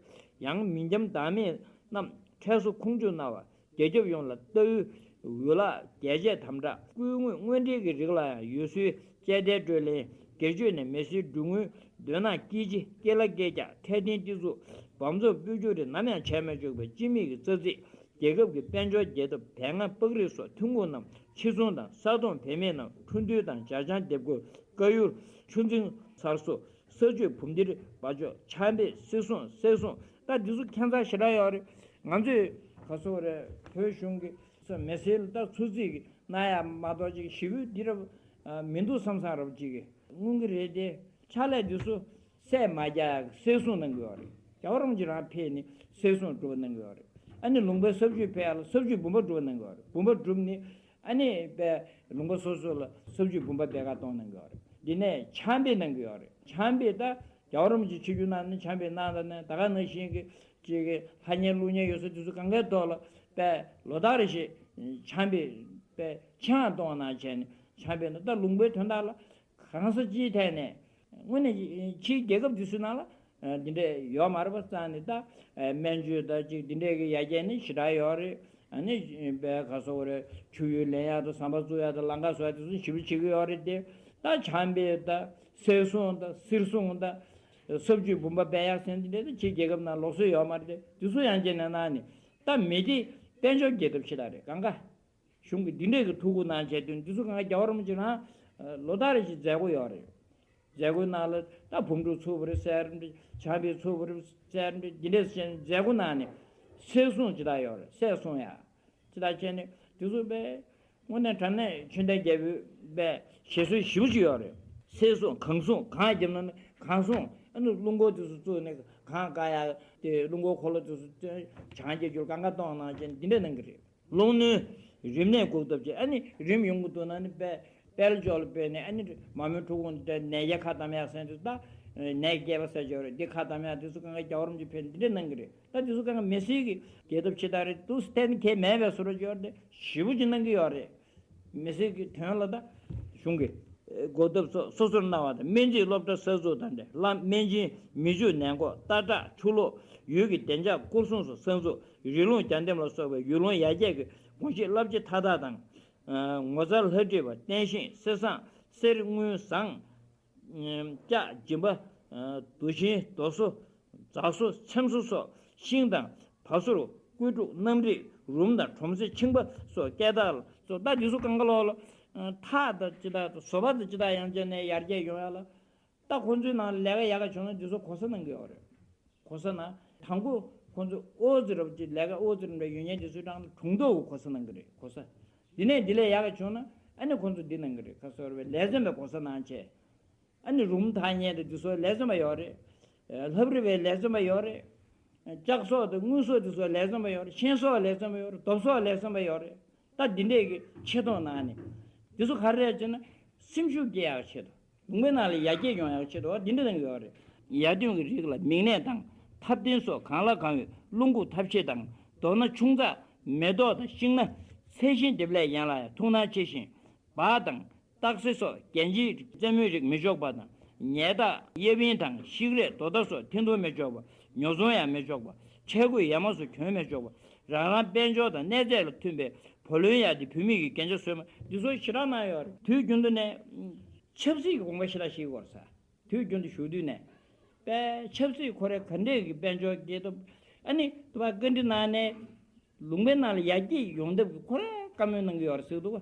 ཡང་མི་འཇམ་བདག་མེད་རྣམས་ཁྲལ་གསོ་ཁུངས་འཁྱོལ་གནང་བ། རྒྱལ་ཁབ་ཡོངས་ལ་ལྟ་སྐུལ། འོས་ལག་རྒྱལ་ཆས་དམ་དྲག་སྐུད་ངོས་དངོས་འབྲེལ་གྱི་རིགས་ལ་ཡང་ཡོད་སྲོལ་བཅད་ལྡན་སྤྲོད་ལེན། སྒེར་གཅོད་ནས་མི་སེར་འགྲོ་དངུལ། སྡོད་གནང་སྐྱེད་ཆས། སྐྱེ་ལྷ་སྐྱེད་ཆས། འཕྲོད་བསྟེན་སྤྱི་ཚོགས། བམ་ཚོགས་སྤོས་སྒྱུར་རིགས་ནམ་ཡང་བྱས་མི་ཆོག་པའི་སྤྱི་མི་གི་རྩ་ཚིག་རྒྱལ་ཁབ་ཀྱི་དཔལ་འབྱོར་རྒྱལ་ཐབས་དེ་སྔ་པགས་རིགས་སོགས་ཐོན་ཁུངས་རྣམས་ཕྱིར་ཚོང་དང་ས་སྟོང་བེད་མེད་རྣམས་འཕྲོ་མཐུད་དང་། ཇ་ཆང་སྡེབ་སྐོར། བཀའ་ཡུལ། ཆུ་འཛིན་གསར་བཟོ། ས་ཆུ་བུམ་ཐེར་སྦག་འཇོག་ཆག་འབེབས། གསེར་སྲུང་། གསེར་སྲུང་། ད་འདི་ཚོ་ཁྱད་མཚར་ཞེ་དྲག་ཡོད་རེད། ང་ཚོས་ག་སོ་རེད། བོད་གཞུང་གི་མི་སེར་ལ་ད་ཚུར་རྩིས་ཀྱི་གནང་ཡ་མ་གཏོགས་ཅིག་ཞེ་པོ་འདི་ར་མི་འདུག་བསམ་བསམ་ར་ཅིག་གི་མངོན་གྱི་རེད་དེ། ཕྱག་ལས་འདི་ཚོ་གསེར་མ་རྒྱག་ཡ་གསེར་སྲུང་གནང་གི་ཡོད་རེད། རྒྱལ་བ་རིན་པོ་ཆེ་རང་ཕེབས་ནས་གསེར་སྲུང་སྒྲུབ་པ་གནང་གི་ཡོད་རེད། ཨ་ནི་ལུང་པའི་ས་བཅུད་ཕེབས་ཡ་ལ་ས་བཅུད་བུམ་པ་སྒྲུབ་པ་གནང་གི་ཡོད་རེད། བུམ་པ་སྒྲུབ་ནས་ཨ་ནི་པའི་ལུང་པ་སོ་སོ་ལ་ས་བཅུད་བུམ་པ་སྦེལ་ག་གཏོང་གནང་གི་ཡོད་རེད། འདི་ནས་ཆག་འབེབས་གནང་གི་ཡོད་རེད། ཆག་འབེབས་ད་རྒྱལ་བ་རིན་པོ་ཆེ་ཆིབས་བསྒྱུར་གནང་ནས་ཆག་འབེབས་གནང་ད་ནས་ད་ག་ནང་བཞིན་གྱི་ཅིག་གི་ལྷ་གཉན་ཀླུ་གཉན་ཡོད་ས་དེ་ཚོ་གང་གའི་ཐོག་ལ་པའི་ལོ་ལྟར་རེ་བཞིན་ཆག་འབེབས་པའི་ཆག་གཏོང་གནང་བྱས་ནས་ཆག་འབེབས་ནས་ད་ལུང་པའི་དོན་དག་ལ། གང་ས་ཅིའི་ཐད་ནས་དངོས་གནས་ཕྱིའི་རྒྱལ་ཁབ་འདི་ཚོའི་ནང་ལ་འདི་འདྲས་ཡོད་མ་རེད་པ། རྩ་ནས་ད་སྨན་བཅོས་ད་ཅིག་འདི་འདྲས་ཀྱི་ཡར་རྒྱས་ནི་ཞེ་དྲག་ཡོད་རེད། ཨ་ནི་པའི་ག་སོ་རེད། ཆུ་ཡུར་ལེན་ཡག་དང་ཟམ་པ་བཙུགས་ཡག་དང་ལམ་ཁ་བཟོ་ཡག་དེ་ཚོ་ཞེ་པོ་བྱེད་ཀྱི་ཡོད་རེད་དེ། ད་ཆག་འབེབས་ད་གསེར་སྲུང་ད་གསེར་སྲུང་ད་ས་བཅུད་བུམ་པ་སྦེལ་ག་ཟེར་འདི་འདྲས་ད་ཕྱིའི་རྒྱལ་ཁབ་ནང་ལུགས་སྲོལ་ཡོད་མ་རེད་དེ། འདི་ཚོ་ཡང་བྱས་ནས་གནང་ནས་ད་མི་དེ་དཔལ་འབྱོར་རྒྱལ་ཐབས་ཞེ་དྲག་རེད། གང་ག་གཞུང་གིས་འདི་འདྲས་ཀྱི་ཐུགས་ཁུར་གནང་བྱས་དུས་འདི་ཚོ་གང་ག་རྒྱལ་བ་རིན་པོ་ཆེ་རང་ལོ་ལྟར་རེ་བཞིན་མཛད་སྒོ་ཡོད་རེད། མཛད་སྒོའི་ནང་ལ་ད་བུམ་སྒྲུབ་ཚུགས་པ་རེད་ཟེར་འདྲ། ཆག་འབེབས་ཚུགས་པ་རེད་ཟེར་འདྲ། འདི་འདྲས་བྱས་མཛད་སྒོ་གནང་ནས་གསེར་སྲུང་ཅི་ལྟར་ཡོད་རེད། གསེར་སྲུང་ཡ་ཅི་ལྟར་བྱས་ནས་འདི་ཚོ་པའི་དངོས་གནས་དྲང་གནས་ཆོས་ལྡན་རྒྱལ་པོའི་པའི་བཞེད་སྲོལ་ཞེ་པོ་ཅིག་ཡོད་རེད། གསེར་སྲུང་གང་སྲུང་གང་བརྒྱབ་ན་ནི་གང་སྲུང་ཨ་ནི་རླུང་འཁོར་དེ་ཚོ་བཙུགས་ནས་གང་བཀག་ཡ་དེ་རླུང་འཁོར་འཁོར་ལོ་དེ་ཚོ་བྱང་རྒྱ་འགྱུར་གང་ག་གཏོང་གནང་བྱས་འདི་འདྲས་གནང་གི་རེད། རླུང་སྣོད་རིམས་ནད་འགོག་ཐབས་ཀྱི་ཨ་ནི་རིམས་ཡོང་གི་འདུག་ན་ནི་དཔལ་དཔལ་འབྱོར་ལ་དཔེར་ནས་ཨ་ནི་མ་རྨོས་འཁྲུག་ཁོང་དེ་ནད་ཀྱི་ཁ་བསྡམ་ཡག་ཟེར་དུས་ད་ནད་སྐྱེལ་པ་ཟེར་གྱི་ཡོད་རེད། འདི་ཁ་བསྡམ་ཡག་དེ་ཚོ་གང་ག་རྒྱལ་བ་རིན་པོ་ཆེ་ཕེབས་འདི་འདྲས་གནང་གི་རེད། ད་དེ་ཚོ་གང་ག་མི་སེར་གྱི་རྒྱལ་ཐབས་ཆེ་ད་རེད་འདུག་གཏན་ནས་ཁེལ་མེད་པའི་བཟོ་འདྲ་ཅིག་ཡོད་རེད་དེ། ཞེ་པོ་ཅིག་གནང་གི་ཡོད་རེད། མི་སེར་གྱི་དོན་ལ་ད་གཞུང་གི་འགོ་ཐབས་སོགས་སོ་སོར་གནང་བ་དང་། སྨན་རྩིས་སློབ་གྲྭ་གསར་འཛུགས་དང་འབྲེལ་བླ་སྨན་སྦྱིན་མི་ཆོས་ནན་འགོག་ལྟ་དྲག་ཆུ་ལོག་ཡུལ་གྱི་བདེ་འཇགས་སྐོར་སྲུང་སོགས་གསར་འཛུགས། རི་ལུང་རྒྱ་འདེམས་ལ་སོགས་པའི་ཡུལ་ལུང་ཡར་རྒྱས་ཀྱི་དགོངས་གཞི་རླབས་ཆེ་མཐའ་དག་དང་། ངོ་མཚར་ལྷ་བྲིས་པ་བསྟན་ཤིང་གསེར་ཟངས་གསེར་དངུལ་ཟངས། ལྕགས་སྦྱིན་པ། དུ་ཤིང་རྡོ་སོལ། རྫ་སོལ་ཚེམ་སོལ་སོགས་ཤིང་དང་བ་སོལ་བརྐོས་དྲུག་གནམ་རིགས་རུམ་དང་ཁྲོམ་སེ་ཕྱིང་པ་སོགས་སྐད་བཏགས་ལ་སོགས་ད་འདི་ཚོ་གང་ག་ལོག་ལ་ཐགས་དང་ཅི་ལྟར་བཟོ་པ་དང་ཅི་ལྟར་ཡང་བྱས་ནས་ཡར་རྒྱས་ཡོང་ཡ་ལ་ད་ཁོང་ཚོའི་ནང་ལས་ཀ་ཡག་ག་བྱུང་ན་འདི་ཚོ་གོ་ས་གནང་གི་ཡོད་རེད། གོ་ས་ན་དང་པོ་ཁོང་ཚོ་ཨོ་ཙི་རབ་ཀྱི་ལས་ཀ་ཨོ་ཙི་རིམ་པའི་ཡོད་མཁན་འདི་ཚོའི་གྲངས་ལ་གྲོང་ཐོག་གི་གོ་ས་གནང་གི་རེད། གོ་ས་འདི་ནས་འདི་ལས་ཡག་ག་བྱུང་ན་ཨ་ནི་ཁོང་ཚོ་འདི་གནང་གི་རེད། ཁ་སོ་རེ་བའི་ལས་བརྩོན་པའི་གོ་ས་གནང་བྱས། ཨ་ནི་རུམ་ཐག་ཉེ་དང་འདི་ཚོ་ལས་བརྩོན་པ་ཡོད་རེད། ལྷ་བྲིས་པའི་ལས་བརྩོན་པ་ཡོད་རེད། ལྕགས་སོགས་དང་དངུལ་སོགས་འདི་ཚོ་ལས་བརྩོན་པ་ཡོད་རེད། ཤིང་སོགས་ལས་བརྩོན་པ་ཡོད་རེད། རྡོ་སོགས་ལས་བརྩོན་པ་ཡོད་རེད། ད་འདི་འདྲས་ཀྱི་ཆེ་མཐོང་གནང་ནས་འདི་ཚོ་ག་རེ་རེད་ཅེ་ན་སེམས་ཤུགས་སྐྱེ་ཡག་ཆེད་དུ་ལུང་པའི་ནང་ལ་ཡར་རྒྱས་ཡོང་ཡག་ཆེད་དུ་འདི་འདྲ་གནང་གི་ཡོད་རེད། ཡར་ཐོན་གྱི་རིགས་ལ་མིག་ནད་དང་ཐབས་ལྡན་སོགས་གང་ལ་གང་འོས་རླུང་འགུག་ཐབས་ཤེས་དང་། མདོར་ན་ཆུང་ཚགས་མེ་ཏོག་དང་ཤིང་སྣ་ཚལ་ཞིང་འདེབས་ལས་ཡན་ལ་ཡང་ཐུགས་སྣང་ཆེ་ཞིང་། སྦག་དང་སྟག་གཟིག་སོགས་རྒྱན་ཆའི་རྩེ་མོའི་རིགས་མི་འཇོག་པ་དང་ ཉལ་ཐ་གཡས་བིང་དང་ཤིག་རས་རྡོ་ཐ་སོགས་འཐེན་གཏོང་མི་ཆོག་པ། ཉོ་ཚོང་ཡང་མི་ཆོག་པ། ཆས་གོས་ཡ་མ་སོགས་གྱོན་མི་ཆོག་པ། རང་རང་དཔལ་འབྱོར་དང་གནས་ཚད་ལ་མཐུན་པའི་བུ་ལོན་ཡ་དེ་བུད་མེད་ཀྱི་རྒྱན་ཆ་བཟོས་མ་འདི་ཚོ་ཞེ་དྲག་གནང་ཡོད་རེད། དུས་རྒྱུན་དུ་ནས་ཆབ་སྲིད་ཀྱི་དགོངས་པ་ཞེ་དྲག་བཞེས་ཀྱི་ཡོད་རེད་ས། དུས་རྒྱུན་དུ་བཞུགས་དུས་ནས། པས་ཆབ་སྲིད་ཁོ་རའི་ག་འདྲས་ཀྱི་དཔལ་འབྱོར་སྐྱེས་ཐུབ། ཨ་ནི་དུ་བ་བཀའ་འདྲི་གནང་ནས། ལུང་པའི་ནང་ལ་ཡར་རྒྱས་ཡོང་ཐབས་ཀྱི་ཁོ་རའི་བཀའ་མོལ་གནང་གི་ཡོད་རེད་ཟེར་འདུག་བ།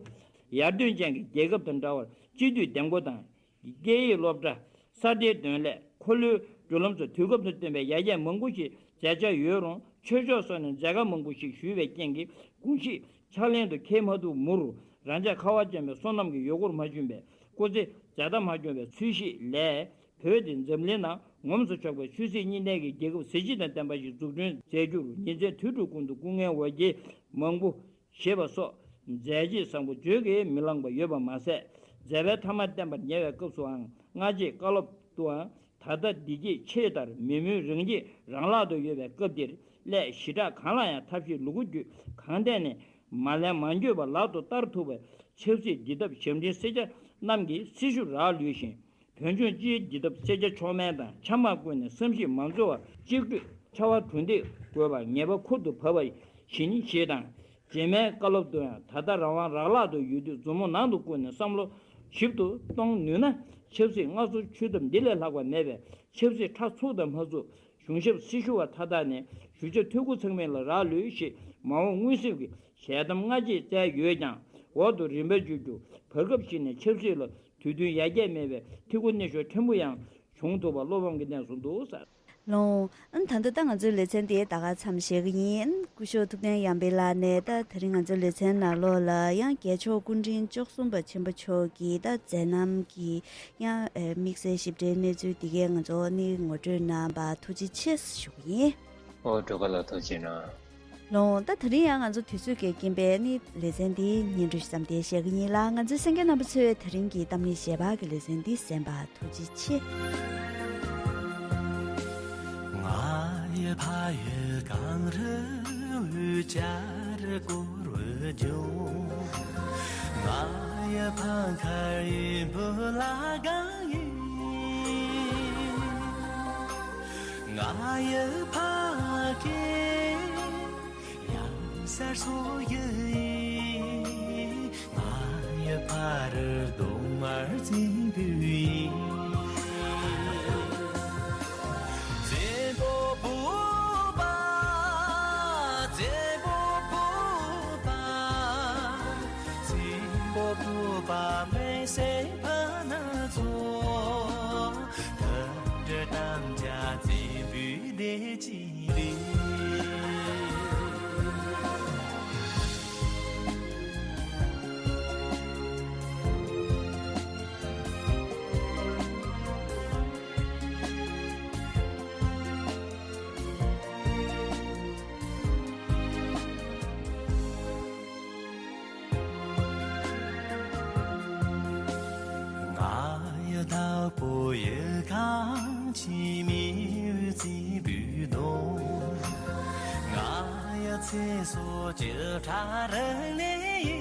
ཡར་ཐོན་ཅན་གྱི་རྒྱལ་ཁབ་དང་འདྲ་བར་སྤྱི་འཐུས་འདེམས་བསྐོ་དང་། སྐད་ཡིག་སློབ་གྲྭ། ས་ཁྲའི་འདོན་ལས། འཁོར་ལོའི་འགྲུལ་ལམ་སོགས་དུས་སྐབས་དང་བསྟུན་པའི་ཡར་རྒྱས་མང་པོ་ཞིག་མཛད་འཆར་ཡོད་རུང་། ཆོས་ཕྱོགས་སོགས་ནས་མཛད་ཁང་མང་པོ་ཞིག་ཞུས་པའི་རྐྱེན་གྱིས་དགོངས་གཞི་ཕྱག་ལེན་དུ་འཁེལ་མ་ཐུབ་མུར། རང་ཅག་ཁ་བ་ཅན་པའི་བསོད་ནམས་ཀྱི་ཡོལ་གོར་མ་ཞུམ་པས་སྐུ་ཚེ་མཛད་མཐའ་མ་སྐྱོང་བའི་ཚུལ་ཤིག་ལས། བོད་འདི་འཛམ་གླིང་ནང་ངོམས་སུ་ཆོག་པའི་ཆོས་སྲིད་གཉིས་ལྡན་གྱི་རྒྱལ་ཁབ་གཟི་བརྗིད་དང་ལྡན་པ་ཞིག་འཛུགས་སྐྲུན་མཛད་རྒྱུར་ཉིན་མཚན་དུས་དྲུག་ཀུན་ཏུ་སྐུ་ངལ་བ་རྒྱལ་མང་པོ་བཞེས་པ་སོགས་མཛད་རྗེས་བཟང་པོ་བརྗོད་ཀྱིས་མི་ལངས་པ་ཡོད་པ་མ་ཟད། མཛད་པའི་མཐའ་མ་བསྟན་པར་ཉེ་བའི་སྐབས་སུའང་སྔ་རྗེས་བཀའ་སློབ་ཏུའང་ད་ལྟ་འདི་སྐྱེས་ཆེས་མཐར་མི་མོས་རང་རྒྱུད་རང་བརླག་ཏུ་ཡོད་པའི་སྐབས་འདིར་སླད་ཞི་དྲག་གང་ལ་ཡང་ཐབས་ཤེས་ལུ་གུ་རྒྱུད་གང་བསྟན་ནས་མ་ལན་མ་འགྱོད་པ་ལག་ཏུ་བསྟར་ཐུབ་པའི་ཆབ་སྲིད་འདི་ཐབས་ཞབས་འདྲེན་སེར་སྐྱ་རྣམས་ཀྱིས་སྲི་ཞུ་རག་ལུས་ཤིང་། བོད་ལྗོངས་སྤྱིའི་འདི་ཐབས་སེར་སྐྱ་མཆོག་དམན་དང་ཆབ་འབངས་ཀུན་ནས་བསམ་ཤེས་མ་འཛོལ་བར་གཅིག་སྒྲིལ་ཕྲ་བ་གྲུ་འདེགས་དགོས་པར་ངེས་པ་ཁུར་དུ་བབས་པ་བཞིན་ཞེས་དང་། རྗེས་མའི་བཀའ་སློབ་ཏུ་ཡང་ད་ལྟ་རང་དབང་རག་ལག་ཏུ་ཡོད་དུས་མཛུབ་མོ་ནང་དུ་བཀུག་ནས་བསམ་བློ་ཞིབ་ཏུ་གཏོང་ནུས་ན་ཆབ་སྲིད་སྔར་སྲོལ་ཆུད་ཐབས་འདི་ལས་ལྷག་པ་མེད་པས་ཆབ་སྲིད་ཕྲ་ཚུགས་དང་མ་ཚུགས། གཞུང་ཞབས་སྲི་ཞུ་བ་མཐའ་དག་ནས་ཞུ་བྱ་ཐོས་ཁུར་ཚང་མིན་ལ་རག་ལུས་ཞེས་མ་འོངས་མངོན་གསལ་གྱི་ཞལ་གདམས་སྔ་རྗེས་བསྩལ་ཡོད་ཀྱང་། འོག་ཏུ་རིམ་པས་བརྗོད་རྒྱུ། བར་སྐབས་ཤིག་ནས་ཆབ་སྲིད་ལ་དུས་མཐུན་ཡར་རྒྱས་མེད་པའི་འཐུས་སྒོ་གནས་ཤོར་ཕྲན་བུ་ཡང་བྱུང་ཐུབ་པ་བློ་ཕམ་གྱི་གནས་སུ་འདུག་ཟེར། ལོང་། ཨ་ནི་ད་ལྟ་ད་ང་ཚོའི་ལེ་ཚན་དེ་ད་ག་མཚམས་བཞག་གི་ཡིན། སྐུ་ཞབས་ཐུབ་བསྟན་ཡར་འཕེལ་ལགས་ནས་ད་དེ་རིང་ང་ཚོའི་ལེ་ཚན་ནང་ལོགས་ལ་ཡང་རྒྱལ་མཆོག་སྐུ་ཕྲེང་བཅུ་གསུམ་པ་ཆེན་པོ་མཆོག་གི་ད་མཛད་རྣམ་གྱི་ཡང་ཨེ་དམིགས་བསལ་ཞིབ་ཕྲའི་གནས་ཚུལ་འདི་གའི་ང་ཚོ་ནི་ངོ་སྤྲོད་གནང་བར་ཐུགས་རྗེ་ཆེ་ཞུ་གི་ཡིན། ཨོ་སྒྲོལ་དཀར་ལགས་ཐུགས་རྗེ་གནང་། ལོང་། ད་དེ་རིང་ཡང་ང་ཚོ་དུས་ཚོད་ཀྱི་རྐྱེན་པས་ནི་ལེ་ཚན་འདི་སྙན་སྒྲོན་ཙམ་དེ་བཤད་ཀྱི་ཡིན་ལ། ང་ཚོའི་གསན་མཁན་རྣམ་པ་ཚོས་དེ་རིང་གི་གཏམ་གླེང་ཞལ་པར་གྱི་ལེ་ཚན་འདི་གསན་པར་ཐུགས་རྗེ་ཆེ། ང་ཡི་ཕ་ཡི་གངས་རི་འོད་ཆར་བསྐོར་བའི་ལྗོངས། ང་ཡི་ཕ་མཁར་ཡི་འབུ་ལ་གང་ཡིན། ང་ཡི་ཕ་སྐད་ཡང་སར་སོ་ཡི། ང་ཡི་ཕ་རི་གདོང་དམར་བཙན་པོའི་བཙན་པོ་བུ་པ། བཙན་པོ་བུ་པ། བཙན་པོ་བུ་པ་མེ་སེ་ཕ་ན་ཚོ། ད་འདྲ་དམ་བཅའ་བཙན་པོའི་བདེ་སྐྱིད་རེད། ང་ཡི་བདག་པོ་ཡི་གངས་ཅན་མི་བོའི་བཙན་པོའི་གདོང་། ང་ཡི་ཚེ་སྲོག་བཅུ་ཕྲག་རིང་ལས་